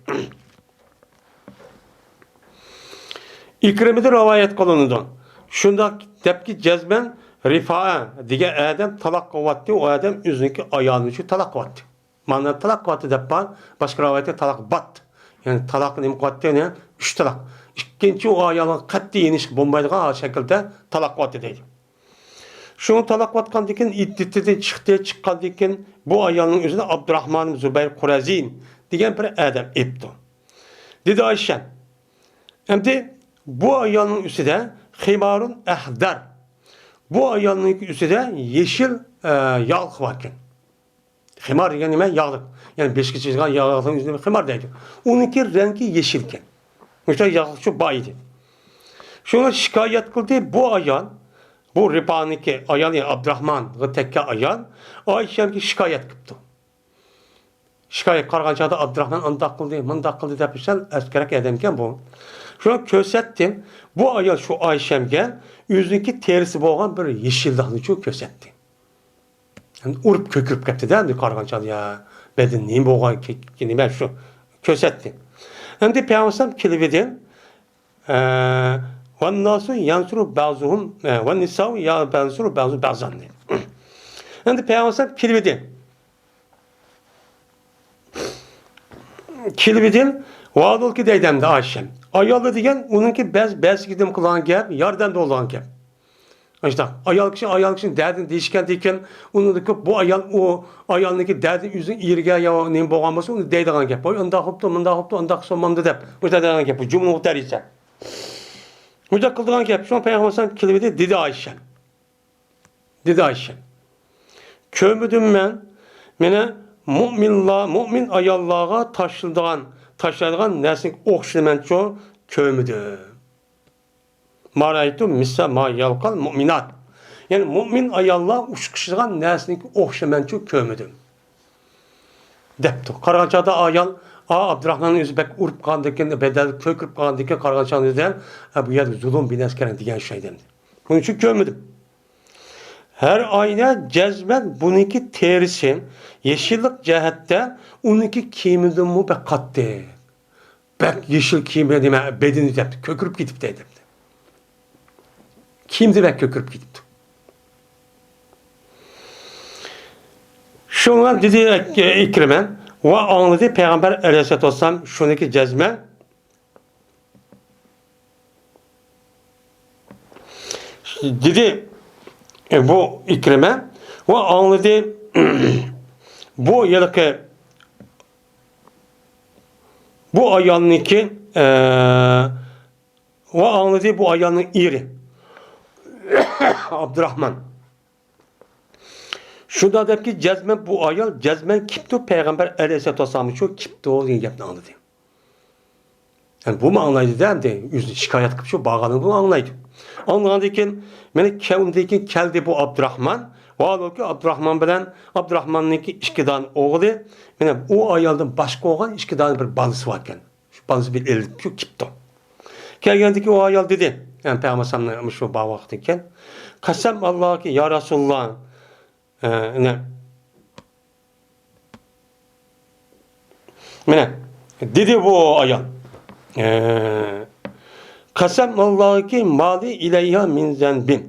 ئىكرىمىدىن رىۋايەت قىلىنىدۇ. شۇنداق دەپكى، جەزمەن رىفائە دېگەن ئادەم تالاق قىلىۋاتتى، ئۇ ئادەم ئۆزىنىڭكى ئايالىنى شۇ تالاق قىلىۋاتتى. مانا تالاق قىلىۋاتتى دەپ بار، باشقا رىۋايەتتە تالاق بات. يەنى تالاق نېمە قىلىۋاتتى؟ يەنى ئۈچ تالاق. ئىككىنچى ئۇ ئايالغا قەتئىي يېنىشقا بولمايدىغان شەكىلدە تالاق قىلىۋاتتى دەيدۇ. شۇڭا تالاق قىلىۋاتقاندىن كېيىن، ئىددىتىدىن چىقتى، چىققاندىن كېيىن بۇ ئايالنىڭ ئۆزىنى ئابدۇراخمان زۇبەير قۇرەزىن دېگەن بىر ئادەم ئېپتۇ. دېدى ئايشەم، ئەمدى بۇ ئايالنىڭ ئۈستىدە خىمارۇن ئەھدەر. بۇ ئايالنىڭ ئۈستىدە يېشىل، ئە، ياغلىق باركەن. خىمار دېگەن نېمە؟ ياغلىق. يەنى بېشىغا چىچىلغان ياغلىقنىڭ ئۆزىنى خىمار دەيدۇ. ئۇنىڭكى رەڭگى يېشىلكەن. مۇشۇنداق ياغلىقچۇ بار ئىدى. شۇڭا شىكايەت قىلدى بۇ ئايال، بۇ رىپانىڭكى ئايالى، يەنى ئابدۇراخمانغا تەگكەن ئايال ئايشەمگە شىكايەت قىپتۇ. شىكايەت قارىغان چاغدا ئابدۇراخمان ئانداق قىلدى، مۇنداق قىلدى دەپ سەل ئەسكەرەك ئادەمكەن بۇ. شۇڭا كۆرسەتتىم. بۇ ئايال شۇ ئايشەمگە ئۆزىنىڭكى تېرىسى بولغان بىر يېشىللىقنىچۇ كۆرسەتتى. ئۇرۇپ كۆكۈرۈپ كەتتى-دە، ئەمدى قارىغان چاغدا، يا، بەدىنى نېمە بولغان، كە-، كە-، نېمە شۇ كۆرسەتتى. ئەمدى پەيغەمبەر ئەلەيھىسسالام كېلىۋىدى، ئە، ۋەنناسۇ يەنسۇرۇ بەزۇھۇم، ئە، ۋەننىساۋ يا بەنسۇرۇ بەزۇ بەزان دېدى. ئەمدى پەيغەمبەر ئەلەيھىسسالام كېلىۋىدى. كېلىۋىدى، ۋالۇلكى دەيدۇ ئەمدى ئايشەم. ئاياللار دېگەن ئۇنىڭكى بەز-، بەزىگە نېمە قىلغان گەپ، ياردەمدە بولغان گەپ. ئاشۇنداق، ئايال كىشى ئايال كىشىنىڭ دەردىنى دېيىشكەندىن كېيىن، ئۇنىڭدىكى بۇ ئايال، ئۇ ئايالنىڭكى دەردى ئۆزىنىڭ ئېرىگە يا نېمە بولغان بولسا، ئۇنى دەيدىغان گەپ. ۋاي، ئۇنداق بوپتۇ، مۇنداق بوپتۇ، ئۇنداق قىلسا بولمامدۇ دەپ، مۇشۇنداق دەيدىغان گەپ. بۇ جۈملىنىڭ تەرجىمىسى. مۇنداق قىلىدىغان گەپ. شۇڭا پەيغەمبەر ئەلەيھىسسالام كېلىۋىدى، دېدى ئايشەم. دېدى ئايشەم. كۆرمىدىم مەن، مانا، مۇئمىنلار، مۇئمىن ئاياللارغا تاشلىدىغان، تاشلايدىغان نەرسىگە ئوخشىمەنچۇ كۆرمىدىم. ما رەئەيتۇ مىسلە ما يەلقەل مۇئمىنات. يەنى مۇئمىن ئاياللار ئۇچقۇشىدىغان نەرسىنىڭكى ئوخشىمەنچۇ كۆرمىدىم. دەپتۇ. قارىغان چاغدا ئايال، ئا، ئابدۇراخماننىڭ ئۆزى بەك ئۇرۇپ قالغاندىكىن، بەدەل كۆكۈرۈپ قالغاندىكىن، قارىغان چاغدا ئۆزى، ئە، بۇ يەردە زۇلۇم بىنەسكەرەن دېگەن شۇ ئادەمدە. بۇنىڭ ئۈچۈن كۆرمىدىم. ھەر ئاينە جەزمەن بۇنىڭكى تېرىسى يېشىللىق جەھەتتە ئۇنىڭكى كىيىمىدىنمۇ بەك قاتتىق. بەك يېشىل كىيىمى نېمە، بەدىنى دەپتۇ، كۆكىرىپ كېتىپتۇ دەپتۇ. كىيىمدە بەك كۆكىرىپ كېتىپتۇ. شۇڭا دېدى ئىكرىمە، ۋە ئاڭلىدى پەيغەمبەر ئەلەيھىسسالاتۇ ۋەسسالام شۇنىكى جەزمەن. دېدى، ئە، بۇ ئىكرىمە، ۋە ئاڭلىدى، بۇ ھېلىقى، بۇ ئايالنىڭكى، ئە، ۋە ئاڭلىدى بۇ ئايالنىڭ ئېرى ئابدۇراخمان. شۇنداق دەپكى، جەزمەن بۇ ئايال جەزمەن كېپتۇ، پەيغەمبەر ئەلەيھىسسالاتۇ ۋەسسالاممۇ شۇ كېپتۇ دېگەن گەپنى ئاڭلىدى. يەنى بۇمۇ ئاڭلايدۇ-دە، ئەمدى ئۆزىنى شىكايەت قىلىپ شۇ بارغانلىقىنى ئاڭلايدۇ. ئاڭلىغاندىن كېيىن، مانا، كە-، ئۇندىن كېيىن كەلدى بۇ ئابدۇراخمان. ۋاھالبۇكى، ئابدۇراخمان بىلەن ئابدۇراخماننىڭكى ئىككى دانە ئوغلى، مانا، ئۇ ئايالدىن باشقا بولغان ئىككى دانە بىر بالىسى باركەن. شۇ بالىسى بىلەن ئېلىپ شۇ كېپتۇ. كەلگەندىكى ئۇ ئايال دېدى، يەنى پەيغەمبەر ئەلەيھىسسالامنىڭ مۇشۇ بار ۋاقتىكەن، قەسەم ئاللاھكى يا رەسۇلۇللاھ، ئە، ئىنە. مانا، دېدى بۇ ئايال. ئە، قەسەم ئاللاھكى ما لى ئەلەيھا مىن زەنبىن.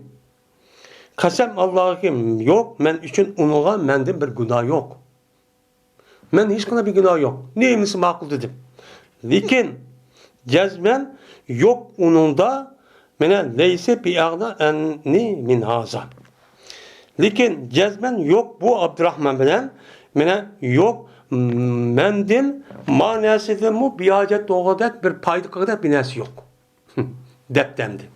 قەسەم ئاللاھكى يوق، مەن ئۈچۈن ئۇنىڭغا مەندىن بىر گۇناھ يوق. مەن ھېچقانداق بىر گۇناھ يوق. نېمىسى ماقۇل دېدىم. لېكىن جەزمەن يوق ئۇنىڭدا، مانا، لەيسە بىئەغنى ئەننى مىن ھازا. لېكىن جەزمەن يوق بۇ ئابدۇراخمان بىلەن، مانا، يوق مەندىن ما نەرسىدىنمۇ بىھاجەت بولغۇدەك، بىر پايدا قىلغۇدەك بىر نەرسە يوق. دەپتۇ ئەمدى.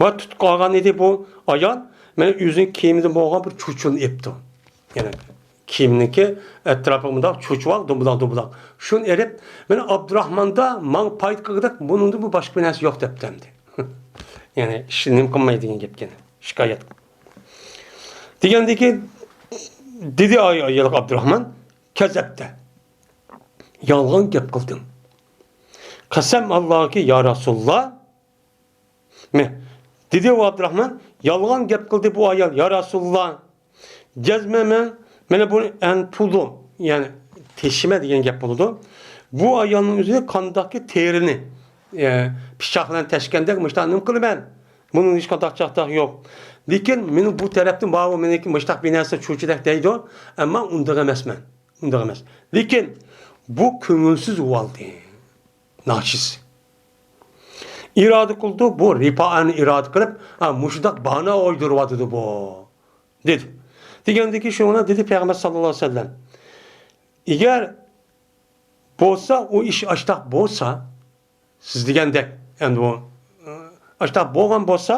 ۋە تۇتۇپ قالغان ئىدى بۇ ئايال، مانا ئۆزىنىڭ كىيىمىدىن بولغان بىر چۇچۇنى ئېپتۇ. يەنى كىيىمنىڭكى ئەتراپىغا مۇنداق چۇچۇۋال، دومبىلاق، دومبىلاق. شۇنى ئېلىپ، مانا ئابدۇراخماندا ماڭا پايدا قىلغۇدەك بۇنىڭدىن بۇ باشقا بىر نەرسە يوق دەپتۇ ئەمدى. يەنى ئىش نېمە قىلماي دېگەن گەپكەن. شىكايەت. دېگەندىكى، دېدى ئاي-، ئايالغا ئابدۇراخمان، كەزەپتە. يالغان گەپ قىلدىڭ. قەسەم ئاللاھكى، يا رەسۇلاللا. مە-، دېدى ئۇ ئابدۇراخمان، يالغان گەپ قىلدى بۇ ئايال، يا رەسۇلاللا. جەزمەن مەن، مەن بۇنى ئەنپۇدۇ، يەنى تېشىمە دېگەن گەپ بولىدۇ. بۇ ئايالنىڭ ئۆزى قانداقكى تېرىنى، ئە، پىچاق بىلەن تەشكەندەك مۇشۇنداق نېمە قىلىمەن؟ بۇنىڭ ھېچقانداق چاتاق يوق. لېكىن مېنىڭ بۇ تەرەپتىن بارغۇ، مېنىڭكى مۇشۇنداق بىر نەرسە چۇچىدەك دەيدۇ، ئەمما ئۇنداق ئەمەسمەن. ئۇنداق ئەمەس. لېكىن بۇ كۆڭۈلسىز بولدى. ناچىز. ئىرادە قىلدى، بۇ رىپائەنى ئىرادە قىلىپ، ھە، مۇشۇنداق باھانە ئويدۇرۇۋاتىدۇ بۇ، دېدى. دېگەندىكى شۇڭا دېدى پەيغەمبەر ساللاللاھۇ ئەلەيھى ۋەسەللەم، ئەگەر بولسا، ئۇ ئىش ئاشتاق بولسا، سىز دېگەندەك، ئەمدى ئۇ، ئاشتاق بولغان بولسا،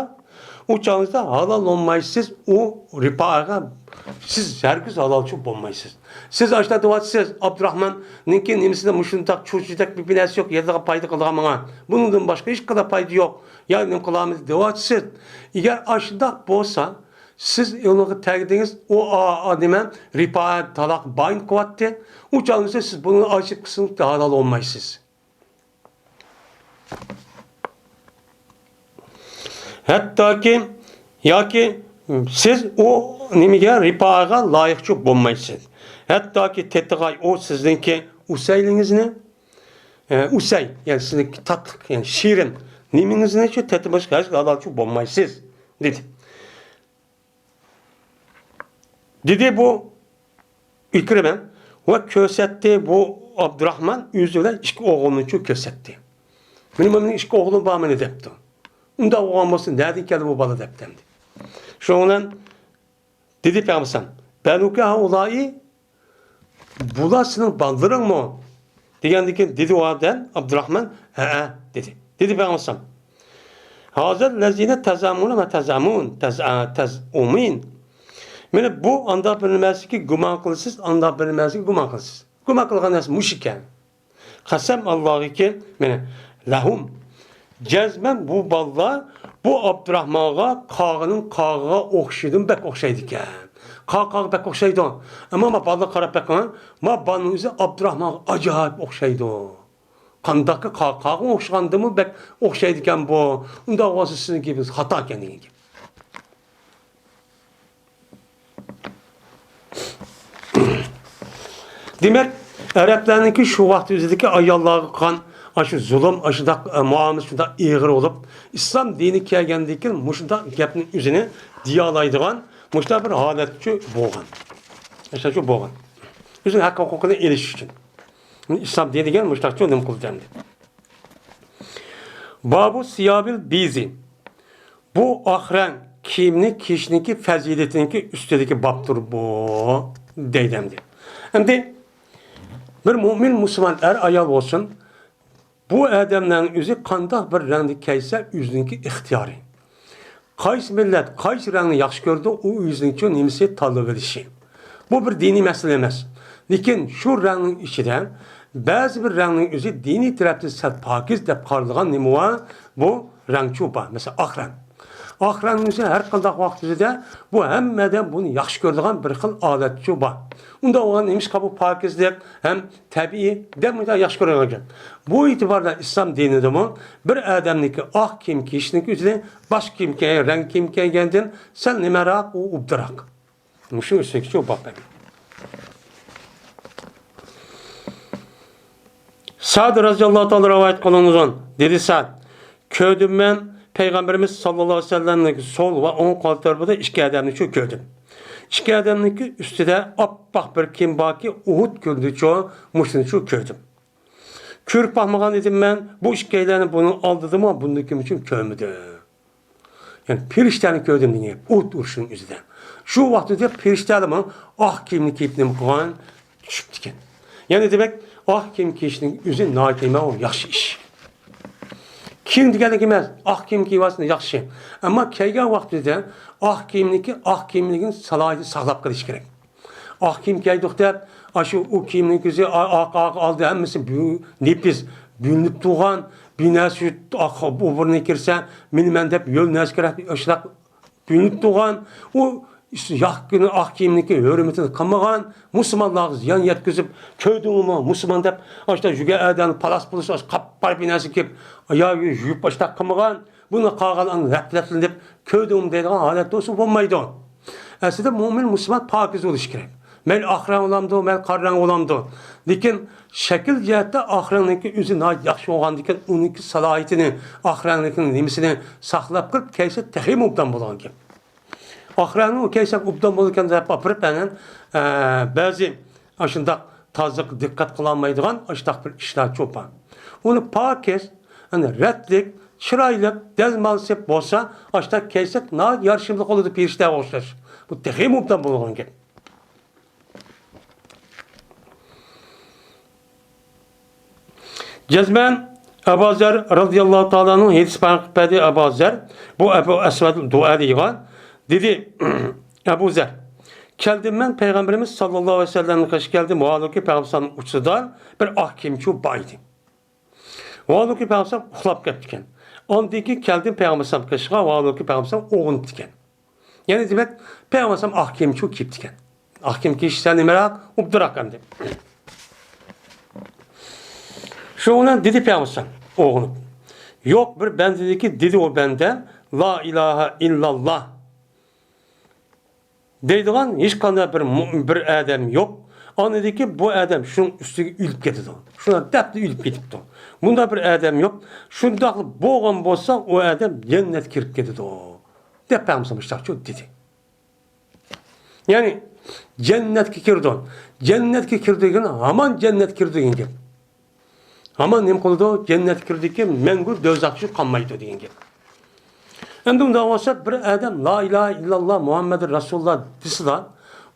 ئۇ چاغىڭىزدا ھالال بولمايسىز، ئۇ رىپائەگە سىز ھەرگىز ھالالچى بولمايسىز. سىز ئاشتاق دەۋاتىسىز، ئابدۇراخماننىڭكى نېمىسىدە مۇشۇنداق چۇچىدەك بىر نەرسە يوق، يەرلەرگە پايدا قىلىدىغان ماڭا. بۇنىڭدىن باشقا ھېچقانداق پايدا يوق. يا نېمە قىلامىز دەۋاتىسىز. ئەگەر ئاشۇنداق بولسا، سىز ئۇنىڭغا تەگدىڭىز، ئۇ ئا-، ئا-، نېمە، رىپائە تالاق بايىن قىلىۋاتتى. ئۇ چاغىڭىزدا سىز بۇنى ئاچىپ قىلسىڭىز ھالال بولمايسىز. ھەتتاكى، ياكى سىز ئۇ نېمىگە، رىپائەگە لايىقچۇ بولمايسىز. ھەتتاكى تېتىغاي ئۇ سىزنىڭكى ئۇسەيلىڭىزنى، ئە، ئۇسەي، يەنى سىزنىڭكى تاتلىق، يەنى شېرىن نېمىڭىزنىچۇ تېتىمىز ھەرگىز ھالالچۇ بولمايسىز، دېدى. دېدى بۇ ئىكرىمە ۋە كۆرسەتتى، بۇ ئابدۇراخمان ئۆزى بىلەن ئىككى ئوغلىنىچۇ كۆرسەتتى. مېنىڭ، مېنىڭ ئىككى ئوغلۇم بار مېنىڭ دەپتۇ. ئۇنداق بولغان بولسا نەدىن كەلدى بۇ بالا دەپتۇ ئەمدى. شۇنىڭ بىلەن دېدى پەيغەمبەر، بەنۇكە ھەئۇلائى، بۇلار سېنىڭ بالىلىرىڭمۇ؟ دېگەندىن كېيىن دېدى ئۇ ئادەم، ئابدۇراخمان، ھەئە، دېدى. دېدى پەيغەمبەر، ھازىر لەزىنە تەزئەمۇنە ۋە تەزئەمۇن، تەز-، تەزئۇمىن. مانا بۇ ئانداق بىر نېمە ئەمەسكى، گۇمان قىلىسىز، ئانداق بىر نېمە ئەمەسكى، گۇمان قىلىسىز. گۇمان قىلغان نەرسە مۇشۇ ئىكەن. قەسەم ئاللاھكى، مانا، لەھۇم. جەزمەن بۇ بالىلار بۇ ئابدۇراخمانغا قاغىنىڭ قاغىغا ئوخشىدىمۇ بەك ئوخشايدىكەن. قاغا، قاغا بەك ئوخشايدۇ. ئەمما ما بالىلار قاراپ بېقىڭ، ما بالىنىڭ ئۆزى ئابدۇراخمانغا ئاجايىپ ئوخشايدۇ. قانداقكى قاغا، قاغىغا ئوخشىغاندىمۇ بەك ئوخشايدىكەن بۇ. ئۇنداق بولسا سىزنىڭ گېپىڭىز خاتا ئىكەن دېگەن گەپ. دېمەك، ئەرەبلەرنىڭكى شۇ ۋاقىت ئۆزىدىكى ئاياللارغا قىلغان ئاشۇ زۇلۇم، ئاشۇنداق، ئە، مۇئامىلىسى شۇنداق ئېغىر بولۇپ، ئىسلام دىنى كەلگەندىن كېيىن مۇشۇنداق گەپنىڭ ئۆزىنى دېيالايدىغان مۇشۇنداق بىر ھالەتچۇ بولغان. مۇشۇنداقچۇ بولغان. ئۆزىنىڭ ھەق ھوقۇقىنى ئېلىش ئۈچۈن. ئىسلام دىنى دېگەن مۇشۇنداقچۇ نېمە قىلدى ئەمدى. بابۇ سىيابىل بىزى. بۇ ئاق رەڭ كىيىمنى كىيىشنىڭكى پەزىلىتىنىڭكى ئۈستىدىكى بابتۇر بۇ، دەيدۇ ئەمدى. ئەمدى بىر مۆمىن مۇسۇلمان ئەر ئايال بولسۇن، بۇ ئادەملەرنىڭ ئۆزى قانداق بىر رەڭدە كىيسە ئۆزىنىڭكى ئىختىيارى. قايسى مىللەت قايسى رەڭنى ياخشى كۆرىدۇ، ئۇ ئۆزىنىڭچۇ نېمىسى تاللىۋېلىشى. بۇ بىر دىنىي مەسىلە ئەمەس. لېكىن شۇ رەڭنىڭ ئىچىدە بەزى بىر رەڭنىڭ ئۆزى دىنىي تەرەپتىن سەل پاكىز دەپ قارىلىدىغان نېمە بار؟ بۇ رەڭچۇ بار. مەسىلەن، ئاق رەڭ. ئاق رەڭنىڭ ئۆزى ھەر قانداق ۋاقىت ئۆزىدە بۇ ھەممە ئادەم بۇنى ياخشى كۆرىدىغان بىر خىل ئادەتچۇ بار. ئۇنداق بولغان نېمىشقا بۇ پاكىزلىق ھەم تەبىئىي دەپ مۇنداق ياخشى كۆرىدىغان گەپ. بۇ ئېتىباردا ئىسلام دىنىدىمۇ بىر ئادەمنىڭكى ئاق كىيىم كىيىشنىڭكى ئۆزىنى باشقا كىيىم كىي-، رەڭ كىيىم كىيگەندىن سەل نېمەراق، ئۇ ئوبدانراق. مۇشۇ ئۈستىدىكىچۇ باب. سەد رەزىياللاھۇ تائالا رىۋايەت قىلىنغان. دېدى سەد، كۆردۈم مەن پەيغەمبىرىمىز ساللاللاھۇ ئەلەيھى ۋەسەللەمنىڭ سول ۋە ئوڭ قول تەرىپىدە ئىككى ئادەمنىچۇ كۆردۈم. ئىككى ئادەمنىڭكى ئۈستىدە ئاپئاق بىر كىيىم باركى، ئۇھۇد كۈنىدىچۇ مۇشۇنىچۇ كۆردۈم. كۆرۈپ باقمىغان ئىدىم مەن بۇ ئىككىيلەننى بۇنىڭ ئالدىدىمۇ بۇندىن كېيىن ئۈچۈن كۆرمىدىم. يەنى پىرىشتەنى كۆردۈم دېگەن گەپ، ئوت ئۇرۇشنىڭ ئۆزىدە. شۇ ۋاقىتتا پىرىشتەنمۇ ئاق كىيىمنى كىيىپ نېمە قىلغان؟ چۈشۈپتىكەن. يەنى دېمەك، ئاق كىيىم كىيىشنىڭ ئۆزى ناھايىتى نېمە، ئۇ ياخشى ئىش. كىيىڭ دېگەنلىك ئەمەس، ئاق كىيىم كىيىۋالسىڭىز ياخشى. ئەمما كىيگەن ۋاقتىدا ئاق كىيىمنىڭكى ئاق كىيىملىكىنى سالاھىيىتىنى ساقلاپ قېلىش كېرەك. ئاق كىيىم كىيدۇق دەپ، ئاشۇ ئۇ كىيىمنىڭ كۆزى ئا-، ئاق، ئاق ئالدى ھەممىسى بۈ-، نېپىز، بۈيۈنۈپ تۇرغان، بىر نەرسە ئاق ئوبورنى كىرسە، مېنىمەن دەپ يول نەرسە كېرەك، ئاشۇنداق بۈيۈنۈپ تۇرغان. ئۇ ياق كۈنى ئاق كىيىمنىڭكى ھۆرمىتىنى قىلمىغان، مۇسۇلمانلارغا زىيان يەتكۈزۈپ، كۆردۈڭمۇ مۇسۇلمان دەپ، ئاشتا يۈگەن ئادەمنى پالاس پۇلۇس، ئاشتا قاپقارا بىر نەرسە كىيىپ، يا يۇيۇپ ئاشتا قىلمىغان، بۇنى قالغان غەپلەتلىنىپ، كۆردۈڭمۇ دەيدىغان ھالەتتە بولسا بولمايدۇ. ئەسلىدە مۆمىن مۇسۇلمان پاكىز بولۇشى كېرەك. مەيلى ئاق رەڭ بولامدۇ، مەيلى قارا رەڭ بولامدۇ. لېكىن شەكىل جەھەتتە ئاق رەڭنىڭكى ئۆزى ناھايىتى ياخشى بولغاندىكىن، ئۇنىڭكى سالاھىيىتىنى، ئاق رەڭنىڭكى نېمىسىنى ساقلاپ قېلىپ، كەيسى تېخىمۇ ئوبدان بولغان گەپ. ئاق رەڭنىڭ كەيسى ئوبدان بولىدىكەن دەپ ئاپىرىپ، ئەنە، ئە، بەزى ئاشۇنداق تازىلىققا دىققەت قىلالمايدىغان ئاشۇنداق بىر ئىشلار چوپان. ئۇنى پاكىز، ئەنە، رەتلىك، چىرايلىق، دەزمال سېپ بولسا، ئاشۇنداق كەيسى ناھايىتى يارىشىملىق بولىدۇ، پېرىشتەگە ئوخشاش. بۇ تېخىمۇ ئوبدان بولغان گەپ. جەزمەن ئەبۇزەر رەزىياللاھۇ تائالا ئەنھۇ ھەدىس بايان قىلىپ بەردى. ئەبۇزەر، بۇ ئەبۇ ئەسۋەد دۇئا دەيدىغان، دېدى، ئەبۇزەر، كەلدىم مەن پەيغەمبىرىمىز ساللاللاھۇ ئەلەيھى ۋەسەللەمنىڭ قېشىغا كەلدىم. ۋاھالۇكى پەيغەمبەرنىڭ ئۇچىسىدا بىر ئاق كىيىمچۇ بار ئىدى. ۋاھالۇكى پەيغەمبەر ئۇخلاپ كەپتىكەن. ئاندىن كېيىن كەلدىم پەيغەمبەر قېشىغا، ۋاھالۇكى پەيغەمبەر ئويغىنىپتىكەن. يەنى دېمەك، پەيغەمبەر ئاق كىيىمچۇ كىيىپتىكەن. ئاق كىيىم كىيىش سەل نېمىراق، ئوبدانراق ئەمدى. شۇنىڭ بىلەن دېدى پەيغەمبەر ئويغىنىپ. يوق، بىر بەندىدىكى، دېدى ئۇ بەندە، لا ئىلاھە ئىللاللا دەيدىغان ھېچقانداق بىر مۇ-، بىر ئادەم يوق. ئاندىكى بۇ ئادەم شۇنىڭ ئۈستىگە ئۆلۈپ كېتىدۇ. شۇنداق دەپلا ئۆلۈپ كېتىپتۇ. بۇنداق بىر ئادەم يوق. شۇنداقلا بولغان بولسا، ئۇ ئادەم جەننەتكە كىرىپ كېتىدۇ، دەپ پەيغەمبەر مۇشۇنداق دېدى. يەنى جەننەتكە كىرىدۇ. جەننەتكە كىرىدۇ دېگەن ھامان جەننەتكە كىرىدۇ دېگەن گەپ. ھامان نېمە قىلىدۇ؟ جەننەتكە كىرىدىكەن، مەڭگۈ دوزاختا قالمايدۇ دېگەن گەپ. ئەمدى ئۇنداق بولسا، بىر ئادەم لا ئىلاھە ئىللاللا مۇھەممەدۇر رەسۇلۇللا دېسىلا،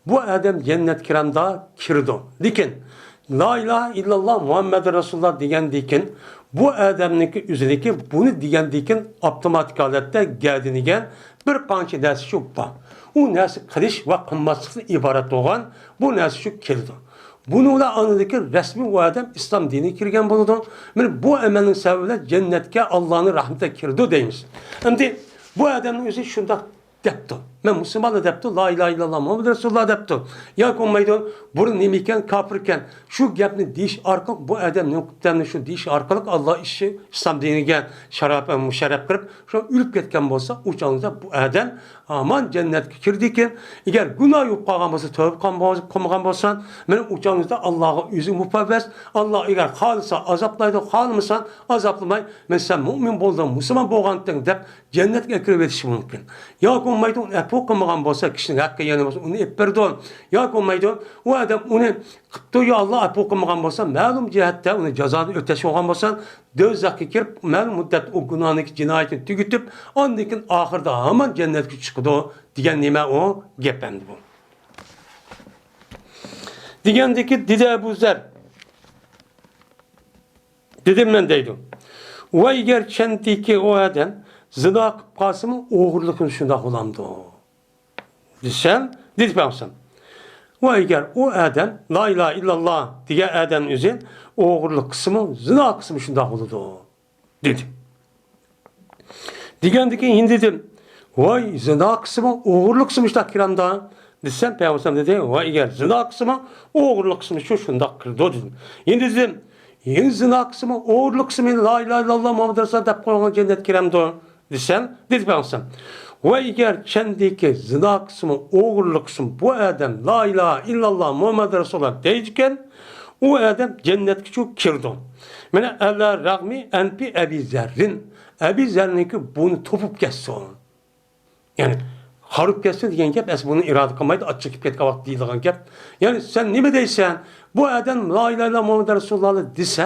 بۇ ئادەم جەننەتكە كىرەمدا؟ كىرىدۇ. لېكىن لا ئىلاھە ئىللاللا مۇھەممەدۇر رەسۇلۇللا دېگەندىكىن، بۇ ئادەمنىڭكى ئۆزىنىڭكى بۇنى دېگەندىكىن ئاپتوماتىك ھالەتتە گەدىنىگە بىر قانچە نەرسە شۇ بار. ئۇ نەرسە قىلىش ۋە قىلماسلىقتىن ئىبارەت بولغان بۇ نەرسە شۇ كېلىدۇ. بۇنىڭ بىلەن ئاندىكى رەسمىي ئۇ ئادەم ئىسلام دىنىگە كىرگەن بولىدۇ. مانا بۇ ئەمەلنىڭ سەۋەبى بىلەن جەننەتكە، ئاللانىڭ رەھمىتىگە كىرىدۇ دەيمىز. ئەمدى بۇ ئادەمنىڭ ئۆزى شۇنداق دەپتۇ. مەن مۇسۇلمانلا دەپتۇ، لا ئىلاھە ئىللاللا مۇھەممەد رەسۇلۇللا دەپتۇ. ياكى بولمايدۇ، بۇرۇن نېمە ئىكەن، كاپىر ئىكەن. شۇ گەپنى دېيىش ئارقىلىق، بۇ ئادەم نېمە قىپتۇ، شۇ دېيىش ئارقىلىق ئاللا ئىشى ئىسلام دىنىگە شاراپ، مۇشەررەپ قىلىپ، شۇ ئۆلۈپ كەتكەن بولسا، ئۇ چاغدا بۇ ئادەم ھامان جەننەتكە كىردىكەن. ئەگەر گۇناھ يۇيۇپ قالغان بولسا، تەۋبە قىلغان بولسا، قىلمىغان بولسا، مانا ئۇ چاغدا ئاللاغا ئۆزى مۇپەۋۋەس. ئاللا ئەگەر خالىسا ئازابلايدۇ، خالىمىسا ئازابلىماي. مانا سەن مۇئمىن بولدۇڭ، مۇسۇلمان بولغانتىڭ دەپ جەننەتكە ئەكىرىۋېتىشى مۇمكىن. ياكى بولمايدۇ، ئۇنى ئەپۇ قىلمىغان بولسا، كىشىنىڭ ھەققى يەنە بولسا، ئۇنى ئېلىپ بېرىدۇ. ياكى بولمايدۇ، ئۇ ئادەم ئۇنى قىپتۇ، يا ئاللا ئەپۇ قىلمىغان بولسا، مەلۇم جەھەتتە ئۇنى جازانى ئۆتەش بولغان بولسا، دوزاخقا كىرىپ، مەلۇم مۇددەت ئۇ گۇناھنىڭ جىنايىتىنى تۈگىتىپ، ئاندىن كېيىن ئاخىرىدا ھامان جەننەتكە چىقىدۇ دېگەن نېمە ئۇ گەپ ئەمدى بۇ. دېگەندىكى دېدى ئەبۇ زەر. دېدىم مەن دەيدۇ. ۋە ئەگەر چەندىكى ئۇ ئادەم زىنا قىلىپ قالسىمۇ، ئوغرىلىقمۇ شۇنداق بولامدۇ؟ دېسەم، دېدى پەيغەمبەر. ۋە ئەگەر ئۇ ئادەم لا ئىلاھە ئىللاللا دېگەن ئادەم ئۆزى ئوغرىلىق قىلسىمۇ، زىنا قىلسىمۇ شۇنداق بولىدۇ، دېدى. دېگەندىكىن يەنە دېدىم، ۋاي، زىنا قىلسىمۇ، ئوغرىلىق قىلسىمۇ شۇنداق كىرەمدا؟ دېسەم، پەيغەمبەر دېدى، ۋاي، ئەگەر زىنا قىلسىمۇ، ئوغرىلىق قىلسىمۇ شۇ شۇنداق كىرىدۇ، دېدىم. يەنە دېدىم، يەنە زىنا قىلسىمۇ، ئوغرىلىق قىلسىمۇ، يەنە لا ئىلاھە ئىللاللا مۇھەممەد رەسۇلۇللا دەپ قويغان جەننەتكە كىرەمدۇ؟ دېسەم، دېدى پەيغەمبەر، ۋە ئەگەر چەندىكى زىنا قىلسىمۇ، ئوغرىلىق قىلسىمۇ، بۇ ئادەم لا ئىلاھە ئىللاللا مۇھەممەد رەسۇلۇللا دەيدىكەن، ئۇ ئادەم جەننەتكىچۇ كىرىدۇ. مانا، ئەلە رەغمى ئەنپى ئەبى زەررىن. ئەبى زەرنىڭكى بۇنى توپۇپ كەتسۇن. يەنى، خارۇپ كەتسۇن دېگەن گەپ، ئەسلى بۇنى ئىرادە قىلمايدۇ، ئاچچىقىپ كەتكەن ۋاقىت دېيىلىدىغان گەپ. يەنى، سەن نېمە دەيسەن؟ بۇ ئادەم لا ئىلاھە ئىللاللا مۇھەممەد رەسۇلۇللا دېسە،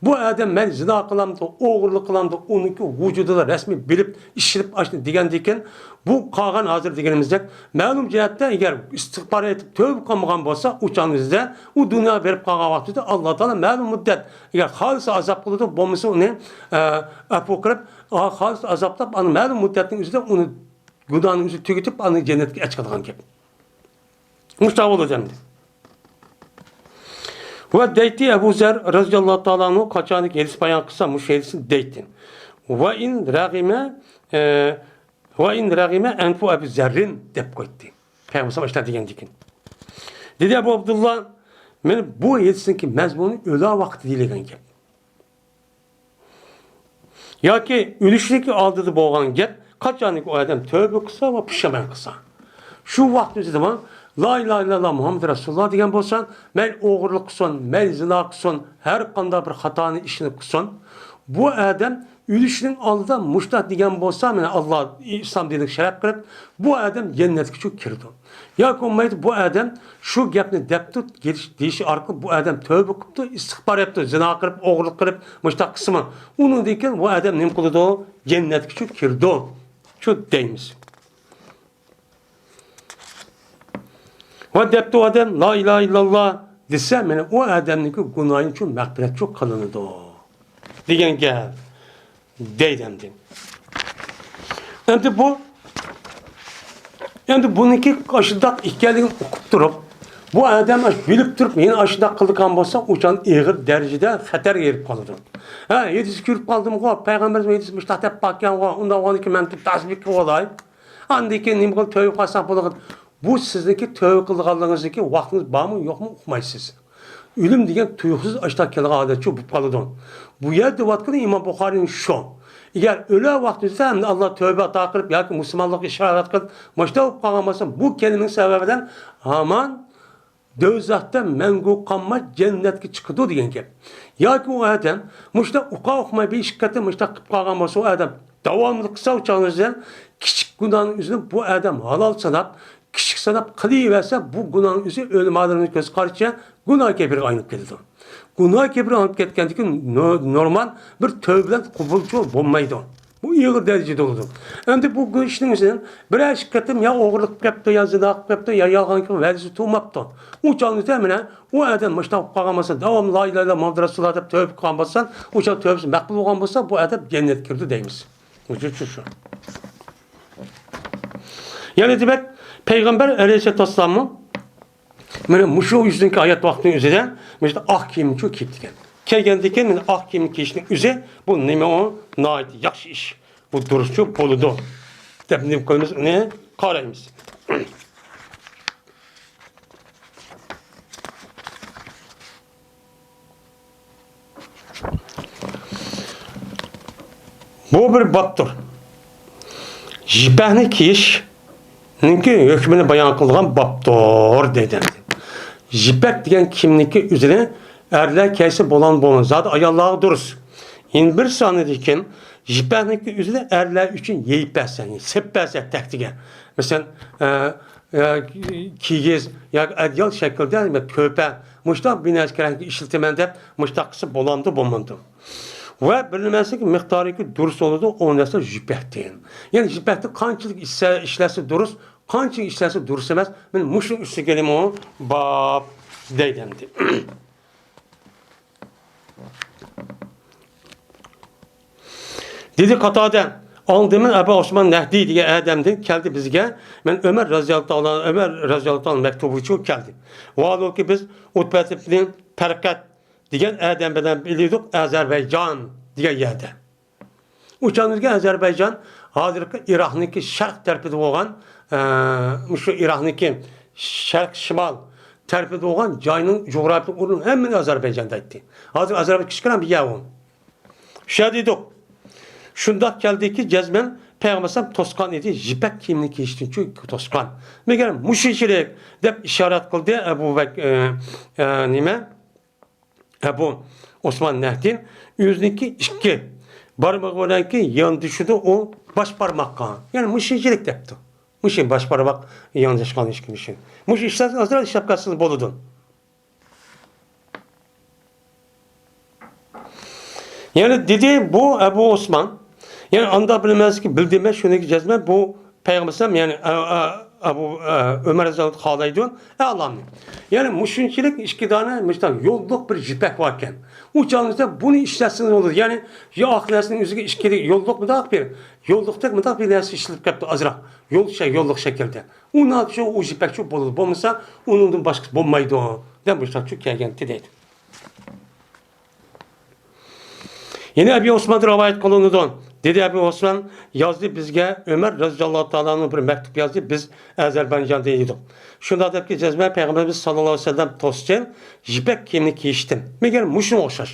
بۇ ئادەم مەن زىنا قىلامدۇ، ئوغرىلىق قىلامدۇ، ئۇنىڭكى ۋۇجۇدىدا رەسمىي بىلىپ، ئىشلىنىپ، ئاشۇنى دېگەندىكىن، بۇ قالغان ھازىر دېگىنىمىزدەك مەلۇم جەھەتتە ئەگەر ئىستىغپار ئېيتىپ تۆۋە قىلمىغان بولسا، ئۇ چاغنىڭ ئۆزىدە ئۇ دۇنياغا بېرىپ قالغان ۋاقتىدا ئاللا تائالا مەلۇم مۇددەت ئەگەر خالىسا ئازاب قىلىدۇ، بولمىسا ئۇنى، ئە، ئەپۇ قىلىپ، ئا، خالىسا ئازابلاپ، ئانا مەلۇم مۇددەتنىڭ ئۆزىدە ئۇنى گۇناھنى ئۆزى تۈگىتىپ، ئاندىن جەننەتكە ئەچىقىدىغان گەپ. مۇشۇنداق بولىدۇ ئەمدى. ۋە دەيتتى ئەبۇ زەر رەزىياللاھۇ تائالا ئەنھۇ قاچانكى ھەدىس بايان قىلسا، مۇشۇ ھەدىسنى دەيتتى. ۋە ئىن رەغىمە، ئە، ۋە ئىن رەغىمە ئەنفۇ ئەبى زەررىن دەپ قويدى. پەيغەمبەر ئاشۇنداق دېگەندىكىن. دېدى ئەبۇ ئابدۇللا، مانا بۇ ھەدىسنىڭكى مەزمۇنى ئۆلە ۋاقتى دېيىلگەن گەپ. ياكى ئۆلۈشنىڭكى ئالدىدا بولغان گەپ، قاچانكى ئۇ ئادەم تۆبە قىلسا ۋە پۇشايمان قىلسا. شۇ ۋاقىتنىڭ ئۆزىدە لا ئىلاھە ئىللاللا مۇھەممەد رەسۇلۇللا دېگەن بولسا، مەيلى ئوغرىلىق قىلسۇن، مەيلى زىنا قىلسۇن، ھەر قانداق بىر خاتانى ئىشنى قىلسۇن، بۇ ئادەم ئۆلۈشنىڭ ئالدىدا مۇشۇنداق دېگەن بولسا، مانا ئاللا ئىسلام دىنىگە شەرەپ قىلىپ، بۇ ئادەم جەننەتكىچۇ كىرىدۇ. ياكى بولمايدۇ، بۇ ئادەم شۇ گەپنى دەپتۇ، دېيىش، دېيىشى ئارقىلىق بۇ ئادەم تۆبە قىپتۇ، ئىستىغپار ئەپتۇ، زىنا قىلىپ، ئوغرىلىق قىلىپ، مۇشۇنداق قىلسىمۇ، ئۇنىڭدىن كېيىن بۇ ئادەم نېمە قىلىدۇ؟ جەننەتكىچۇ كىرىدۇ. شۇ دەيمىز. ۋە دەپتۇ ئادەم لا ئىلاھە ئىللاللا دېسە، مانا ئۇ ئادەمنىڭكى گۇناھىچۇ مەغپىرەتچۇ قىلىنىدۇ دېگەن گەپ. دەيدۇ ئەمدى. ئەمدى بۇ، ئەمدى بۇنىڭكى ئاشۇنداق ئىكەنلىكىنى ئۇقۇپ تۇرۇپ، بۇ ئادەم ئاشۇ بىلىپ تۇرۇپ يەنە ئاشۇنداق قىلىدىغان بولسا، ئۇ چاغ ئېغىر دەرىجىدە خەتەرگە ھېرىپ قالىدۇ. ھە، ھەدىسنى كۆرۈپ قالدىمغۇ، پەيغەمبىرىمىز ھەدىسى مۇشۇنداق دەپ باركەنغۇ، ئۇنداق بولغاندىكىن مەن تەسبىھ قىلىۋالاي. ئاندىن كېيىن نېمە قىلىپ تۆبە قىلساق بولىدۇ. بۇ سىزنىڭكى تۆبە قىلىدىغانلىقىڭىزنىڭكى ۋاقتىڭىز بارمۇ، يوقمۇ، ئۇقمايسىز. ئۆلۈم دېگەن تۇيۇقسىز ئاشۇنداق كېلىدىغان ھالەتچۇ بولۇپ قالىدۇ. بۇ يەردە دەۋاتقىنى ئىمام بۇخارىنىڭ شۇ. ئەگەر ئۆلە ۋاقتىمىزدا ئەمدى ئاللا تۆبە ئاتا قىلىپ ياكى مۇسۇلمانلىققا ئىشارەت قىلىپ، مۇشۇنداق بولۇپ قالغان بولسا، بۇ كەلىمىنىڭ سەۋەبىدىن ھامان دوزاختا مەڭگۈ قالماي جەننەتكە چىقىدۇ دېگەن گەپ. ياكى ئۇ ئادەم مۇشۇنداق ئۇقا ئۇقماي بىر ئىككى قېتىم مۇشۇنداق قىلىپ قالغان بولسا، ئۇ ئادەم داۋاملىق قىلسا، ئۇ چاغدا ئۆزى كىچىك گۇناھنىڭ ئۆزىنى بۇ ئادەم ھالال ساناپ، كىچىك ساناپ قىلىۋەرسە، بۇ گۇناھنىڭ ئۆزى ئۆلىمالىرىنىڭ كۆز قارىشىچە گۇناھ كەبىرىگە ئايلىنىپ كېتىدۇ. گۇناھ كەبىرىگە ئايلىنىپ كەتكەندىن كېيىن نو-، نورمال بىر تۆبە بىلەن قوبۇلچۇ بولمايدۇ. بۇ ئېغىر دەرىجىدە بولىدۇ. ئەمدى بۇ ئىشنىڭ ئۆزىدىن بىرەر ئىككى قېتىم يا ئوغرىلىق قىلىپ كەپتۇ، يا زىنا قىلىپ كەپتۇ، يا يالغان قىلىپ ۋەدىسى تۇرماپتۇ. ئۇ چاغدا مانا ئۇ ئادەم مۇشۇنداق بولۇپ قالغان بولسا، داۋاملىق لا ئىلاھە ئىللاللا مۇھەممەد رەسۇلۇللا دەپ تۆبە قىلغان بولسا، ئۇ چاغ تۆبىسى مەقبۇل بولغان بولسا، بۇ ئادەم جەننەتكە كىرىدۇ دەيمىز. ئۇچۇرچۇ شۇ. يەنە دېمەك، پەيغەمبەر ئەلەيھىسسالاتۇ ۋەسسالاممۇ مانا مۇشۇ يۈزدىكى ھايات ۋاقتىنىڭ ئۆزىدە مۇشۇ ئاق كىيىمچۇ كىيىپ كەلگەن. كەلگەندىن كېيىن مانا ئاق كىيىم كىيىشنىڭ ئۆزى بۇ نېمە ئۇ؟ ناھايىتى ياخشى ئىش. بۇ دۇرۇسچۇ بولىدۇ دەپ نېمە قىلىمىز؟ ئۇنى قارايمىز. بۇ بىر بابتۇر. يىپەكنى كىيىشنىڭكى ھۆكمىنى بايان قىلغان بابتۇر دەيدۇ. يىپەك دېگەن كىيىمنىڭكى ئۆزىنى ئەرلەر كىيسە بولامدۇ بولمامدۇ؟ زادى ئاياللارغا دۇرۇس. يەنە بىر سانىدىكىن يىپەكنىڭكى ئۆزىنى ئەرلەر ئۈچۈن يېيىپ بەرسە، يەنى سېپىپ بەرسە تەختىگە. مەسىلەن، ئە، ئە، كىگىز ياكى ئەدىيال شەكلىدە، كۆرپە، مۇشۇنداق بىر نەرسە كېرەك ئىشلىتىمەن دەپ، مۇشۇنداق قىلسا بولامدۇ، بولمامدۇ؟ ۋە بىر نەرسىنىڭ مىقدارىكى دۇرۇس بولىدۇ، ئۇ نەرسە يىپەكتىن. يەنى يىپەكتىن قانچىلىك ئىشلە-، ئىشلەتسە دۇرۇس، قانچىلىك ئىشلەتسە دۇرۇس ئەمەس. مانا مۇشۇنىڭ ئۈستىگە مۇ باب دەيدۇ ئەمدى. دېدى قاتادە، ئاڭلىدىم ئەبۇ ئوسمان نەھدى دېگەن ئادەمدىن كەلدى بىزگە، مەن ئۆمەر رەزىياللاھۇ تائالا، ئۆمەر رەزىياللاھۇ تائالا مەكتۇبىچۇ كەلدى. ۋاھالۇكى بىز ئۇتبەت ئىبنى پەرقەت دېگەن ئادەم بىلەن بىلىدۇق ئەزەربەيجان دېگەن يەردە. ئۇ چاغدىكى ئەزەربەيجان ھازىرقى ئىراقنىڭكى شەرق تەرىپىدە بولغان، ئە، مۇشۇ ئىراقنىڭكى شەرق شىمال تەرىپىدە بولغان جاينىڭ جۇغراپىيە ئورنىنىڭ ھەممىنى ئەزەربەيجان دەيتتى. ھازىر ئەزەربەيجان كىچىككىنە بىر يەر ئۇ. شۇ دېدۇق. شۇنداق كەلدىكى جەزمەن پەيغەمبەر ئەلەيھىسسالام توسقان ئىدى، يىپەك كىيىمنى كىيىشتىنچۇ توسقان. مەگەر مۇشۇنچىلىك دەپ ئىشارەت قىلدى ئەبۇ بەك-، ئە، ئە، نېمە؟ ئەبۇ ئوسمان نەھدى ئۆزىنىڭكى ئىككى بارمىقى بىلەنكى ياندىشىدۇ ئۇ باش بارماققا. يەنى مۇشۇنچىلىك دەپتۇ. مۇشۇ باش بارماق يانداشقان ئىككى مۇشۇ. مۇشۇ ئىشلەر ئازراق ئىشلەپ كەلسىڭىز بولىدۇ. يەنى دېدى بۇ ئەبۇ ئوسمان. يەنى ئاندا بىلمەسكى بىلدىمەن شۇنىڭكى جەزمەن بۇ پەيغەمبەر ئەلەيھىسسالام، يەنى، ئە، ئە، ئەبۇ، ئە، ئۆمەر رەزىياللاھۇ خالايدۇ ئەلامنى. يەنى مۇشۇنچىلىك ئىككى دانە مۇشۇنداق يوللۇق بىر يىپەك باركەن. ئۇ چاغىمىزدا بۇنى ئىشلەتسىڭىز بولىدۇ. يەنى يا ئاق نەرسىنىڭ ئۆزىگە ئىككى يوللۇق مۇنداق بىر، يوللۇقتەك مۇنداق بىر نەرسە ئىشلىتىپ كەپتۇ ئازراق. يول شە-، يوللۇق شەكىلدە. ئۇ ناتشۇ ئۇ يىپەكچۇ بولىدۇ. بولمىسا ئۇنىڭدىن باشقىسى بولمايدۇ. دەپ مۇشۇنداقچۇ كەلگەنتى دەيدۇ. يەنە ئەبى ئوسماندىن رىۋايەت قىلىنىدۇ. دېدى ئەبۇ ئوسمان، يازدى بىزگە ئۆمەر رەزىياللاھۇ تائالا ئەنھۇ بىر مەكتۇپ يازدى، بىز ئەزەربەيجاندا ئىدۇق. شۇنداق دەپكى جەزمەن پەيغەمبىرىمىز ساللاللاھۇ ئەلەيھى ۋەسەللەم توسچىن يىپەك كىيىمنى كىيىشتىن. مەگەر مۇشۇنىڭغا ئوخشاش.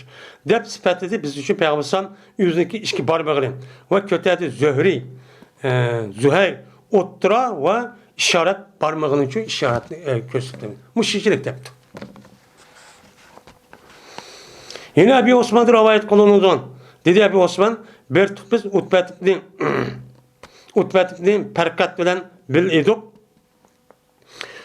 دەپ سۈپەتلىدى بىز ئۈچۈن پەيغەمبەر ئەلەيھىسسالام ئۆزىنىڭكى ئىككى بارمىقىنى ۋە كۆتەردى زۆھرى، ئە، زۇھەي، ئوتتۇرا ۋە ئىشارەت بارمىقىنى ئۈچۈن ئىشارەتنى، ئە، كۆرسەتتى. مۇشۇنچىلىك دەپتۇ. يەنە ئەبى ئوسماندىن رىۋايەت قىلىنىدۇ. دېدى ئەبى ئوسمان، بىر تۇپىز ئۇتبەتنى، ئۇتبەتنى پەرقەت بىلەن بىل ئىدۇق.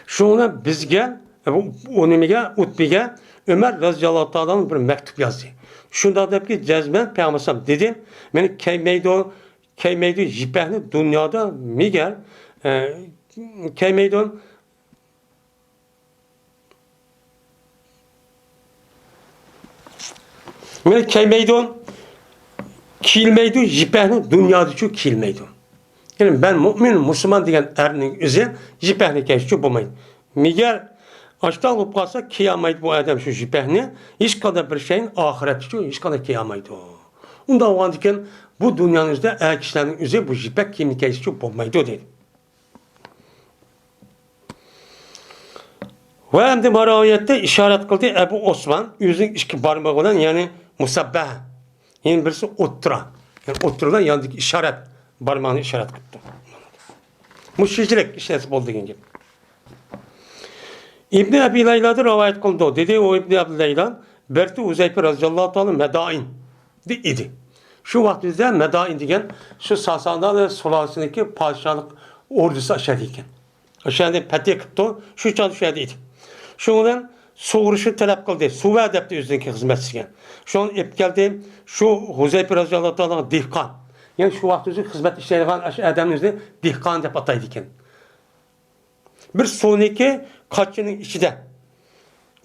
شۇڭا بىزگە، ئۇ نېمىگە، ئۇتبىگە ئۆمەر رەزىياللاھۇ تائالا بىر مەكتۇپ يازدى. شۇنداق دەپكى جەزمەن پەيغەمبەر دېدى، مېنى كەيمەيدۇ، كەيمەيدۇ يىپەكنى دۇنيادا مىگەر، ئە، كەيمەيدۇ. مېنى كەيمەيدۇ، كىيىلمەيدۇ، يىپەكنى دۇنيادىچۇ كىيىلمەيدۇ. يەنى مەن مۆمىن، مۇسۇلمان دېگەن ئەرنىڭ ئۆزى يىپەكنى كىيىشچۇ بولمايدۇ. مىگەر ئاشتاق بولۇپ قالسا، كىيالمايدۇ بۇ ئادەم شۇ يىپەكنى. ھېچقانداق بىر شەينى ئاخىرەتتىچۇ ھېچقانداق كىيالمايدۇ. ئۇنداق بولغاندىكىن بۇ دۇنيانىڭ ئۆزىدە ئەر كىشىلەرنىڭ ئۆزى بۇ يىپەك كىيىمنى كىيىشچۇ بولمايدۇ دەيدۇ. ۋە ئەمدى ماراۋىيەتتە ئىشارەت قىلدى ئەبۇ ئوسمان ئۆزىنىڭ ئىككى بارمىقى بىلەن، يەنى مۇسەببەھە، يەنى بىرسى ئوتتۇرا، يەنى ئوتتۇرا بىلەن ياندىكى ئىشارەت بارماقنى ئىشارەت قىپتۇ. مۇشۇنچىلىك ئىشلەتسە بولدى دېگەن گەپ. ئىبنى ئەبى لەيلادىن رىۋايەت قىلىنىدۇ. دېدى ئۇ ئىبنى ئەبى لەيلا، بەرتى ھۇزەيپە رەزىياللاھۇ تائالا مەدائىن ئىدى. شۇ ۋاقتىمىزدا مەدائىن دېگەن شۇ ساسانىلار سۇلالىسىنىڭكى پادىشاھلىق ئوردىسى ئاشۇ يەردە ئىكەن. ئاشۇ يەرنى پەتھى قىپتۇ، شۇ چاغدا شۇ يەردە ئىدى. شۇنىڭ بىلەن سۇغۇرۇشنى تەلەپ قىلدى. سۇ بەر دەپتۇ ئۆزىنىڭكى خىزمەتچىسىگە. شۇنى ئېلىپ كەلدى. شۇ ھۇزەيپە رەزىياللاھۇ تائالا دېھقان. يەنى شۇ ۋاقىت ئۆزى خىزمەت ئىشلەيدىغان ئاشۇ ئادەمنى ئۆزى دېھقان دەپ ئاتايدىكەن. بىر سۇنىڭكى قاچىنىڭ ئىچىدە.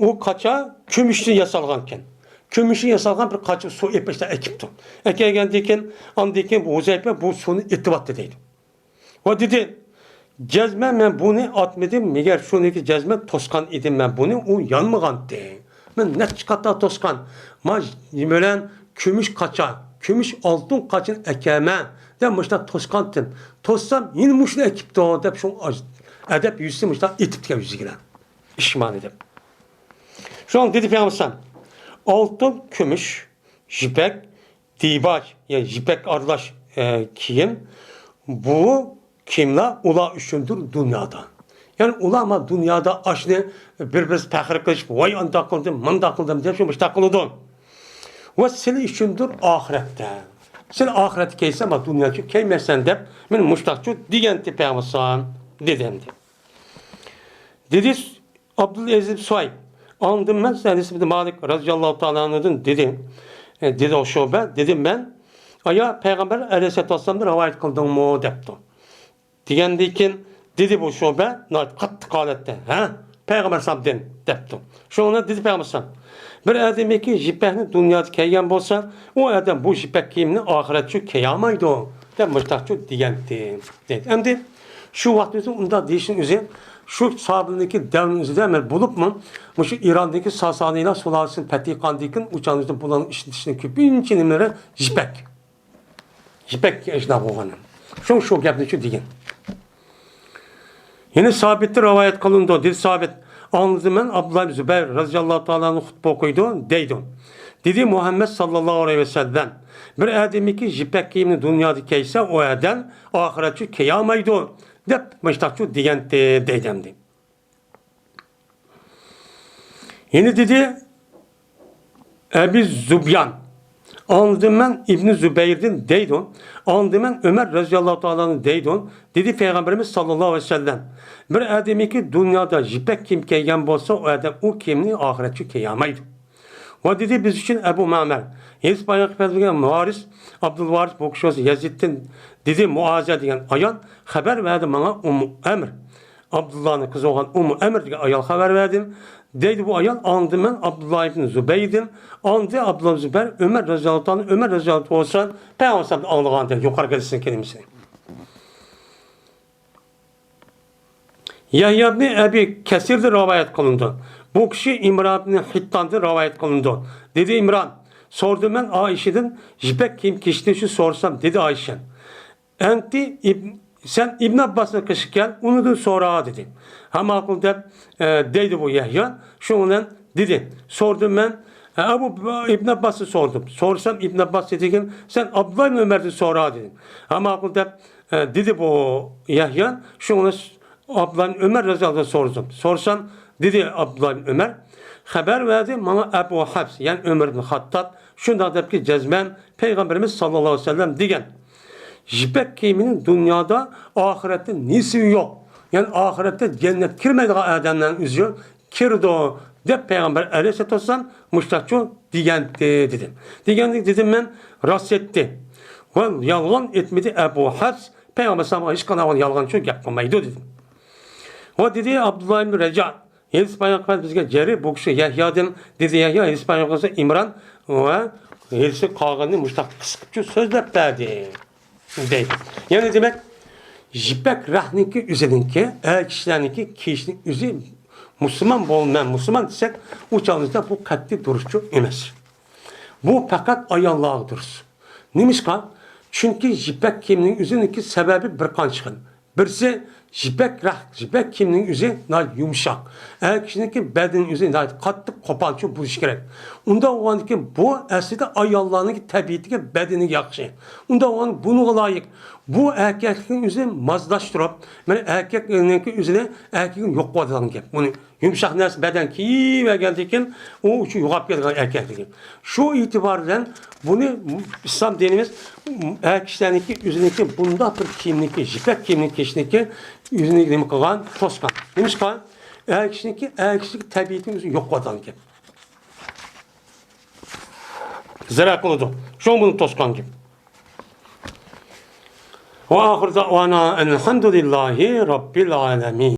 ئۇ قاچا كۈمۈشتىن ياسالغانكەن. كۈمۈشتىن ياسالغان بىر قاچا سۇ ئېلىپ ئىشتا ئەكىپتۇ. ئەكەلگەندىن كېيىن، ئاندىن كېيىن بۇ ھۇزەيپە بۇ سۇنى ئېتىۋاتتى دەيدۇ. ۋە دېدى، جەزمەن مەن بۇنى ئاتمىدىم، مەگەر شۇنىڭكى جەزمەن توسقان ئىدىم مەن بۇنى، ئۇ يانمىغانتى. مەن نەچچە قاتار توسقان، ما بىلەن كۈمۈش قاچا، كۈمۈش ئالتۇن قاچىنى ئەكەمەن دەپ مۇشۇنداق توسقانتىم. توسسام يەنە مۇشۇنى ئەكىپتۇ دەپ شۇ ئەدەپ يۈزىسى مۇشۇنداق ئېتىپتىكەن يۈزى بىلەن. ئىشمانى دەپ. شۇڭا دېدى پەيغەمبەر، ئالتۇن، كۈمۈش، يىپەك، دىباج، يەنى يىپەك ئارىلاش، ئە، كىيىم، بۇ كىيىملەر ئۇلار ئۈچۈندۇر دۇنيادا. يەنى ئۇلار ما دۇنيادا ئاشنى بىر-بىرسى پەخىر قىلىشىپ، ۋاي ئانداق قىلدىم، مۇنداق قىلدىم دەپ شۇ مۇشتاق قىلىدۇ. ۋە سىلى ئۈچۈندۇر ئاخىرەتتە. سىلى ئاخىرەتتە كەيسەن، ما دۇنياچۇ كەيمەيسەن دەپ، مېنى مۇشتاقچۇ دېگەنتى پەيغەمبەر دېدى ئەمدى. دېدى ئابدۇلئەزىز ئىبن سۇھەيب، ئاڭلىدىم مەن ئەنەس ئىبن مالىك رەزىياللاھۇ تائالا ئەنھۇدىن دېدى. ئە، دېدى ئۇ شۇبە، دېدىم مەن، ئايا پەيغەمبەر ئەلەيھىسسالاتۇ ۋەسسالامدىن رىۋايەت قىلدىڭمۇ دەپتۇ. دېگەندىن كېيىن دېدى بۇ شۇبە ناھايىتى قاتتىق ھالەتتە، ھە، پەيغەمبەر ئەلەيھىسسالامدىن دەپتۇ. شۇڭا دېدى پەيغەمبەر ئەلەيھىسسالام، بىر ئادەمكى يىپەكنى دۇنيادا كىيگەن بولسا، ئۇ ئادەم بۇ يىپەك كىيىمنى ئاخىرەتچۇ كىيەلمەيدۇ دەپ مۇشتاقچۇ دېگەنتى. دەيدۇ. ئەمدى شۇ ۋاقىتتا ئۇنداق دېيىشنىڭ ئۆزى، شۇ ساھابىلەرنىڭكى دەۋرىنىڭ ئۆزىدە ئەمەل بولۇپمۇ، مۇشۇ ئىراندىكى ساسانىيلار سۇلالىسىنى پەتھى قىلغاندىن كېيىن، ئۇ چاغدا بۇلارنىڭ ئىشلىتىشنىڭ كۆپىنچە نېمىلىرى يىپەك. يىپەك ئىشلار بولغان. شۇڭا شۇ گەپنى شۇ دېگەن. يەنە سابىتتىن رىۋايەت قىلىنىدۇ. دېدى سابىت، ئاڭلىدىم مەن ئابدۇللا ئىبن زۇبەير رەزىياللاھۇ تائالا ئەنھۇ خۇتبە ئوقۇيدۇ، دەيدۇ. دېدى مۇھەممەد ساللاللاھۇ ئەلەيھى ۋەسەللەم، بىر ئادەمكى يىپەك كىيىمنى دۇنيادا كىيسە، ئۇ ئادەم ئاخىرەتچۇ كىيەلمەيدۇ، دەپ مۇشتاقچۇ دېگەنتى، دەيدۇ ئەمدى. يەنە دېدى، ئەبى زۇبيان، ئاڭلىدىم مەن ئىبنى زۇبەيردىن دەيدۇ، ئاڭلىدىم مەن ئۆمەر رەزىياللاھۇ تائالا ئەنھۇ دەيدۇ، دېدى پەيغەمبىرىمىز ساللاللاھۇ ئەلەيھى ۋەسەللەم، بىر ئادەمكى دۇنيادا يىپەك كىيىم كىيگەن بولسا، ئۇ ئادەم ئۇ كىيىمنى ئاخىرەتچۇ كىيەلمەيدۇ. ۋە دېدى، بىز ئۈچۈن ئەبۇ مەمەر، ھېدىس بايان قىلىپ بەرگەن ۋارىس، ئابدۇلۋارىس، بۇ كىشى بولسا يەزىدتىن، دېدى مۇئازە دېگەن ئايال خەۋەر بەردى ماڭا ئۇممۇ ئەمر. ئابدۇللانىڭ قىزى بولغان ئۇممۇ ئەمر دېگەن ئايال خەۋەر بەردى. دەيدۇ بۇ ئايال، ئاڭلىدىم مەن ئابدۇللا ئىبنى زۇبەيردىن، ئاندىن ئابدۇللا ئىبنى زۇبەير، ئۆمەر رەزىياللاھۇ تائالا، ئۆمەر رەزىياللاھۇ تائالا ئەنھۇدىن پەيغەمبەر ئاڭلىغان دەيدۇ، يۇقىرىقى ھەدىسنىڭ كەلىمىسى. يەھيا ئىبنى ئەبى كەسىردىن رىۋايەت قىلىنىدۇ. بۇ كىشى ئىمران ئىبنى ھىتتاندىن رىۋايەت قىلىنىدۇ. دېدى ئىمران، سورىدىم مەن ئائىشىدىن، يىپەك كىيىم كىيىشنى شۇ سورىسام، دېدى ئائىشە. ئەنتى ئىب-، سەن ئىبن ئابباسنىڭ قېشىغا كەل، ئۇنىڭدىن سورا، دېدى. ھە، ماقۇل دەپ، ئە، دەيدۇ بۇ يەھيا. شۇنىڭ بىلەن دېدى. سورىدىم مەن، ئە، ئەبۇ ئىبن ئابباسنى سورىدىم. سورىسام، ئىبن ئابباس دېدىكىن، سەن ئابدۇللا ئىبن ئۆمەردىن سورا، دېدى. ھە، ماقۇل دەپ، ئە، دېدى بۇ يەھيا. شۇنىڭ بىلەن ئابدۇللا ئىبن ئۆمەر رەزىياللاھۇ ئەنھۇدىن سورىدىم. سورىسام، دېدى ئابدۇللا ئىبن ئۆمەر، خەۋەر بەردى ماڭا ئەبۇ ھەفس، يەنى ئۆمەر ئىبن خاتتاب، شۇنداق دەپكى، جەزمەن پەيغەمبىرىمىز ساللاللاھۇ ئەلەيھى ۋەسەللەم دېگەن، يىپەك كىيىمىنىڭ دۇنيادا ئاخىرەتتە نېسىۋى يوق، يەنى ئاخىرەتتە جەننەتكە كىرمەيدىغان ئادەملەرنىڭ ئۆزى كىرىدۇ، دەپ پەيغەمبەر ئەلەيھىسسالاتۇ ۋەسسالام مۇشۇنداقچۇ دېگەنتى، دېدىم. دېگەندەك دېدىم مەن، راست ئېيتتى. ۋە يالغان ئېيتمىدى ئەبۇ ھەفس، پەيغەمبەر ئەلەيھىسسالامغا ھېچقانداق يالغانچۇ گەپ قىلمايدۇ، دېدىم. ۋە دېدى ئابدۇللا ئىبن رەجا، ھېدىس بايان قىلغان بىزگە جەرى، بۇ كىشى يەھيادىن، دېدى يەھيا، ھېدىس بايان قىلسا ئىمران ۋە ھېدىسى قالغىنىنى مۇشتاق قىسقىچە سۆزلەپ بەردى، دەيدۇ. يەنى دېمەك، يىپەك رەختنىڭكى ئۆزىنىڭكى، ئەر كىشىلەرنىڭكى كىيىشنىڭ ئۆزى مۇسۇلمان بول-، مەن مۇسۇلمان دېسەك، ئۇ چاغىمىزدا بۇ قەتئىي دۇرۇسچۇ ئەمەس. بۇ پەقەت ئاياللارغا دۇرۇس. نېمىشقا؟ چۈنكى يىپەك كىيىمنىڭ ئۆزىنىڭكى سەۋەبى بىر قانچە خىل. بىرسى، يىپەك رەخت، يىپەك كىيىمنىڭ ئۆزى ناھايىتى يۇمشاق. ئەر كىشىنىڭكى بەدىنى ئۆزى ناھايىتى قاتتىق، قوپالچۇ بولۇشى كېرەك. ئۇنداق بولغاندىكىن بۇ ئەسلىدە ئاياللارنىڭكى تەبىئىتىگە، بەدىنىگە ياخشى. ئۇنداق بولغاندا بۇنىڭغا لايىق. بۇ ئەركەكلىكنىڭ ئۆزىنى مازلاشتۇرۇپ، مانا ئەركەكنىڭكى ئۆزىنى ئەركەكنى يوق قىلىۋاتىدىغان گەپ. بۇنى يۇمشاق نەرسە بەدەن كىيىۋەرگەندىن كېيىن ئۇ ئۈچۈن يوغاپ كەتكەن ئەركەكلىكى. شۇ ئېتىبار بىلەن بۇنى ئىسلام دىنىمىز ئەر كىشىلەرنىڭكى ئۆزىنىڭكى بۇنداق بىر كىيىمنىڭكى، يىپەك كىيىمنى كىيىشنىڭكى ئۆزىنى نېمە قىلغان، توسقان. نېمىشقا؟ ئەر كىشىنىڭكى، ئەر كىشىلىك تەبىئىتىنى ئۆزى يوق قىلىۋاتقان گەپ. زەرەر قىلىدۇ. شۇڭا بۇنى توسقان گەپ. وآخر دعوانا أن الحمد لله رب العالمين.